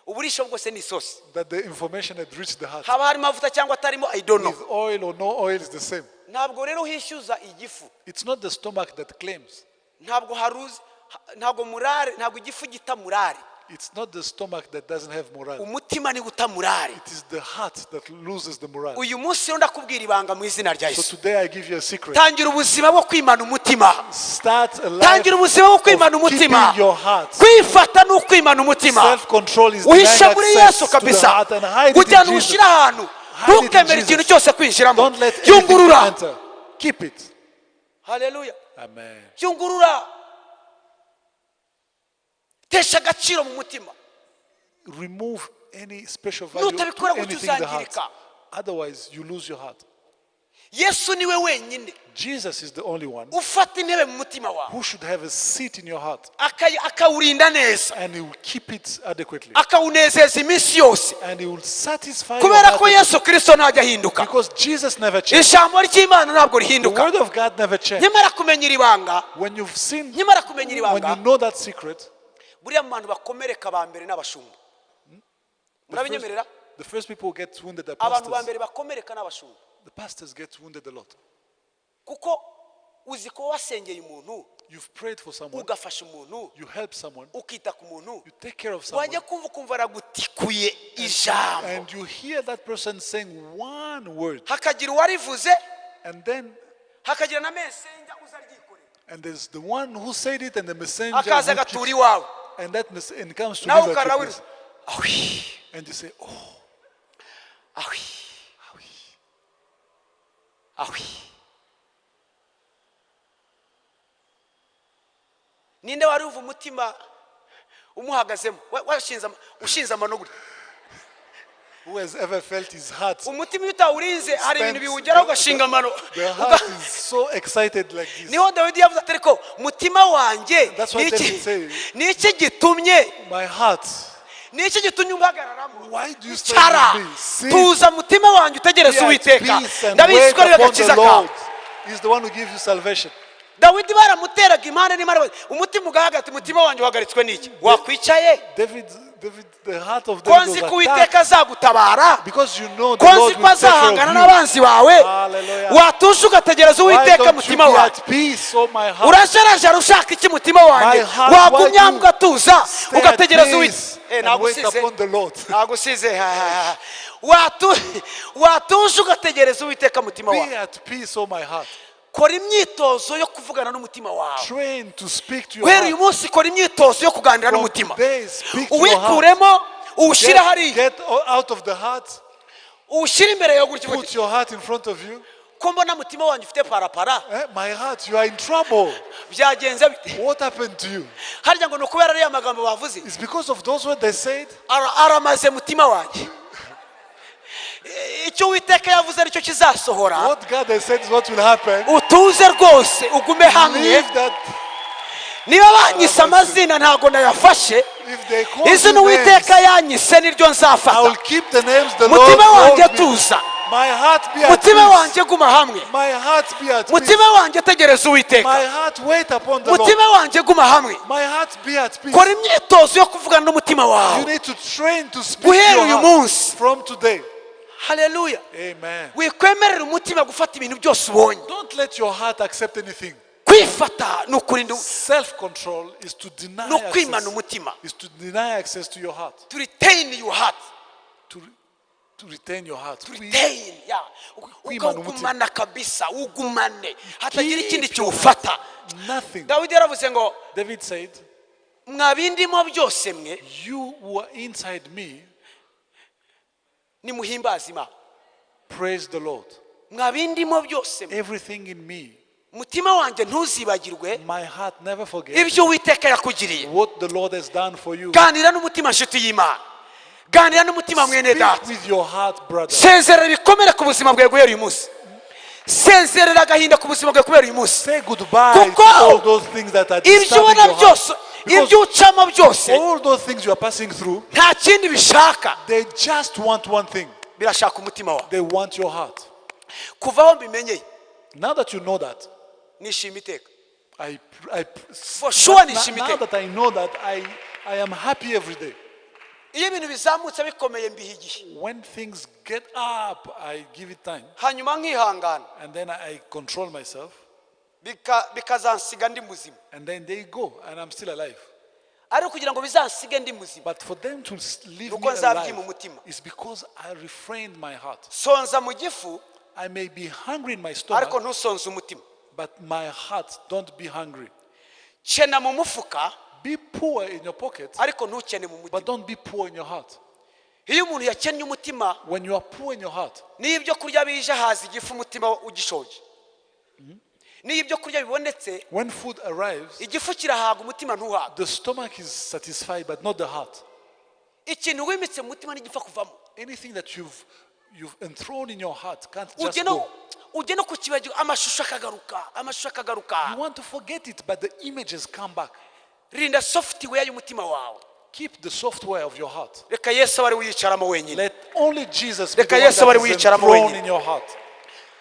[SPEAKER 6] uburisho bwose ni isosi.
[SPEAKER 7] That the information had reached the heart.
[SPEAKER 6] Haba harimo amavuta cyangwa atarimo, I don't know.
[SPEAKER 7] With oil or no oil is the same.
[SPEAKER 6] Ntabwo rero hishyuza igifu.
[SPEAKER 7] It's not the stomach that claims.
[SPEAKER 6] Ntabwo haruzi, ntabwo morale, ntabwo igifu gita morale.
[SPEAKER 7] It's not the stomach that doesn't have morale.
[SPEAKER 6] Umutima ni guta morale.
[SPEAKER 7] It is the heart that loses the morale.
[SPEAKER 6] Uyu munsi rero ndakubwira ibanga mu izina rya
[SPEAKER 7] So
[SPEAKER 6] Yesu.
[SPEAKER 7] Today I give you a secret.
[SPEAKER 6] Tangira ubuzima bwo kwimana umutima.
[SPEAKER 7] Start a life
[SPEAKER 6] Tangira ubuzima bwo kwimana
[SPEAKER 7] of
[SPEAKER 6] umutima.
[SPEAKER 7] keeping your heart.
[SPEAKER 6] Kwifata ni ukwimana umutima.
[SPEAKER 7] Self-control is denying
[SPEAKER 6] Uhishe muri
[SPEAKER 7] access
[SPEAKER 6] Yesu
[SPEAKER 7] to the
[SPEAKER 6] kabisa,
[SPEAKER 7] heart and hide it in
[SPEAKER 6] ujyana
[SPEAKER 7] Jesus.
[SPEAKER 6] ushyire ahantu,
[SPEAKER 7] Hide it in
[SPEAKER 6] ntukemere
[SPEAKER 7] Jesus.
[SPEAKER 6] ikintu cyose kwinjiramo.
[SPEAKER 7] Don't let anything
[SPEAKER 6] Yungurura.
[SPEAKER 7] Enter. Keep it.
[SPEAKER 6] Haleluya.
[SPEAKER 7] Amen.
[SPEAKER 6] Yungurura, tesha agaciro mu mutima.
[SPEAKER 7] Remove any special value to
[SPEAKER 6] Nutabikora gutyo
[SPEAKER 7] anything in the heart.
[SPEAKER 6] uzangirika.
[SPEAKER 7] Otherwise, you lose your heart.
[SPEAKER 6] Yesu niwe wenyine
[SPEAKER 7] Jesus is the only one
[SPEAKER 6] ufata intebe mu mutima wawe,
[SPEAKER 7] who should have a seat in your heart,
[SPEAKER 6] akawurinda neza,
[SPEAKER 7] and he will keep it adequately,
[SPEAKER 6] akawunezeza iminsi yose,
[SPEAKER 7] and he will satisfy your
[SPEAKER 6] kubera
[SPEAKER 7] heart
[SPEAKER 6] ko Yesu Kirisito ntajya ahinduka.
[SPEAKER 7] because Jesus never changes.
[SPEAKER 6] Ijambo ry'Imana ntabwo
[SPEAKER 7] The
[SPEAKER 6] rihinduka.
[SPEAKER 7] word of God never changes.
[SPEAKER 6] Nyamara kumenya iri banga,
[SPEAKER 7] When you've seen,
[SPEAKER 6] nyamara kumenya iri
[SPEAKER 7] when
[SPEAKER 6] banga,
[SPEAKER 7] you know that secret,
[SPEAKER 6] buriya mu bantu bakomereka ba mbere n'abashumba. Murabinyemerera?
[SPEAKER 7] the first people who get wounded are
[SPEAKER 6] Abantu ba
[SPEAKER 7] pastors.
[SPEAKER 6] mbere bakomereka n'abashumba,
[SPEAKER 7] The pastors get wounded a lot.
[SPEAKER 6] kuko uzi ko wasengeye umuntu,
[SPEAKER 7] You've prayed for someone,
[SPEAKER 6] ugafasha umuntu,
[SPEAKER 7] you help someone,
[SPEAKER 6] ukita ku muntu,
[SPEAKER 7] you take care of someone,
[SPEAKER 6] wajya kumva ukumva aragutikuye ijambo,
[SPEAKER 7] and you hear that person saying one word,
[SPEAKER 6] hakagira uwarivuze,
[SPEAKER 7] and then
[SPEAKER 6] hakagira na messenger uza aryikorera,
[SPEAKER 7] and there's the one who said it and the messenger
[SPEAKER 6] akaza
[SPEAKER 7] who
[SPEAKER 6] agatura
[SPEAKER 7] keeps,
[SPEAKER 6] iwawe,
[SPEAKER 7] and that and comes to
[SPEAKER 6] nawe
[SPEAKER 7] live at
[SPEAKER 6] ukarara
[SPEAKER 7] your
[SPEAKER 6] wiruza
[SPEAKER 7] place.
[SPEAKER 6] Ahwi,
[SPEAKER 7] And you say, oh,
[SPEAKER 6] ahwi, ahwi. Ninde wari uva umutima umuhagazemo, ushinze amano gutya?
[SPEAKER 7] who has ever felt his heart?
[SPEAKER 6] Umutima iyo utawurinze hari ibintu
[SPEAKER 7] spent-
[SPEAKER 6] biwugeraho ugashinga amano.
[SPEAKER 7] The heart is so excited like this.
[SPEAKER 6] Niho Dawidi yavuze ati ariko mutima wanjye,
[SPEAKER 7] That's what
[SPEAKER 6] ni iki-
[SPEAKER 7] David said.
[SPEAKER 6] ni iki gitumye,
[SPEAKER 7] My heart,
[SPEAKER 6] ni iki gitumye umpagararamo?
[SPEAKER 7] why do you stand
[SPEAKER 6] Cara,
[SPEAKER 7] with me? Sit,
[SPEAKER 6] tuza mutima wanjye utegereze
[SPEAKER 7] be at
[SPEAKER 6] Uwiteka,
[SPEAKER 7] peace and
[SPEAKER 6] ndabizi
[SPEAKER 7] wait
[SPEAKER 6] ko ariwe
[SPEAKER 7] upon
[SPEAKER 6] gakiza
[SPEAKER 7] the
[SPEAKER 6] kawe.
[SPEAKER 7] Lord. He's the one who gives you salvation.
[SPEAKER 6] Dawidi baramuteraga impande n'impande, umutima ugahagarika. Umutima wanjye uhagaritswe n'iki? Wakwicaye,
[SPEAKER 7] David, the heart of
[SPEAKER 6] ko
[SPEAKER 7] David
[SPEAKER 6] nzi
[SPEAKER 7] was
[SPEAKER 6] ko
[SPEAKER 7] attacked
[SPEAKER 6] Uwiteka azagutabara,
[SPEAKER 7] because you know the
[SPEAKER 6] ko nzi
[SPEAKER 7] Lord
[SPEAKER 6] ko
[SPEAKER 7] will take care
[SPEAKER 6] azahangana
[SPEAKER 7] of you.
[SPEAKER 6] n'abanzi bawe,
[SPEAKER 7] Hallelujah.
[SPEAKER 6] watuje ugategereza
[SPEAKER 7] Why
[SPEAKER 6] Uwiteka.
[SPEAKER 7] don't you
[SPEAKER 6] Mutima
[SPEAKER 7] be
[SPEAKER 6] wawe,
[SPEAKER 7] at peace, oh my heart?
[SPEAKER 6] urajarajara ushaka iki? Mutima wanjye,
[SPEAKER 7] My heart, why
[SPEAKER 6] wagumya
[SPEAKER 7] do you
[SPEAKER 6] ugatuza
[SPEAKER 7] Stay at
[SPEAKER 6] ugategereza
[SPEAKER 7] peace
[SPEAKER 6] Uwiteka.
[SPEAKER 7] and wait
[SPEAKER 6] Nagusize,
[SPEAKER 7] upon the Lord.
[SPEAKER 6] nagusize. Watuje ugategereza Uwiteka, mutima wawe.
[SPEAKER 7] Be at peace, oh my heart.
[SPEAKER 6] Kora imyitozo yo kuvugana n'umutima wawe.
[SPEAKER 7] Train to speak to your
[SPEAKER 6] Guhera uyu
[SPEAKER 7] heart.
[SPEAKER 6] munsi kora imyitozo yo kuganira
[SPEAKER 7] From
[SPEAKER 6] n'umutima.
[SPEAKER 7] today, speak to your heart.
[SPEAKER 6] Uwikuremo, uwushyire hariya,
[SPEAKER 7] Get out of the heart.
[SPEAKER 6] uwushyire imbere yawe gutya.
[SPEAKER 7] Put your heart in front of you.
[SPEAKER 6] Ko mbona mutima wanjye ufite parapara,
[SPEAKER 7] My heart, you are in trouble.
[SPEAKER 6] byagenze bite?
[SPEAKER 7] What happened to you?
[SPEAKER 6] Harya ngo ni ukubera ariya magambo bavuze?
[SPEAKER 7] It's because of those words they said.
[SPEAKER 6] Aramaze mutima wanjye. Icyo Uwiteka yavuze aricyo kizasohora.
[SPEAKER 7] What God has said is what will happen.
[SPEAKER 6] Utuze rwose, ugume hamwe.
[SPEAKER 7] Leave that.
[SPEAKER 6] Niba banyise amazina ntabwo nayafashe.
[SPEAKER 7] If they call you
[SPEAKER 6] Izina
[SPEAKER 7] names,
[SPEAKER 6] Uwiteka yanyise niryo
[SPEAKER 7] I
[SPEAKER 6] nzafata.
[SPEAKER 7] will keep the names the Lord
[SPEAKER 6] Mutima wanjye,
[SPEAKER 7] called me.
[SPEAKER 6] tuza.
[SPEAKER 7] My heart be at
[SPEAKER 6] Mutima
[SPEAKER 7] peace.
[SPEAKER 6] wanjye, guma hamwe.
[SPEAKER 7] My heart be at peace.
[SPEAKER 6] Mutima wanjye, tegereza Uwiteka.
[SPEAKER 7] My heart wait upon the Lord.
[SPEAKER 6] Mutima wanjye, guma hamwe.
[SPEAKER 7] My heart be at peace.
[SPEAKER 6] Kora imyitozo yo kuvugana n'umutima wawe
[SPEAKER 7] You need to train to speak to
[SPEAKER 6] guhera
[SPEAKER 7] your
[SPEAKER 6] uyu
[SPEAKER 7] heart
[SPEAKER 6] munsi.
[SPEAKER 7] from today.
[SPEAKER 6] Haleluya.
[SPEAKER 7] Amen.
[SPEAKER 6] Wikwemerera umutima gufata ibintu byose ubonye.
[SPEAKER 7] Don't let your heart accept anything.
[SPEAKER 6] Kwifata ni ukurinda,
[SPEAKER 7] Self-control is to deny
[SPEAKER 6] ni ukwimana
[SPEAKER 7] access.
[SPEAKER 6] umutima.
[SPEAKER 7] Is to deny access to your heart.
[SPEAKER 6] To retain your heart.
[SPEAKER 7] To retain your heart.
[SPEAKER 6] To retain, yeah.
[SPEAKER 7] Kwimana umutima.
[SPEAKER 6] Ukawugumana kabisa, ugumane hatagira ikindi
[SPEAKER 7] Keep your
[SPEAKER 6] kiwufata.
[SPEAKER 7] Nothing.
[SPEAKER 6] Dawidi yaravuze ngo,
[SPEAKER 7] David said,
[SPEAKER 6] mwabindimo byose mwe,
[SPEAKER 7] "You who are inside me,
[SPEAKER 6] nimuhimbaze Imana.
[SPEAKER 7] praise the Lord.
[SPEAKER 6] Mwabindimo byose mwe,
[SPEAKER 7] Everything in me,
[SPEAKER 6] mutima wanjye ntuzibagirwe
[SPEAKER 7] my heart never forgets
[SPEAKER 6] ibyo Uwiteka yakugiriye.
[SPEAKER 7] what the Lord has done for you."
[SPEAKER 6] Ganira n'umutima, nshuti y'Imana, ganira n'umutima, mwene
[SPEAKER 7] Speak
[SPEAKER 6] data.
[SPEAKER 7] with your heart, brother.
[SPEAKER 6] Sezerera ibikomere ku buzima bwawe guhera uyu munsi. Sezerera agahinda ku buzima bwawe kubera uyu munsi.
[SPEAKER 7] Say goodbye to
[SPEAKER 6] Kuko
[SPEAKER 7] all those things that are
[SPEAKER 6] ibyo
[SPEAKER 7] disturbing
[SPEAKER 6] ubona
[SPEAKER 7] your heart.
[SPEAKER 6] byose,
[SPEAKER 7] Because
[SPEAKER 6] ibyo ucamo byose,
[SPEAKER 7] all those things you are passing through,
[SPEAKER 6] nta kindi bishaka,
[SPEAKER 7] they just want one thing.
[SPEAKER 6] birashaka umutima wawe.
[SPEAKER 7] They want your heart.
[SPEAKER 6] Kuva aho mbimenyeye,
[SPEAKER 7] Now that you know that,
[SPEAKER 6] nishima iteka.
[SPEAKER 7] I
[SPEAKER 6] For sure
[SPEAKER 7] now,
[SPEAKER 6] nishima
[SPEAKER 7] now
[SPEAKER 6] iteka.
[SPEAKER 7] that I know that, I am happy every day.
[SPEAKER 6] Iyo ibintu bizamutse bikomeye mbiha igihe,
[SPEAKER 7] When things get up, I give it time.
[SPEAKER 6] hanyuma nkihangana,
[SPEAKER 7] And then I control myself.
[SPEAKER 6] Bikazansiga ndi muzima.
[SPEAKER 7] And then they go, and I'm still alive.
[SPEAKER 6] Ariko kugira ngo bizansige ndi muzima,
[SPEAKER 7] But for them to leave
[SPEAKER 6] Nuko
[SPEAKER 7] me
[SPEAKER 6] nzabyima
[SPEAKER 7] alive,
[SPEAKER 6] umutima.
[SPEAKER 7] it's because I refrained my heart.
[SPEAKER 6] Sonza mu gifu,
[SPEAKER 7] I may be hungry in my stomach,
[SPEAKER 6] ariko ntusonze umutima.
[SPEAKER 7] but my heart don't be hungry.
[SPEAKER 6] Kena mu mufuka,
[SPEAKER 7] Be poor in your pocket,
[SPEAKER 6] ariko ntukene mu mutima.
[SPEAKER 7] but don't be poor in your heart.
[SPEAKER 6] Iyo umuntu yakennye umutima,
[SPEAKER 7] When you are poor in your heart,
[SPEAKER 6] niyo ibyo kurya bije haza igifu umutima ugishonje. Niyo ibyo kurya bibonetse,
[SPEAKER 7] when food arrives,
[SPEAKER 6] igifu kirahaga, umutima ntuhaga.
[SPEAKER 7] the stomach is satisfied, but not the heart.
[SPEAKER 6] Ikintu wimitse mu mutima ntigipfa kuvamo.
[SPEAKER 7] Anything that you've enthroned in your heart can't just
[SPEAKER 6] Ugena
[SPEAKER 7] go.
[SPEAKER 6] Ujya no kukibagirwa, amashusho akagaruka, amashusho akagaruka.
[SPEAKER 7] You want to forget it, but the images come back.
[SPEAKER 6] Rinda software y'umutima wawe.
[SPEAKER 7] Keep the software of your heart.
[SPEAKER 6] Reka Yesu abe ari we uyicaramo wenyine.
[SPEAKER 7] Let only Jesus be
[SPEAKER 6] Reka
[SPEAKER 7] the one
[SPEAKER 6] Yesu abe
[SPEAKER 7] that
[SPEAKER 6] ari we
[SPEAKER 7] is
[SPEAKER 6] uyicaramo
[SPEAKER 7] enthroned
[SPEAKER 6] wenyine.
[SPEAKER 7] in your heart.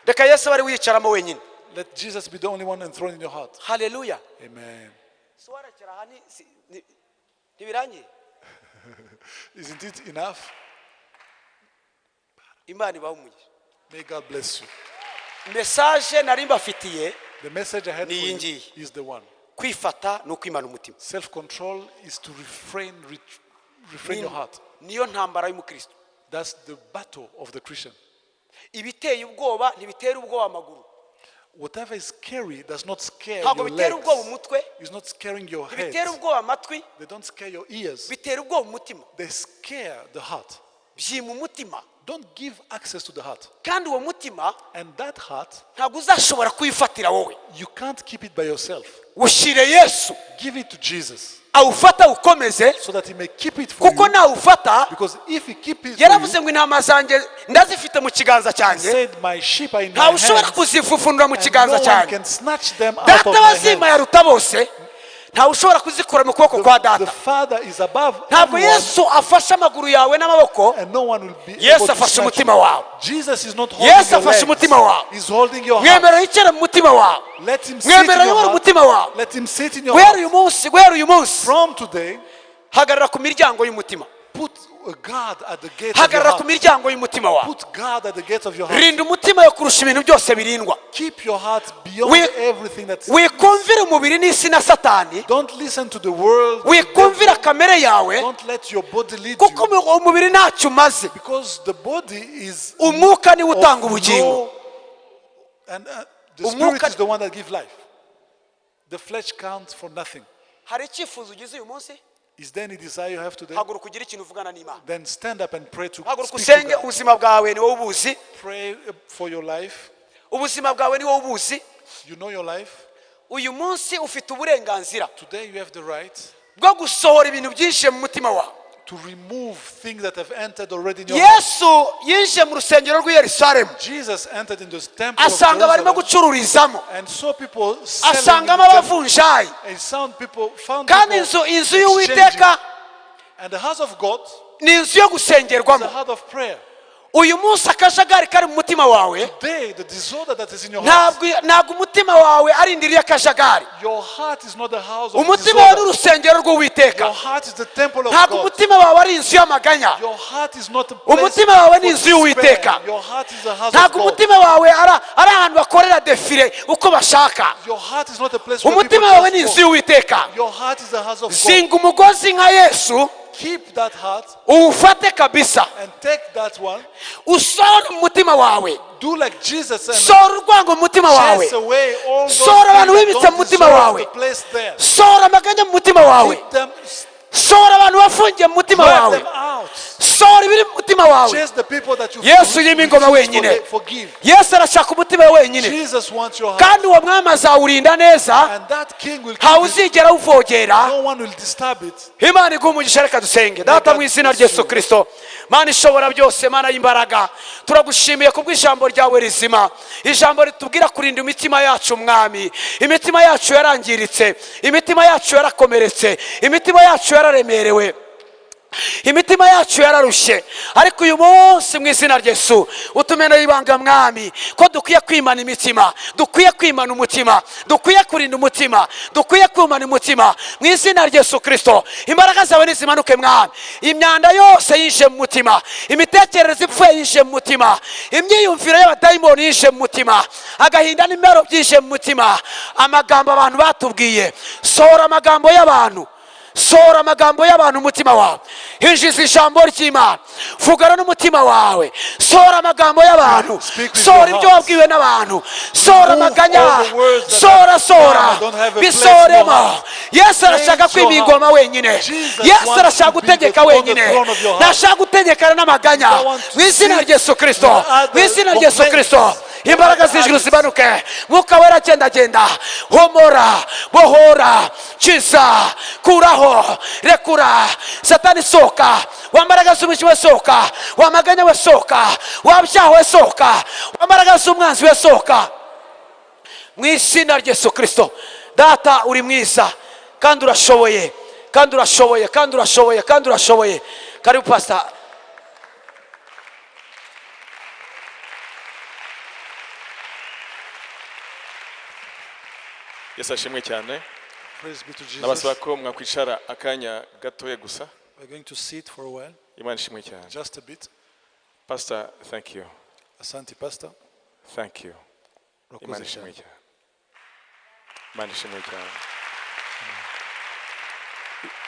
[SPEAKER 6] Reka Yesu abe ari we uyicaramo wenyine.
[SPEAKER 7] Let Jesus be the only one enthroned in your heart.
[SPEAKER 6] Haleluya.
[SPEAKER 7] Amen.
[SPEAKER 6] Si warekera aha ntibirangiye?
[SPEAKER 7] Isn't it enough?
[SPEAKER 6] Imana ibahe umugisha.
[SPEAKER 7] May God bless you.
[SPEAKER 6] Message nari mbafitiye
[SPEAKER 7] The message I had
[SPEAKER 6] ni
[SPEAKER 7] for
[SPEAKER 6] iyi
[SPEAKER 7] you
[SPEAKER 6] ngiyi.
[SPEAKER 7] Is the one.
[SPEAKER 6] Kwifata ni ukwimana umutima.
[SPEAKER 7] Self control is to refrain your heart.
[SPEAKER 6] Niyo ntambara y'umukristo.
[SPEAKER 7] That's the battle of the Christian.
[SPEAKER 6] Ibiteye ubwoba ntibitera ubwoba amaguru.
[SPEAKER 7] Whatever is scary does not scare
[SPEAKER 6] Ntabwo
[SPEAKER 7] your
[SPEAKER 6] bitera
[SPEAKER 7] legs.
[SPEAKER 6] ubwoba umutwe.
[SPEAKER 7] It's not scaring your head.
[SPEAKER 6] Ntibitera ubwoba amatwi.
[SPEAKER 7] They don't scare your ears.
[SPEAKER 6] Bitera ubwoba umutima.
[SPEAKER 7] They scare the heart.
[SPEAKER 6] Byima umutima.
[SPEAKER 7] Don't give access to the heart.
[SPEAKER 6] Kandi uwo mutima
[SPEAKER 7] And that heart,
[SPEAKER 6] ntabwo uzashobora kuwifatira wowe.
[SPEAKER 7] You can't keep it by yourself.
[SPEAKER 6] Ushyire Yesu.
[SPEAKER 7] Give it to Jesus
[SPEAKER 6] Awufata awukomeze.
[SPEAKER 7] So that he may keep it for
[SPEAKER 6] Kuko
[SPEAKER 7] you.
[SPEAKER 6] nawufata
[SPEAKER 7] Because if he keep it for
[SPEAKER 6] yaravuze
[SPEAKER 7] you,
[SPEAKER 6] ngo intama zanjye ndazifite mu kiganza
[SPEAKER 7] he
[SPEAKER 6] cyanjye,
[SPEAKER 7] said, "My sheep are in my
[SPEAKER 6] ntawe ushobora
[SPEAKER 7] hands,
[SPEAKER 6] kuzifufunura mu
[SPEAKER 7] and
[SPEAKER 6] kiganza
[SPEAKER 7] no one
[SPEAKER 6] cyanjye.
[SPEAKER 7] can snatch them out
[SPEAKER 6] Data
[SPEAKER 7] of my
[SPEAKER 6] wazima
[SPEAKER 7] hands."
[SPEAKER 6] yaruta bose, ntawe ushobora kuzikura mu kuboko kwa
[SPEAKER 7] The
[SPEAKER 6] Data.
[SPEAKER 7] Father is above
[SPEAKER 6] Ntabwo
[SPEAKER 7] everyone,
[SPEAKER 6] Yesu afashe amaguru yawe n'amaboko.
[SPEAKER 7] And no one will be
[SPEAKER 6] Yesu
[SPEAKER 7] able to
[SPEAKER 6] afashe
[SPEAKER 7] snatch
[SPEAKER 6] umutima
[SPEAKER 7] you.
[SPEAKER 6] wawe.
[SPEAKER 7] Jesus is not holding
[SPEAKER 6] Yesu
[SPEAKER 7] your
[SPEAKER 6] afashe
[SPEAKER 7] legs.
[SPEAKER 6] umutima wawe.
[SPEAKER 7] He's holding your heart.
[SPEAKER 6] Mwemera yicare mu mutima wawe.
[SPEAKER 7] Let him sit in
[SPEAKER 6] Mwemera
[SPEAKER 7] your
[SPEAKER 6] ayobore
[SPEAKER 7] heart.
[SPEAKER 6] umutima wawe.
[SPEAKER 7] Let him sit in your
[SPEAKER 6] Guhera
[SPEAKER 7] heart.
[SPEAKER 6] uyu munsi, guhera uyu munsi,
[SPEAKER 7] From today,
[SPEAKER 6] hagarara ku miryango y'umutima.
[SPEAKER 7] Put a guard at the gate of your
[SPEAKER 6] Hagarara ku
[SPEAKER 7] heart.
[SPEAKER 6] miryango y'umutima wawe.
[SPEAKER 7] Put guard at the gate of your heart.
[SPEAKER 6] Rinda umutima yo kurusha ibintu byose birindwa.
[SPEAKER 7] Keep your heart beyond everything that's.
[SPEAKER 6] Wikumvira umubiri n'isi na Satani.
[SPEAKER 7] Don't listen to the world.
[SPEAKER 6] Wikumvira kamere yawe.
[SPEAKER 7] Don't let your body lead
[SPEAKER 6] Kuko
[SPEAKER 7] you.
[SPEAKER 6] umubiri ntacyo umaze.
[SPEAKER 7] Because the body is
[SPEAKER 6] Umwuka niwo
[SPEAKER 7] of
[SPEAKER 6] utanga ubugingo.
[SPEAKER 7] no, and the spirit
[SPEAKER 6] Umwuka-
[SPEAKER 7] is the one that gives life. The flesh counts for nothing.
[SPEAKER 6] Hari icyifuzo ugize uyu munsi?
[SPEAKER 7] Is there any desire you have today?
[SPEAKER 6] Haguruka ugire ikintu uvugana n'Imana.
[SPEAKER 7] Then stand up and pray to
[SPEAKER 6] Haguruka
[SPEAKER 7] speak to
[SPEAKER 6] usenge.
[SPEAKER 7] God.
[SPEAKER 6] Ubuzima bwawe ni wowe ubuzi.
[SPEAKER 7] Pray for your life.
[SPEAKER 6] Ubuzima bwawe ni wowe ubuzi.
[SPEAKER 7] You know your life.
[SPEAKER 6] Uyu munsi ufite uburenganzira
[SPEAKER 7] Today you have the right
[SPEAKER 6] bwo gusohora ibintu byinshi mu mutima wawe.
[SPEAKER 7] To remove things that have entered already in your heart.
[SPEAKER 6] Yesu yinjiye mu rusengero rw'i Yerusalemu,
[SPEAKER 7] Jesus entered in the temple of
[SPEAKER 6] asanga barimo
[SPEAKER 7] Jerusalem
[SPEAKER 6] gucururizamo,
[SPEAKER 7] and saw people selling in
[SPEAKER 6] asangamo
[SPEAKER 7] the temple.
[SPEAKER 6] abavunjayi.
[SPEAKER 7] And sound people found
[SPEAKER 6] Kandi
[SPEAKER 7] people
[SPEAKER 6] inzu inzu
[SPEAKER 7] exchanging.
[SPEAKER 6] y'Uwiteka
[SPEAKER 7] And the house of God
[SPEAKER 6] ni inzu yo
[SPEAKER 7] is
[SPEAKER 6] gusengerwamo.
[SPEAKER 7] a heart of prayer.
[SPEAKER 6] Uyu munsi akajagari kari mu mutima wawe,
[SPEAKER 7] Today, the disorder that is in your heart,
[SPEAKER 6] ntabwo umutima wawe ari indiri y'akajagari.
[SPEAKER 7] Your heart is not the house of
[SPEAKER 6] Umutima wawe ni
[SPEAKER 7] disorder.
[SPEAKER 6] urusengero rw'Uwiteka.
[SPEAKER 7] Your heart is the temple of
[SPEAKER 6] Ntabwo
[SPEAKER 7] God.
[SPEAKER 6] umutima wawe ari inzu y'amaganya.
[SPEAKER 7] Your heart is not a place
[SPEAKER 6] Umutima wawe ni
[SPEAKER 7] for
[SPEAKER 6] inzu y'Uwiteka.
[SPEAKER 7] despair. Your heart is the house of
[SPEAKER 6] Ntabwo
[SPEAKER 7] God.
[SPEAKER 6] umutima wawe ari ahantu bakorera défilé uko bashaka.
[SPEAKER 7] Your heart is not a place where people
[SPEAKER 6] Umutima wawe ni
[SPEAKER 7] just
[SPEAKER 6] inzu
[SPEAKER 7] walk.
[SPEAKER 6] y'Uwiteka.
[SPEAKER 7] Your heart is the house of God.
[SPEAKER 6] Zinga umugozi nka Yesu,
[SPEAKER 7] Keep that heart
[SPEAKER 6] uwufate kabisa,
[SPEAKER 7] and take that one.
[SPEAKER 6] usohore mu mutima wawe.
[SPEAKER 7] Do like Jesus and
[SPEAKER 6] Sohora urwango mu mutima wawe.
[SPEAKER 7] chase away all those
[SPEAKER 6] Sohora abantu
[SPEAKER 7] things
[SPEAKER 6] wimitse
[SPEAKER 7] that
[SPEAKER 6] mu
[SPEAKER 7] don't
[SPEAKER 6] mutima
[SPEAKER 7] deserve
[SPEAKER 6] wawe.
[SPEAKER 7] the place there.
[SPEAKER 6] Sohora amaganya mu mutima wawe.
[SPEAKER 7] Keep them,
[SPEAKER 6] Sohora abantu bafungiye mu mutima
[SPEAKER 7] drive
[SPEAKER 6] wawe.
[SPEAKER 7] them out.
[SPEAKER 6] Sohora ibiri mu mutima wawe.
[SPEAKER 7] Chase the people that you
[SPEAKER 6] Yesu yima ingoma
[SPEAKER 7] refuse
[SPEAKER 6] wenyine.
[SPEAKER 7] forgive.
[SPEAKER 6] Yesu arashaka umutima we wenyine.
[SPEAKER 7] Jesus wants your heart.
[SPEAKER 6] Kandi uwo mwami azawurinda neza,
[SPEAKER 7] And that king will
[SPEAKER 6] ntawe
[SPEAKER 7] keep it.
[SPEAKER 6] uzigera awuvogera.
[SPEAKER 7] No one will disturb it.
[SPEAKER 6] Imana iguha umugisha. Reka dusenge. Data, mu izina rya Yesu Kirisito, Mana ishobora byose, Mana y'imbaraga, turagushimiye kubw'ijambo ryawe rizima, ijambo ritubwira kurinda imitima yacu. Mwami, imitima yacu yarangiritse, imitima yacu yarakomeretse, imitima yacu yararemerewe, imitima yacu yararushye, ariko uyu munsi mu izina rya Yesu utumeneye ibanga, Mwami, ko dukwiye kwimana imitima, dukwiye kwimana umutima, dukwiye kurinda umutima, dukwiye kwimana umutima. Mu izina rya Yesu Kirisito, imbaraga zawe nizimanuke, Mwami. Imyanda yose yinjiye mu mutima, imitekerereze ipfuye yinjiye mu mutima, imyiyumviro y'abadayimoni yinjiye mu mutima, agahinda n'imibabaro byinjiye mu mutima, amagambo abantu batubwiye, sohora amagambo y'abantu, sohora amagambo y'abantu. Umutima wawe, hinjiza ijambo ry'Imana, vugana n'umutima wawe, sohora amagambo y'abantu,
[SPEAKER 7] Speak with
[SPEAKER 6] sohora
[SPEAKER 7] your
[SPEAKER 6] ibyo
[SPEAKER 7] heart.
[SPEAKER 6] Wabwiwe n'abantu, sohora
[SPEAKER 7] Remove
[SPEAKER 6] amaganya,
[SPEAKER 7] all the words that
[SPEAKER 6] sohora,
[SPEAKER 7] have
[SPEAKER 6] sohora,
[SPEAKER 7] don't have a place in your
[SPEAKER 6] bisohoremo.
[SPEAKER 7] Heart.
[SPEAKER 6] Yesu arashaka
[SPEAKER 7] Cleanse your
[SPEAKER 6] kwima ingoma
[SPEAKER 7] heart.
[SPEAKER 6] wenyine.
[SPEAKER 7] Jesus
[SPEAKER 6] Yesu
[SPEAKER 7] wants
[SPEAKER 6] arashaka
[SPEAKER 7] to be
[SPEAKER 6] gutegeka
[SPEAKER 7] on the
[SPEAKER 6] wenyine.
[SPEAKER 7] throne of your heart.
[SPEAKER 6] Ntashaka gutegekana n'amaganya.
[SPEAKER 7] Don't want to
[SPEAKER 6] Mu izina
[SPEAKER 7] sit
[SPEAKER 6] rya Yesu Kirisito,
[SPEAKER 7] with other
[SPEAKER 6] mu izina rya Yesu
[SPEAKER 7] complaints.
[SPEAKER 6] Kirisito, Imbaraga z'ijuru zimanuke. Mwuka wera agendagenda, homora, bohora, kiza, kuraho, rekura. Satani sohoka, wambaraga z'umwijima we sohoka, wamaganya we sohoka, wabyaha we sohoka, wambaraga z'umwanzi we sohoka, mu izina rya Yesu Kirisito. Data, uri mwiza kandi urashoboye, kandi urashoboye, kandi urashoboye, kandi urashoboye. Karibu, pasita.
[SPEAKER 5] Yesu ashimwe cyane.
[SPEAKER 7] Praise be to Jesus.
[SPEAKER 5] Nabasaba ko mwakwicara akanya gatoya gusa.
[SPEAKER 7] We're going to sit for a while,
[SPEAKER 5] Imana ishimwe cyane.
[SPEAKER 7] just a bit.
[SPEAKER 5] Pastor, thank you.
[SPEAKER 7] Asante, Pastor.
[SPEAKER 5] Thank you.
[SPEAKER 7] Urakoze
[SPEAKER 5] Imana ishimwe
[SPEAKER 7] cyane.
[SPEAKER 5] cyane. Imana ishimwe cyane.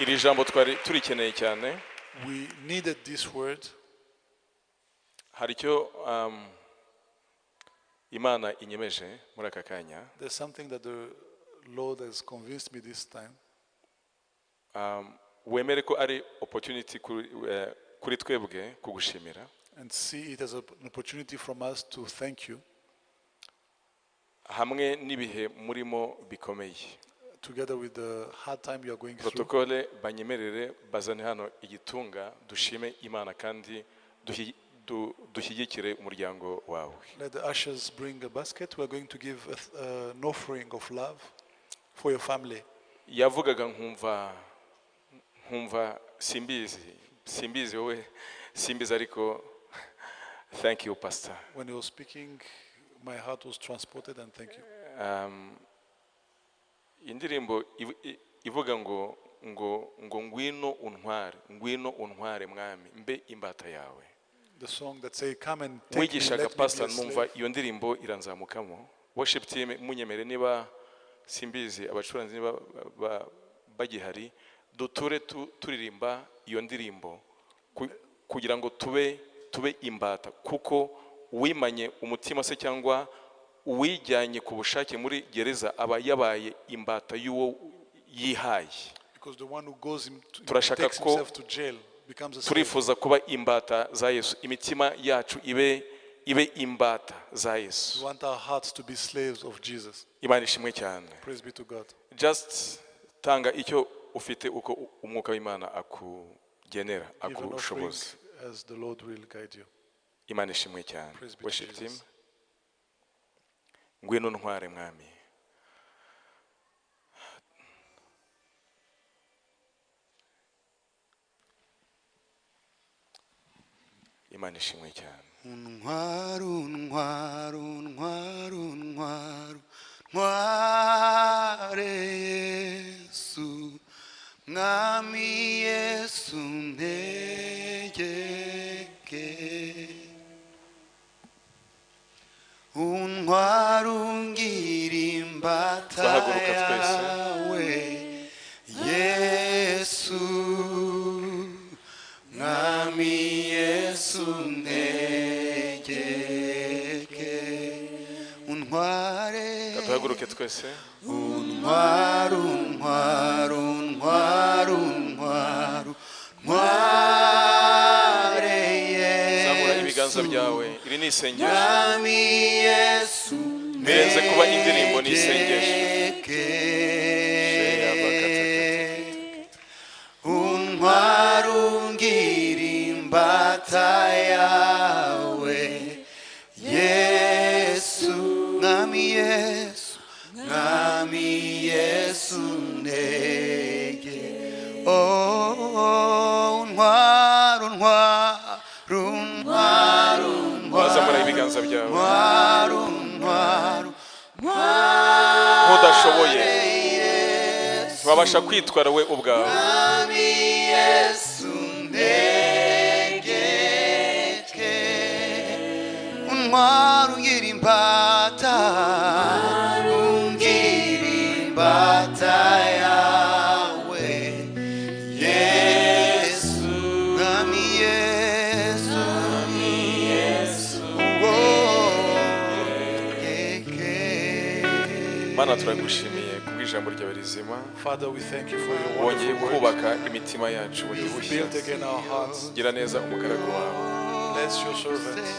[SPEAKER 5] Iri jambo twari turikeneye cyane.
[SPEAKER 7] We needed this word.
[SPEAKER 5] Hari icyo Imana inyemeje muri aka kanya.
[SPEAKER 7] There's something that the Lord has convinced me this time.
[SPEAKER 5] Wemere ko ari opportunity kuri twebwe kugushimira
[SPEAKER 7] And see it as an opportunity from us to thank you
[SPEAKER 5] hamwe n'ibihe murimo bikomeye.
[SPEAKER 7] Together with the hard time you are going through.
[SPEAKER 5] Protocole banyemerere bazane hano igitunga, dushime Imana kandi dushyigikire umuryango wawe.
[SPEAKER 7] Let the ushers bring a basket. We are going to give an offering of love for your family.
[SPEAKER 5] Yavugaga nkumva simbizi, simbizi wowe, simbizi, ariko thank you, pastor.
[SPEAKER 7] When he was speaking, my heart was transported, and thank you.
[SPEAKER 5] Indirimbo ivuga ngo ngwino untware, ngwino untware mwami, mbe imbata yawe.
[SPEAKER 7] The song that say, "Come and take me,
[SPEAKER 5] Wigishaga,
[SPEAKER 7] let me be
[SPEAKER 5] pastor,
[SPEAKER 7] a slave."
[SPEAKER 5] numva iyo ndirimbo iranzamukamo. Worship team, munyemere, niba simbizi abacuranzi niba bagihari, duture turirimba iyo ndirimbo kugira ngo tube imbata, kuko uwimanye umutima se cyangwa uwijyanye ku bushake muri gereza aba yabaye imbata y'uwo yihaye.
[SPEAKER 7] Because the one who goes him to,
[SPEAKER 5] Turashaka
[SPEAKER 7] takes
[SPEAKER 5] ko
[SPEAKER 7] himself to jail becomes a slave.
[SPEAKER 5] Turifuza kuba imbata za Yesu, imitima yacu ibe imbata za Yesu.
[SPEAKER 7] We want our hearts to be slaves of Jesus.
[SPEAKER 5] Imana ishimwe cyane.
[SPEAKER 7] Praise be to God.
[SPEAKER 5] Just tanga icyo ufite uko umwuka w'Imana akugenera,
[SPEAKER 7] Give an offering
[SPEAKER 5] akushoboza.
[SPEAKER 7] As the Lord will guide you.
[SPEAKER 5] Imana ishimwe cyane.
[SPEAKER 7] Praise be to
[SPEAKER 5] Worship team.
[SPEAKER 7] Jesus.
[SPEAKER 5] Ngwino ntware mwami. Imana ishimwe cyane.
[SPEAKER 8] Untware, untware, untware, untware, ntware Yesu, mwami Yesu, ntegeke. Untware, ungira imbata
[SPEAKER 5] Twahaguruka twese.
[SPEAKER 8] Yawe Yesu, mwami Yesu, ntegeke, untware.
[SPEAKER 5] Duhaguruke twese.
[SPEAKER 8] Untware, untware, untware, untware, untware
[SPEAKER 5] Zamura
[SPEAKER 8] Yesu,
[SPEAKER 5] ibiganza byawe, iri ni isengesho.
[SPEAKER 8] Mwami Yesu,
[SPEAKER 5] Birenze kuba indirimbo, ni isengesho.
[SPEAKER 8] ntegeke. Untware, ungira imbata yawe Yesu, mwami Yesu, mwami Yesu, ntege. Oh, untware, untware, untware,
[SPEAKER 5] Wazamura ibiganza byawe
[SPEAKER 8] untware, untware,
[SPEAKER 5] nk'udashoboye, ntiwabasha kwitwara we ubwawe.
[SPEAKER 8] Mwami Yesu, ntegeke, untware, ungira imbata, ungira imbata yawe Yesu, mwami Yesu, uwo
[SPEAKER 5] Mana, turagushimiye kubw'ijambo ryawe rizima.
[SPEAKER 7] Father, we thank you for your
[SPEAKER 5] Wongeye
[SPEAKER 7] wonderful word.
[SPEAKER 5] kubaka imitima yacu bundi
[SPEAKER 7] You've
[SPEAKER 5] bushya.
[SPEAKER 7] built again our hearts.
[SPEAKER 5] Gira neza umugaragu wawe.
[SPEAKER 7] Bless your servants.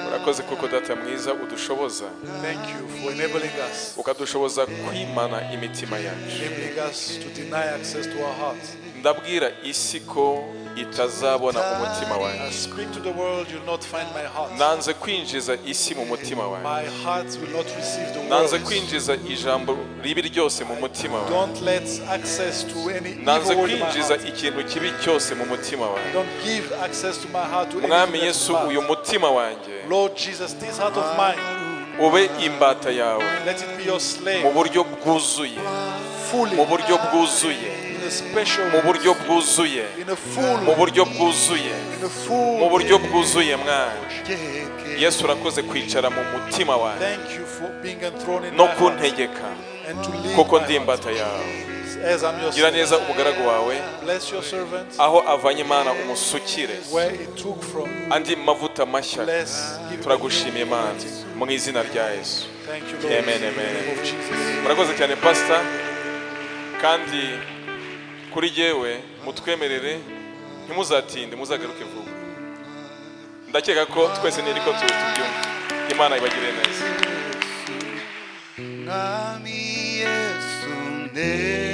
[SPEAKER 5] Urakoze kuko Data mwiza udushoboza.
[SPEAKER 7] Thank you for enabling us,
[SPEAKER 5] Ukadushoboza kwimana imitima yacu.
[SPEAKER 7] Enabling us to deny access to our hearts.
[SPEAKER 5] Ndabwira isi ko itazabona umutima
[SPEAKER 7] I
[SPEAKER 5] wanjye.
[SPEAKER 7] speak to the world, you'll not find my heart.
[SPEAKER 5] Nanze kwinjiza isi mu mutima wanjye.
[SPEAKER 7] My heart will not receive the
[SPEAKER 5] Nanze
[SPEAKER 7] world.
[SPEAKER 5] kwinjiza ijambo ribi ryose mu mutima wanjye.
[SPEAKER 7] Don't let access to any
[SPEAKER 5] Nanze
[SPEAKER 7] evil word in my
[SPEAKER 5] kwinjiza
[SPEAKER 7] heart.
[SPEAKER 5] ikintu kibi cyose mu mutima wanjye.
[SPEAKER 7] Don't give access to my heart to
[SPEAKER 5] Mwami
[SPEAKER 7] anything that's
[SPEAKER 5] Yesu, uyu
[SPEAKER 7] bad.
[SPEAKER 5] mutima wanjye
[SPEAKER 7] Lord Jesus, this heart of mine,
[SPEAKER 5] ube imbata yawe
[SPEAKER 7] let it be your
[SPEAKER 5] mu
[SPEAKER 7] slave
[SPEAKER 5] buryo bwuzuye,
[SPEAKER 7] fully,
[SPEAKER 5] mu buryo bwuzuye,
[SPEAKER 7] in a special
[SPEAKER 5] mu
[SPEAKER 7] way,
[SPEAKER 5] buryo bwuzuye,
[SPEAKER 7] in a full
[SPEAKER 5] mu
[SPEAKER 7] way,
[SPEAKER 5] buryo bwuzuye,
[SPEAKER 7] in a full
[SPEAKER 5] mu
[SPEAKER 7] way.
[SPEAKER 5] buryo bwuzuye. Mwana Yesu, urakoze kwicara mu mutima wanjye
[SPEAKER 7] Thank you for being enthroned in
[SPEAKER 5] no
[SPEAKER 7] my heart
[SPEAKER 5] kuntegeka,
[SPEAKER 7] and to lead
[SPEAKER 5] kuko
[SPEAKER 7] my
[SPEAKER 5] ndi
[SPEAKER 7] heart
[SPEAKER 5] imbata yawe.
[SPEAKER 7] as I'm your
[SPEAKER 5] Gira
[SPEAKER 7] slave.
[SPEAKER 5] neza umugaragu wawe,
[SPEAKER 7] Bless your servant
[SPEAKER 5] aho avanye Imana umusukire
[SPEAKER 7] where it took from.
[SPEAKER 5] andi mavuta mashya.
[SPEAKER 7] Bless, give him a
[SPEAKER 5] Turagushimiye
[SPEAKER 7] new
[SPEAKER 5] Imana
[SPEAKER 7] anointing.
[SPEAKER 5] mu izina rya Yesu.
[SPEAKER 7] Thank you, Lord.
[SPEAKER 5] Amen,
[SPEAKER 7] In the
[SPEAKER 5] amen.
[SPEAKER 7] name of Jesus.
[SPEAKER 5] Murakoze cyane, pasita. Kandi kuri jyewe mutwemerere ntimuzatinde, muzagaruke vuba. Ndakeka ko twese ni ko tubyumva. Imana ibagirire neza.
[SPEAKER 8] Mwami Yesu ne